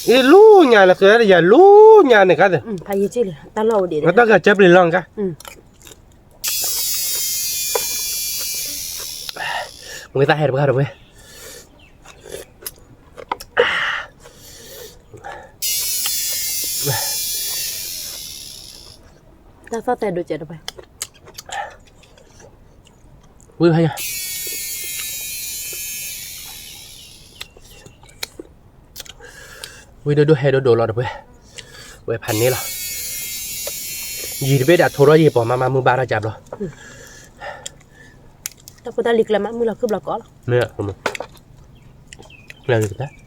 အံၤလူညါလဲၤဃုတယၤလူညါန့ၣ်ကါ, တၢ်ဂၤကၢပျံၤလီၤကါ ဝံသးဟဲတပှၢ်တဝဲ, တၢ်သီၣ်သဲးဒိၣ်စဲးတပှၢ်, ဝံဟဲယၤ ဝံဒိၣ်ဒိၣ်ဟဲဒိၣ်ဒိၣ်လီၤတပှဲၤ, ဝဲဖးန့ၣ်လီၤ, ယံာ်တဘ့ၣ်ဒီးထိထီၣ်ယံာ်ပီၤမးမးမုၢ်ဘၣ်ထီၣ်ကၢဘျီ, တၢ်ဖိတၢ်လံၤကျဲမးမုၢ်လီၤခုၣ်ဘျီကိးလီၤ, မ့ၢ်, လၢဂ့ၤကတၢၢ်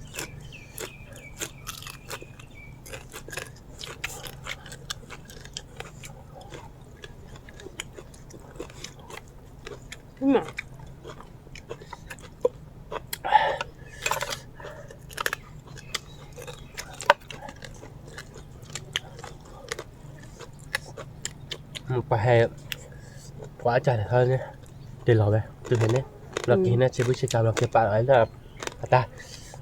ပှၤဟဲ, ပှၤအစၢ်န့ၣ်ခါန့ၣ်, တ့ၢ်လီၤဝဲ, တုၤဖဲန့ၣ်, ဘျီက့ၤန့ၣ် ဆ့ဘုၣ်ဆ့ကၤဘျီက့ၤပာ်လီၤဝဲလၢ, အတၢ်,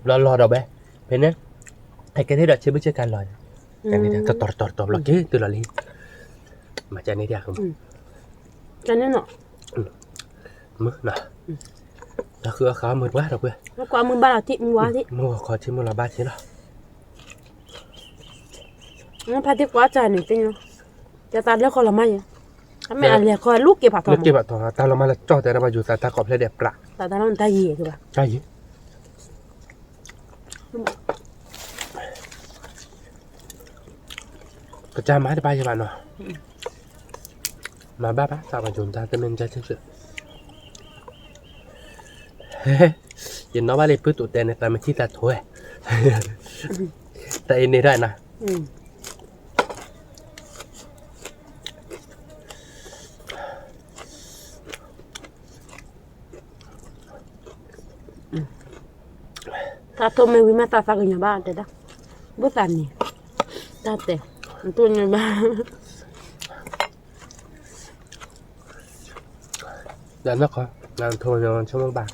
ဘျီလီၤဒီးဝဲ, ဖဲန့ၣ်, ဟဲကဲထီၣ်ဒီးဆ့ဘုၣ်ဆ့ကၤလီၤန့ၣ်, တတီၤတတီၤတတီၤဘျီက့ၤတုၤလီၤလံ, မၤကန့ၣ်တၢ်, မုၢ်နီၤ, တၢ်ဃုအီၣ်ဃုအီမုာ်တပှၢ်ဒီပုၢ်ဝဲၢ်, မုၢ်ဂီၤခီထံမုၢ်လီၤဘၣ်ထံလီၤ, ဖါတံၢ်ကွၢ်တၢ်န့ၣ်သ့ၣ်ညါ, ကတၢ်လၢဃီလီၤမၢ်ယဲ, အမ့ၢ်အလဲၤဃီလၢက့ၤဖးထီ, လၢက့ၤဖးထီ, တၢ်လီၤမၢ်လၢကၠီၣ်တဲတၢ်ဘၣ်ယိၤသးတၢ်ကီၢ်ဖျဲၣ်ဒဲးပြး, တၢ်တၢ်လီၤမၢ်တၢ်ယံၤကဘၣ်, တၢ်ယံၤ ကစၢ်မၤတဘၣ်ယဲဘၣ်နီၤ, မၤဘၣ်ဘၣ် သးပှၢ်ယိၤတၢ်တမ့ၢ်တၢ်ဆၢၣ်ဆၢၣ်, ယနီၣ်ဘၣ်လၢပုၢ်တိာ်တဲန့ၣ် သးမထံၣ်သးထိၣ်ဝဲ, တၢ်အံၤန့ၣ်ဒၣ်နၤ တၢ်ထိၣ်မ့ၢ်ဝံၤမ့ၢ်သးသးကညီၤဘၣ်တဲဒၣ်, ဘၣ်သးန့ၣ်, တၢ်တဲ, နတိၢ်န့ၢ်ဘၣ်, ဒီးနီၢ်ခီ, နထိၣ်ညီၤဆိကမိၣ်ဘၣ်,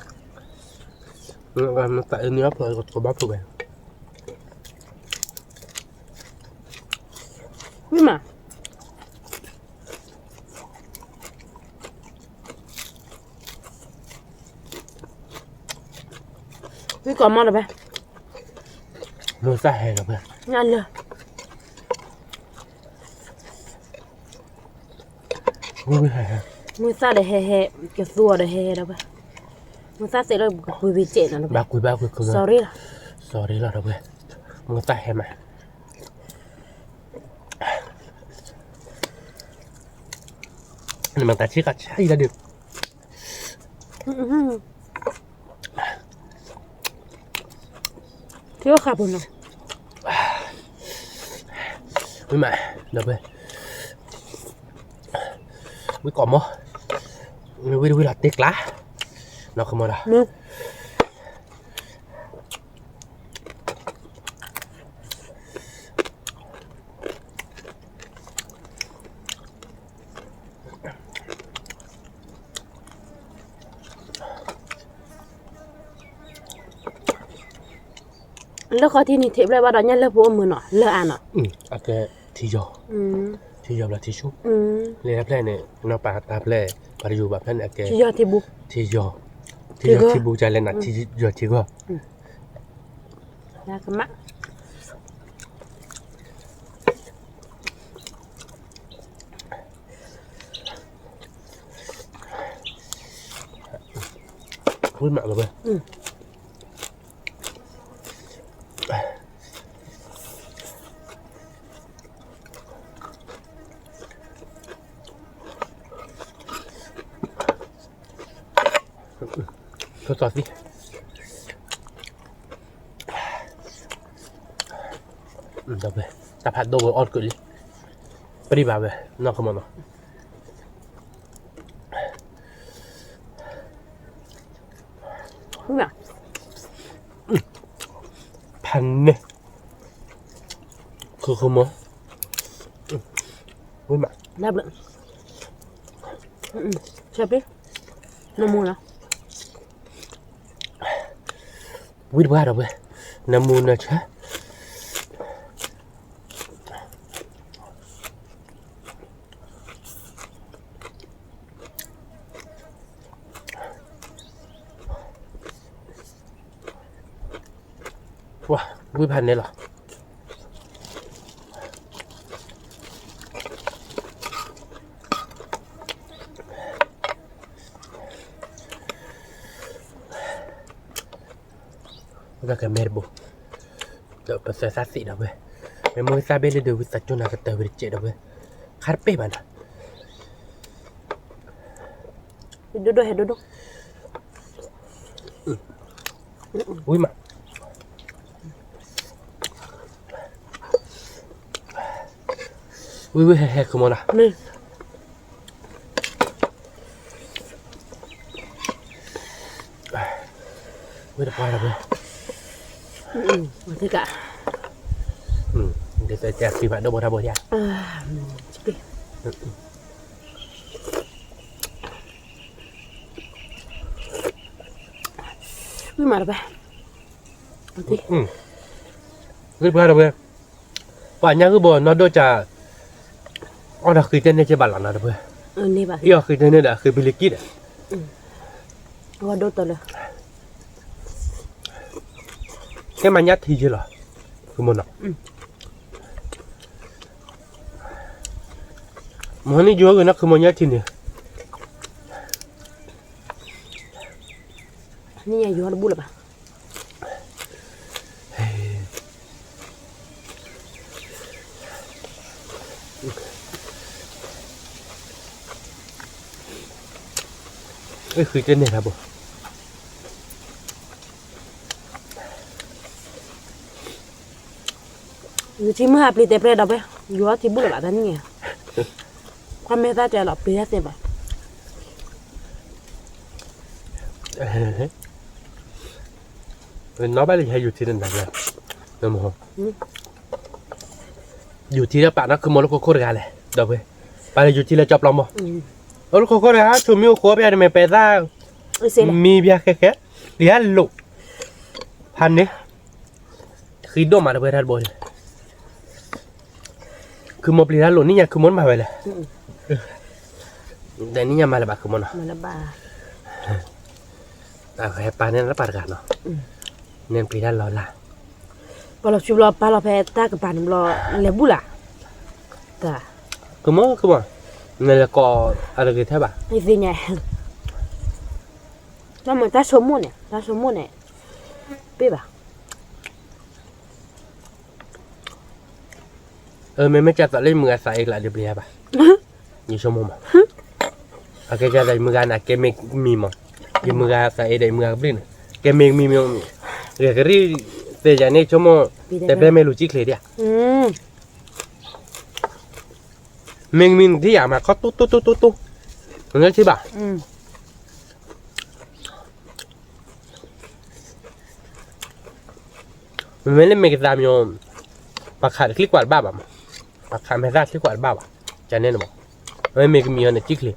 နသးအံၤန့ၣ်အဖျိကဘၣ်ဖျိဝဲ, ဝံၤမး ဝံကိးမီၢ်တဘဲ, မုၢ်သၣ်ဟဲလီၤဖဲ, ညၣ်လၢ, မုၢ်သၣ်ဒီးဟဲဟဲ, ကသူအီၤဒီးဟဲဟဲဒီးဖဲ, မုၢ်သၣ်သ့လီၤ ပကကွံာ်ဝံၤစဲးနီၤ, ဘၣ်ကွံာ်ဘၣ်ကွံာ်, sorry လီၤ, sorry လီၤဒီးဖဲ, မုၢ်သၣ်ဟဲမး နမၤတၢ်ဆံးကဆါအံၤဒၣ်ဒုး, ထံအိၣ်ဃာ်ပူၤနီၤ, ဝံၤမး, ဒီးဖဲ, ဝံကိးမီၢ်, ဝံၤတဝံၤလီၤတ့ကျါ, နီၢ်ခီမီၢ်ဒီး လၢဃီထံန့ၣ် ထံၣ်ဘျဲၣ်ဘၣ်ဒီး ညၣ်လၢပအိၣ်မုာ်နီၤ လၢအါနီၤ, အကဲထံယီၤ, ထံယီၤဘျီထံဆူၣ်, လၢဖျဲၣ်န့ၣ် နီၢ်ပၤတၢ်ဖျဲၣ် ပှၤတယိၤဘၣ်ဖျဲၣ်န့ၣ် အကဲ ထံယီၤ, ထံယီၤထံဘူကလဲၣ်နၤ ထံယီၤထံဂီၢ် ဝံၤမးလီၤဝဲ, ဆိသီသံ, တၢ်ဖးဒိၣ်ဝဲအီၣ်တကုာ်လံ, ပဒံၣ်ဘၣ်ဝဲ နီၢ်ခီမီၢ်နီၤ, ဖးန့ၢ်, ခူခီမီၢ်, ဝံၤမး, ဆဲးပ့, နမူနီၤ ဝံၤတပှၢ်ဒီးဝဲ, နမူနဆါ, ဝံၤဖးန့ၣ်လီၤ. ဝဲကမဲာ်တဘိ, ဒီးပသၢသၣ်သ့ၣ်ဒီးဝဲ, မ့ၢ်မိၢ်သၣ်ဘ့ၣ်လၢဒုးဝံသးစူၤနၤကတၢၢ်ဝံတစဲးဒီးဝဲ, ခါတပ့ၢ်ဘၣ်နၤ, ဒိၣ်ဒိၣ်ဟဲဒိၣ်ဒိၣ်, ဝံၤမး, ဝံၤဝံၤဟဲဟဲခမီၤနၤ, ဝံၤတပှၢ်ဒီးဝဲ, ဒ်သိးတဲအဃံဘၣ်ဒိၣ်ဘိထါဘိထါ, ဝံၤမးတပှၢ်, ဝံၤတပှၢ်ဒီးဝဲ, ပှၤညါဂုၢ်ဘိနီၢ်ဒိၣ်ကၢ်, အီၣ်ဒီးဃံတဲန့ၢ်က့ဘၣ်လီၤနၤတပှၢ်, အီၣ်ဃံတဲန့ၢ်ဒီးဃံဘံလံကံဒီး, ဝဲဒိၣ်တၢ်လၢ ကဲမၤညါထံယဲလီၤ, ဖုမိၢ်နီၤ, မဟါန့ၣ်ယိၤဂ့ၤနီၤ ခုမိၢ်ညါထံန့ၣ်, န့ၣ်ယိၤတဘူၣ်လၢၤဘၣ်. ဃုကန့ၢ်တၢ်ဘိ ယထံမုၢ်ဟးပျံၤတဲပျဲဒီးဖဲ ယိၤထံဘူၣ်လၢၤဘၣ်တၢ်န့ၣ်, ခွါမဲာ်သၣ်တဲလီၤပျံၤတၢ်သ့ဘၣ်. နီၢ်ဘၣ်လၢယဟဲယူၤထံတနၤညါ, ယူၤထံလၢပာ်နီၢ်ခုမိၢ်လၢခိခိၣ်တဂၤလဲၣ်, ဒီးဖဲ ပာ်လၢယူၤထံလၢကၠီပျီမီၢ်, အိၣ်လၢခိခိၣ်တဂၤ ဆိမိၣ်အိၣ်ဃိဘၣ်တမ့ၢ်ပဲသၣ်, မံဘၣ်ဃဲဃဲ, ပျံၤတၢ်လိာ်, ဖးန့ၣ်, ဃံဒိၣ်မးတဝဲတၢ်တဘိန့ၣ် ခုမိၢ်ပျံၤတၢ်လိာ်န့ၣ်ညါ ခုမိၢ်မၤဝဲလဲၣ်, ဒီးန့ၣ်ညါမၤလၢၤဘၣ်ခုမိၢ်နီၤ, ဟဲပာ်န့ၢ်တၢ်ပာ်တဂၤနီၤ, န့ၣ်ပျံၤတၢ်လီၤလၢ်, ပှၤလီၤဆူဘျီပာ်လီၤဖဲတၢ်ကပၤန့ၣ်ဘျီ လဲၤဘူၣ်လၢ်, တၢ်, ခုမိၢ် ခုမိၢ်, နလဲၤကိးအတဂ့ၤထဲဘၣ်, သ့ၣ်ညါ, တၢ်မ့ၢ်တၢ်ဆိကမိၣ်န့ၣ် တၢ်ဆိကမိၣ်န့ၣ်, ပ့ၢ်ဘၣ် အမ့မ့ၢ်ကသးလၢယမုၢ်ဂၤသးအ့ၣ်ကျးဒ်ပျံၤတၢ်ဘၣ်, ယဆိကမိၣ်မး, အကဲကသးယမုၢ်ဂၤန့ၣ် ကဲမ့ၢ်မံၤမး, ယမုၢ်ဂၤသးအ့ၣ်ဒီးယမုၢ်ဂၤကဘျံးန့ၣ် ကဲမ့ၢ်မံၤမံၤ, ဂဲၤကရံၣ်သ့ၣ်ယၤန့ၣ် ဆိကမိၣ်, တဲပျဲမ့ၢ်လူၤကံၣ်ချ့ဒ်ဧါ, မ့ၢ်မံၤနထံၣ်ယၤမၤခီတိၢ်တိၢ်တိၢ်တိၢ်တိၢ်, နထံၣ်ဘၣ် မ့မ့ၢ်လၢမ့ၢ်ကသးမံၤ, ပှၤခးတချံကွၢ်တဘၣ်ဘၣ်မး, ပှၤခးမဲာ်သၣ်ချံကွၢ်တဘၣ်ဘၣ်, ကန့ၣ်နဘၣ်, မ့မ့ၢ်ကမံၤအီၤန့ၣ် ကံၣ်ချ့,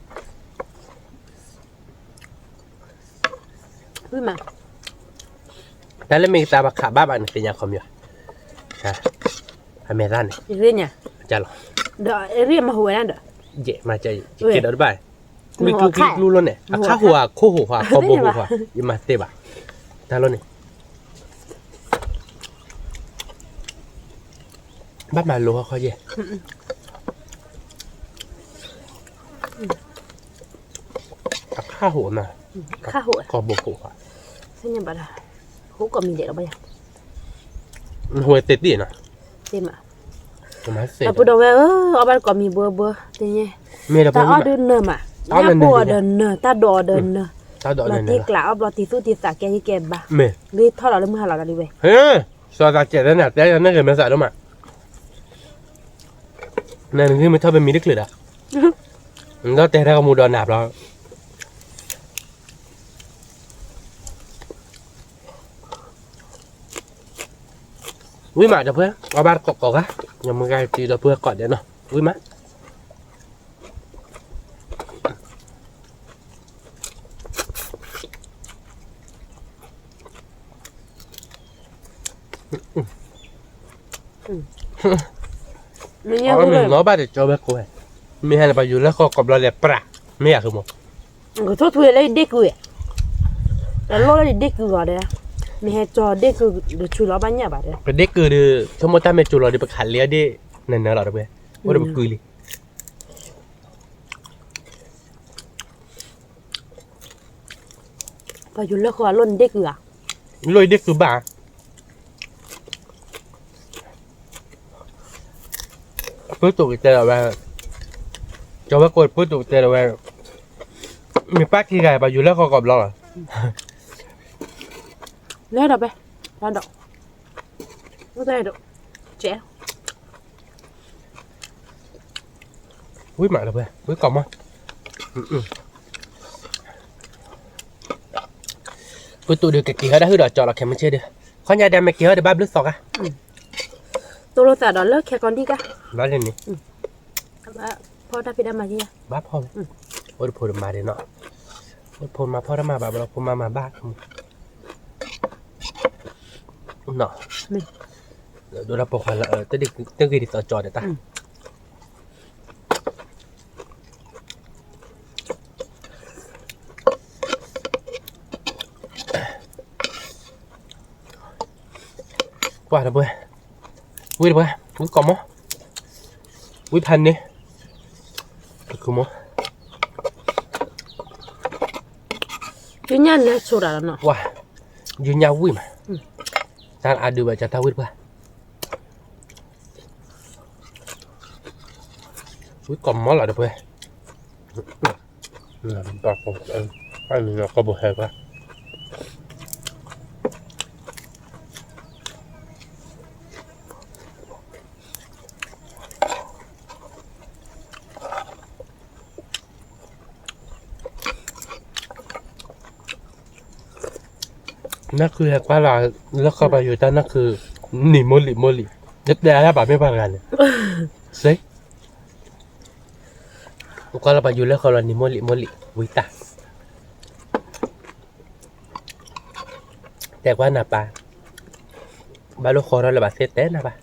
တၢ်လၢမ့ၢ်ကသးပှၤခးဘၣ်ဘၣ်န့ၣ် သ့ၣ်ညါခီမံၤဘၣ်, အမဲာ်သၣ်န့ၣ်, လီၤ, ဒီးအရ့မၤဟူဝဲဒၣ်ဒီး, ယဲမၤကဲဒီးတဘၣ် ကွံကျူကွံကျူလီၤန့ၣ် အခါဟူဧါ ခိၣ်ဟူဧါ ခီဘိဟူဧါ ယမၤသ့ဘၣ်, တၢ်လီၤန့ၣ်, ဘၣ်မၤလိဟီၣ်ခီယဲၢ်, အခါဟူဧါ ခီဘိဟူဧါ, ဟူကိးမံၤဒဲးလီၤဘၣ်ယၤ, ဟူဝဲသ့ၣ်သ့ၣ်နီၤ, သ့ၣ်မး, တၢ်ပူၤဒီးဝဲဧၢ, အီၣ်ဘၣ်ကိးမံၤဘှၢဘှၢ, တၢ်အီၣ်ဒုးနၢၤမး, ညၣ်ပိၢ်အီၤဒီးနၢၤ, တၢ်ဒိးအီၤဒီးနၢၤ, လီၤတံၢ်ကျးအီၣ်ဘျီတံၢ်သူၣ်တံၢ်သးကဲဟံၣ်ကဲဘါ, ဂ့ၤထီၣ်လီၤလၢမုၢ်ဟါလီၤဒီးဝဲ, စီၤသးစဲးသ့ၣ်န့ၣ် တဲယၤန့ၣ်ဂ့ၤမဲာ်သးဒိၣ်မး, နဂ့ၤမ့ၢ်ထီၣ်ဖဲမံၤတချုးဒီး, ဒီးတဲတၢ်ကမူဒီးနၤဘျီ ဝံၤမးဒီပုၢ်ဝဲၢ် အီၣ်ဘၣ်တကိးကိးဂၤ, ယမုၢ်ဂၤတံၤဒီပုၢ်ဝဲၢ်ကိးဒဲးနီၤ, ဝံၤမး, အီၣ်ဘၣ်တကၠီဝဲကိးဝဲ, မ့ၢ်ဟဲန့ၣ် ပှၤယူၤလၢဃီကိးဘျီလဲၤပြး, မ့ၢ်ယၤဆိကမိၣ်, ကထိၣ်ထွံလၢယဒ့ၣ်ကုၢ်, တလိၣ်လၢယဒ့ၣ်ကုၢ်ဂီၤဒီး, မ့ၢ်ဟဲကၠီဒ့ၣ်ကုၢ်ဒီးဆူလီၤဘၣ်ညၣ်ဘၣ်ဒီး, ပဒ့ၣ်ကုၢ်ဒီး ဆိကမိၣ်တၢ်မ့ၢ်ကၠိလီၤဒီး ပခးလ့အီၤဒ့ၣ်နၢၤနၢၤလီၤတပှဲၤ, အိၣ်ဒီးပကုၢ်လံ ပှၤယူၤလၢဃီအလိၣ်နဒ့ၣ်ကုၢ်ဧါ, လိၣ်ယဒ့ၣ်ကုၢ်ဘၣ်, ပုၢ်တိာ်ကတဲလီၤဝဲ, ကၠီဝဲကိးပုၢ်တိာ်ကတဲလီၤဝဲ, မ့ၢ်ပၢ်ခံဂၤ ပှၤယူၤလၢဃီကိးဘျီလီၤ, လဲၤဒီးပဲ, ဒီး, ဝံၤမးဒီးပဲ, ဝံၤကိးမး, ပုၢ်တိာ်ဒီးကက့ၤဟဲဒၣ်ဟုၣ်ဒီးကၠီလီၤခဲမုၢ်ဆ့ၣ်ဒီး, ခီညါဒဲးမ့ၢ်က့ၤဟဲဒီးဘၣ်ဘျုးသီခါ, တိၢ်လိာ်သးဒီးလၢခဲကီၢ်ဒံၣ်ကါ, ဘၣ်လၢန့ၣ်, ဖီတၢ်ဖံးတၢ်မၤက့ၤ, ဘၣ်ဖီ, အိၣ်တဖိတမါဒဲးနီၤ, အိၣ်တဖိတမါဖီတၢ်မၤဘၣ်ဘျီ ဖိမါမၤဘၣ် နီၤ, ဒိၣ်ဒၣ်ပိာ်ခွါလၢ တဂ့ၤဒ်သိးကၠီဒီးတၢ်, ပှၤတပှဲၤ, ဝံတပှဲၤ, ဝံကီၢ်မီ, ဝံဖးန့ၣ်, ခုမီ, ယညၣ်လဲၤဆိတၢ်လီၤနီၤ, ယညၣ်ဝံမး, တၢ်အဒုးဘၣ်ကတၢၢ်ဝံတပှဲၤ, ဝံကီၢ်မီလီၤတပှဲၤ. ကီၢ်ပူၤဟဲပှၤ နၢ်ခုဟဲကွၢ်လီၤ လၢခီပၤယိၤတၢ်နၢ်ခု နံၤမိၢ်လံၤမိၢ်လံၤ ယတဲအါဘၣ်မ့ၢ်ပှၤတဂၤန့ၣ် စ့ ကွၢ်လီၤပှၤယိၤလၢခီလီၤ နံၤမိၢ်လံၤမိၢ်လံၤ ဝံတၢ် တဲကွၢ်နၤပၢ် ဘၣ်လိၣ်ဃီထီၣ်လၢၤဘၣ်သ့တဲနၤဘၣ်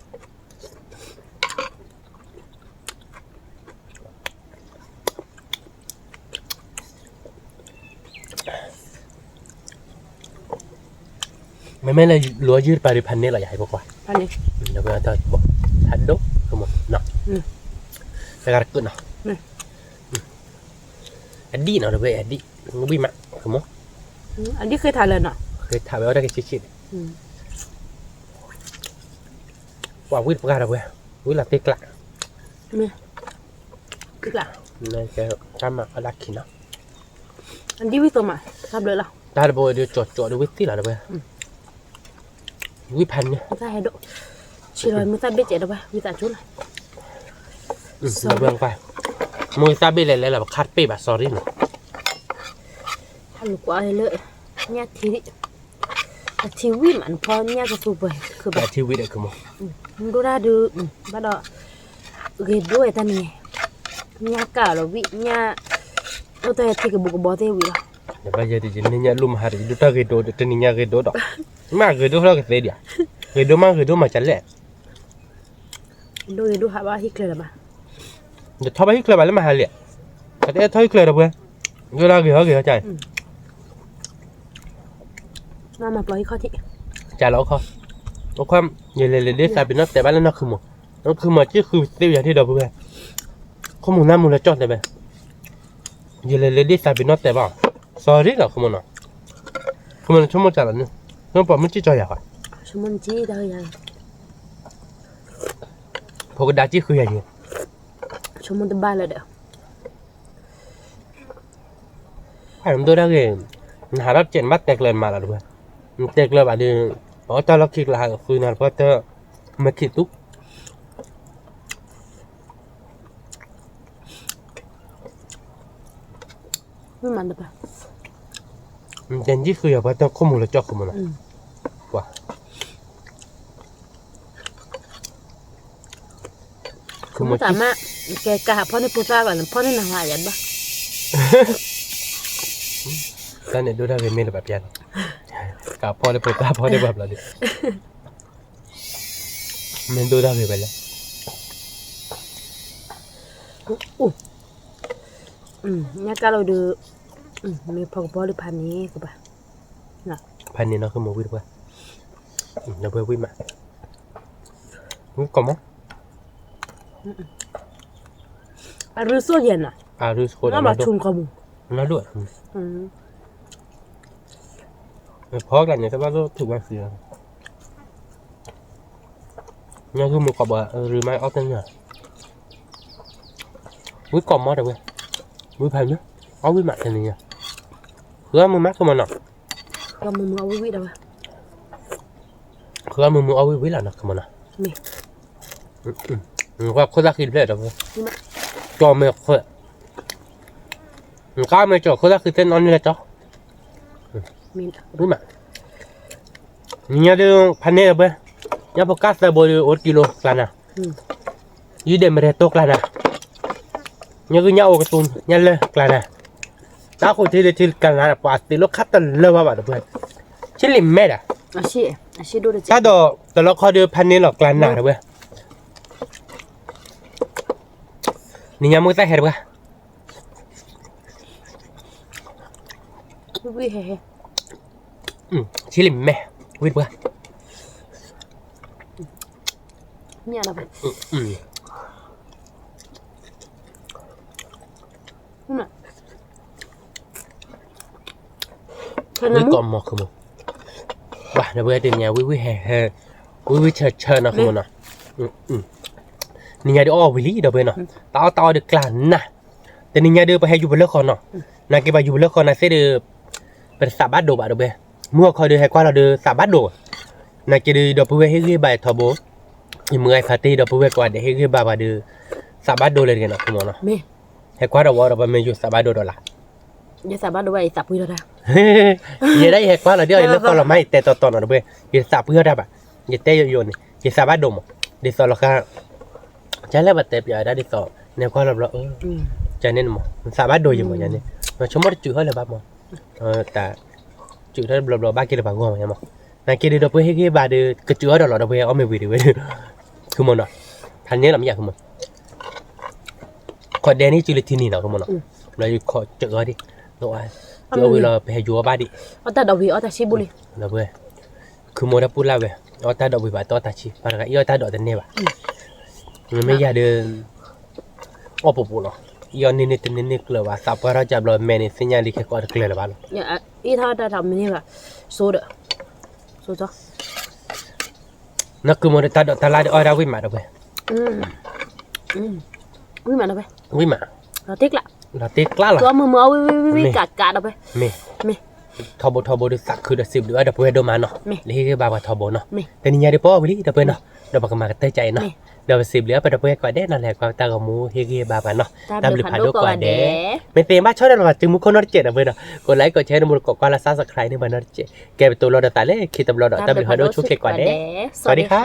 မ့မ့ၢ်လၢ လိၤယုၢ်တပၤဒုးဖးန့ၢ်လီၤယၤဟဲပကွၢ် ဖးဒိၣ် ကမီၤ တဂၤတကုာ်နီၤ အဒံၣ်နီၤ တဝဲအဒံၣ် ဝံၣ်မး ကမီၤ အဒံၣ်ဃ့ထးလၢာ်နီၤ ဃ့ထးဝဲအီၣ်တၢ်ကဆံးဆံးန့ၣ် ပှၤဝံၣ်တပှၢ်တဝဲ ဝံၣ်လီၤတ့ကျး တၢ်မၤအီၣ်ဒၣ်ခံနီၤ အဒံၣ်ဝံၣ်သိမး တၢ်ဘျုးလီၤ တၢ်တဘိဒုးကၠီကၠီဒုးဝံၣ်သ့လီၤတဝဲ ဝံၣ်ဖးန့ၣ် မုၢ်သၣ်ဟဲဒိၣ် ဆံးလီၤမုၢ်သၣ်ဘ့ၣ်ကဲးတဝဲ ဝံၣ်သးကၠိလီၤ မုၢ်သၣ်ဘ့ၣ်လဲၤလဲၤလီၤ ပခါတပ့ၢ်ဘၣ် sorry နီၤ ဟးလူၤကွၢ်လၢ ညၣ်ထံ အထံဝံၣ်မး နဖီညၣ်ကသူပှဲၤခုဘၣ် အထံဝံၣ်ဒီးခုမီၤ ဒိၣ်တၢ်ဒုး ဘၣ်ဒီး ဂ့ၤဒိၣ်ဝဲတၢ်န့ၣ် ညၣ်ကၢ်လီၤဝံၣ် ညၣ် အိၣ်တၢ်ထံကဘူးကဘီသ့ၣ်ဝံၣ်လီၤ နဘၣ်ယဲဒ်ယန့ၢ်ညၣ်လိၣ်မဟါဒီး ယဒိၣ်တၢ်ဂ့ၤဒိၣ်ဒီး တနံၤညါဂ့ၤဒိၣ်ဒီး မ့ၢ်ဂ့ၤဒိၣ်ထီၣ်ကသ့ဒံးဧါ ဂ့ၤဒိၣ်မးဂ့ၤဒိၣ်မးကလဲၣ် ဒိၣ်ဂ့ၤဒိၣ်ဟးဘၣ်ဟံၣ်ချၢလၢၤဘၣ် ယထီၣ်ဘၣ်ဟံၣ်ချၢဘၣ်လၢမဟါလံ ကတဲထီၣ်ဟံၣ်ချၢဒီးပှဲၤ ယိၣ်ဒၣ်ဂ့ၤဟီဂ့ၤဟီကၢ် မၤပျီဟံၣ်ခီၣ်ထံး ကၢ်လီၤခီ အိၣ်ခွါ ယလဲၤလဲၤဒ့သးပ့ၤနီၣ်တဲဘၣ်လၢနီၢ်ခုမီၤ နီၢ်ခုမီၤက့ၢ်ဃုသ့ဝံၤယၤထံၣ်ဒီးပှဲၤ ခိၣ်မူၤနၢ်မူၤလၢကၠီၣ်တဲဘၣ် ယလဲၤလဲၤဒ့သးပ့ၤနီၣ်တဲဘၣ် sorry လီၤ ခိၣ်မူၤနီၤ ခိၣ်မူၤန့ၣ်ဆိကမိၣ်တၢ်လီၤန့ၣ် ဆိကမိၣ်ပှၤမုၢ်ကၠံၣ်ကၠီယၤဃီ ဖိကဒါကၠံၣ်ဃုယၤယံၤ ဆိကမိၣ်တဘၣ်လၢၤဒီး နဒိၣ်ဒၣ်ဂ့ၤ နဟးထီၣ်စဲးနဘၣ်တဲကျၢၤနမးလီၤတပှဲၤ နတဲကျၢၤဘၣ်ဒီး ပအီၣ်တၢ်လီၢ်ခံကျါဟးဃုနၤတပှဲၤတၢ် မ့ၢ်ခံးသူ နတဲကၠံၣ်ဃုယၤပှဲၤတၢ်ခိၣ်မူၤလၢကၠီၣ်ခိၣ်မူၤနီၤ ပှၤ ခိၣ်မူၤတၢ်မး ကဲကဟးဖီၣ်န့ၢ်ဖိသၣ်ဘၣ်န့ၣ် ဖီၣ်န့ၢ်နၤမးယၤဘၣ် တၢ်န့ၣ်ဒိၣ်တၢ်ဂ့ၤမ့ၢ်လၢပှၤပျဲလီၤ ကဖီၣ်လၢဖိသၣ်ဖီၣ်န့ၢ်ပှၤဘျီဒုး မ့ၢ်ဒိၣ်တၢ်ဂ့ၤဝဲလဲၣ် ညၣ်ကၢ်လီၤဒုး မ့ၢ်ဖီကပီၤလၢဖးန့ၣ်ကဘၣ် ဖးန့ၣ်နီၢ်ကမီၤဝံၣ်တပှဲၤ ဒီးပှဲၤဝံၣ်မး ဝံၣ်ကီၢ်မီၤ အရူစိၣ်ယဲၢ်နီၤ အရူစိၣ်ဒီး နဘၣ်ဆူၣ်ကီၢ်မီၤ နဒိၣ် ဖီကလၢ်န့ၣ် တဘၣ်လိၣ်ထူၣ်ဘၣ်သံ ညၣ်ဂုၢ်မူၤကီၢ်ဘၣ် ရူမးအီၣ်တန့ၢ် ဝံၣ်ကီၢ်မီၤတဝဲ ဝံၣ်ဖးန့ၣ် အီၣ်ဝံၣ်မးတနံၤညါ ဃုအီၣ်မုာ်မးကမီၤနီၤ ဃုအီၣ်မုာ်မုာ်အီၣ်ဝံၣ်ဝံၣ်လီၤနီၤ ကမီၤနီၤ ကွၢ်ခိၣ်သၣ်ဃံဖျဲၣ်ဒီး ကၠီမဲာ်ခွဲး နကါမဲာ်ကၠီခိၣ်သၣ်ဃံသ့ၣ်နီၣ်န့ၢ်လၢကၠီ ဝံၣ်မး နညါဒုးဖးန့ၢ်တပှဲၤ ညၣ်ဖိကၢ်သၢဘိဒုးအိၣ်တကံလိကျါနၤ ယုၢ်ဒဲးမရဲတိကျါနၤ ညၣ်ဂုၢ်ညၣ်အိၣ်ကသူညၣ်လၢကျါနၤ တၢ်ဃိထံဒုးထံကျါနၤ ပှၤသ့ၣ်လိာ်ခါတလၢဘၣ်ဘၣ်တပှဲၤ ဆံးလံာ်မဲဒၣ် တၢ်ဒီးတလီခီဒုးဖးန့ၢ်လီၤကျါနၤတပှဲၤ နညါမုၢ်သၣ်ဟဲတပှဲၤ ဆံးလံာ်မဲ ဝံၣ်တပှဲၤ ညၣ်ဒီး ဝံၣ်ကိးမီၤခုမီၤ, ဘၣ်ဒီပုၢ်ဝဲၢ်တနံၤညါ ဝံၣ်ဝံၣ်ဟဲဟဲ, ဝံၣ်ဝံၣ်ဆၢဆၢနီၤ ခုမီၤနီၤ, နံၤညါဒုးအီၣ်ဝံၤလံ ဒီပုၢ်ဝဲၢ်နီၤ, တၢ်အီၣ်တၢ်အီဒီးကျါနၢ်, တနံၤညါဒုးပဟဲယူၤပလၢဃီနီၤ, နာ်က့ၤဘၣ်ယူၤပလၢဃီနာ်သ့ၣ်ဒီး ပတသးဘၣ်ဒိဘၣ် ဒီပုၢ်ဝဲၢ်, မုၢ်အခီဒုးဟဲကွၢ်လီၤဒီးသးဘၣ်ဒိ, နာ်က့ၤဒုး ဒီပုၢ်ဝဲၢ်ဟ့ၣ်ဂံၢ်ဘါယထီဘိ, ယမုၢ်ဂၤဖါတ့ၢ် ဒီပုၢ်ဝဲၢ်ကိးဂၤဒဲးဟ့ၣ်ဂံၢ်ဘါပှၤဒီး သးဘၣ်ဒိလၢတဂ့ၤနီၤ ခုမီၤနီၤ, ဟဲကွၢ်ဒီးဝဲဒီးပမ့ၢ်ယူၤသးဘၣ်ဒိဒီးလၢ် ယသးဘၣ်ဒိဘၣ်ယသးပှံၢ်ထီၣ်တၢ်, ယဲဒၣ်ယဟဲကွၢ်လီၤဒ်အီၤလၢဃီလီၤမး ယတဲတီတီနီၤ ဒီပုၢ်ဝဲၢ်, ယသးပှံၢ်ထီၣ်တၢ်ဘၣ်, ယတဲယိယိန့ၣ် ယသးဘၣ်ဒိမး, ဒ်သိးလီၤဃါ ကလဲၣ်ဘၣ်တဲပၠးဝဲဒၣ်ဒ်သိး နဲကွၢ်လီၤဘျီ, ကန့ၣ်မး သးဘၣ်ဒိယမးန့ၣ်, ဆိကမိၣ်တစုးဟီၣ်လၢၤဘၣ်မး, တၢ်စုးထီၣ်တဘျီဘျီဘၣ်က့ၤလၢၤဘၣ်ဂီၢ်မး, နာ်က့ၤဒုး ဒီပုၢ်ဝဲၢ်ဟ့ၣ်ဂံၢ်ဘါဒီး ကစုးအီၣ်ဒီးလီၤ ဒီပုၢ်ဝဲၢ်အီၣ်မ့ၢ်ဝံၤဒုးဝဲ, ခုမီၤနီၤ, ဖးန့ၣ်လီၤမ့ၢ်ယၤခုမီၤ ခိးဒဲန့ၣ်စုလၢထံနံၤနီၤ ခုမီၤနီၤ, ဘျီယခိးစုးအီၣ်ဒံး, စုးအီၣ်ဝံၤလီၤ ပဟဲယူၤအီၣ်ဘၣ်ဒံး, ဒီပုၢ်ဝဲၢ်, ခုမီၤတၢ်ပူၤလၢ်ဝဲ, အီၣ်တၢ်ဒိးဝံၤဘၣ်တအီၣ်တၢ်ဆံး ပှၤတဂၤအံၤအီၣ်တၢ်ဒိးတန့ၢ်ဘၣ်, မ့မ့ၢ်ယၤဒီး အီၣ်ပူၤပူၤနီၤ, အီၣ်န့ၢ်န့ၢ်တန့ၢ်န့ၢ်ကျၢၤဘၣ် သးပှၢ်ထီၣ်ကဘျီမဲာ်န့ၣ် သ့ၣ်ညါလံခဲကိးတကျၢၤလၢၤဘၣ်လီၤ, အံၤထီၣ်တၢ်ထီၣ်မ့ၢ်န့ၢ်ဘၣ်, စိဒီး, စိ နကုမီၤဒီးတၢ်ဒိးတၢ်လၢ်ဒီးအီၣ်ဒၣ်ဝံၣ်မးဒီပုၢ်ဝဲၢ်, ဝံၣ်မးဒီပုၢ်ဝဲၢ်, ဝံၣ်မး, လီၤတ့ကျး, လီၤတ့ကျးလီၤ, မုၢ်မုၢ်အီၣ်ဝံၣ်ဝံၣ်ဝံၣ်ဝံၣ်ကးကးဒီပုၢ်ဝဲၢ်, မ့ၢ်, ထီဘိထီဘိဒုးသးခုဒီးစံးဘျုးအီၣ်ဒီပုၢ်ဝဲၢ်ဒိၣ်မးနီၤ, လၢဟ့ၣ်ဂံၢ်ဘါပှၤထီဘိနီၤ, တနံၤညါဒုးပအီၣ်ဝံၤလံဒီပုၢ်ဝဲၢ်နီၤ, ဒီးပကမၤကတၢၢ်ကၠးအံၤနီၤ, ဒီးပစံးဘျုးအီၣ်ပဒီပုၢ်ဝဲၢ်ကိးဂၤဒဲးနီၤ လဲၤကွၢ်တၢ်ဂီၤမူဟ့ၣ်ဂံၢ်ဘါပှၤနီၤ, တၢ်ဘျုးဖးဒိၣ်ကိးဂၤဒဲး, မ့ၢ်သ့ဘၣ်ဆီၣ်ထွဲလီၤဘၣ်သုမူခိၣ်နီတစဲးဒီပုၢ်ဝဲၢ်နီၤ, ကိးlikeကိးshareန့ၣ် မူတကိးကွၢ်လၢ subscribe န့ၣ်ပှၤနီတစဲး, ကဲပတိၤလီၤဒီးသးလၢခံတဘျီဒီး တၢ်ဘျုးဖးဒိၣ်ဆိၣ်ချ့ကိးဂၤဒဲး, စဝၤဒံခါ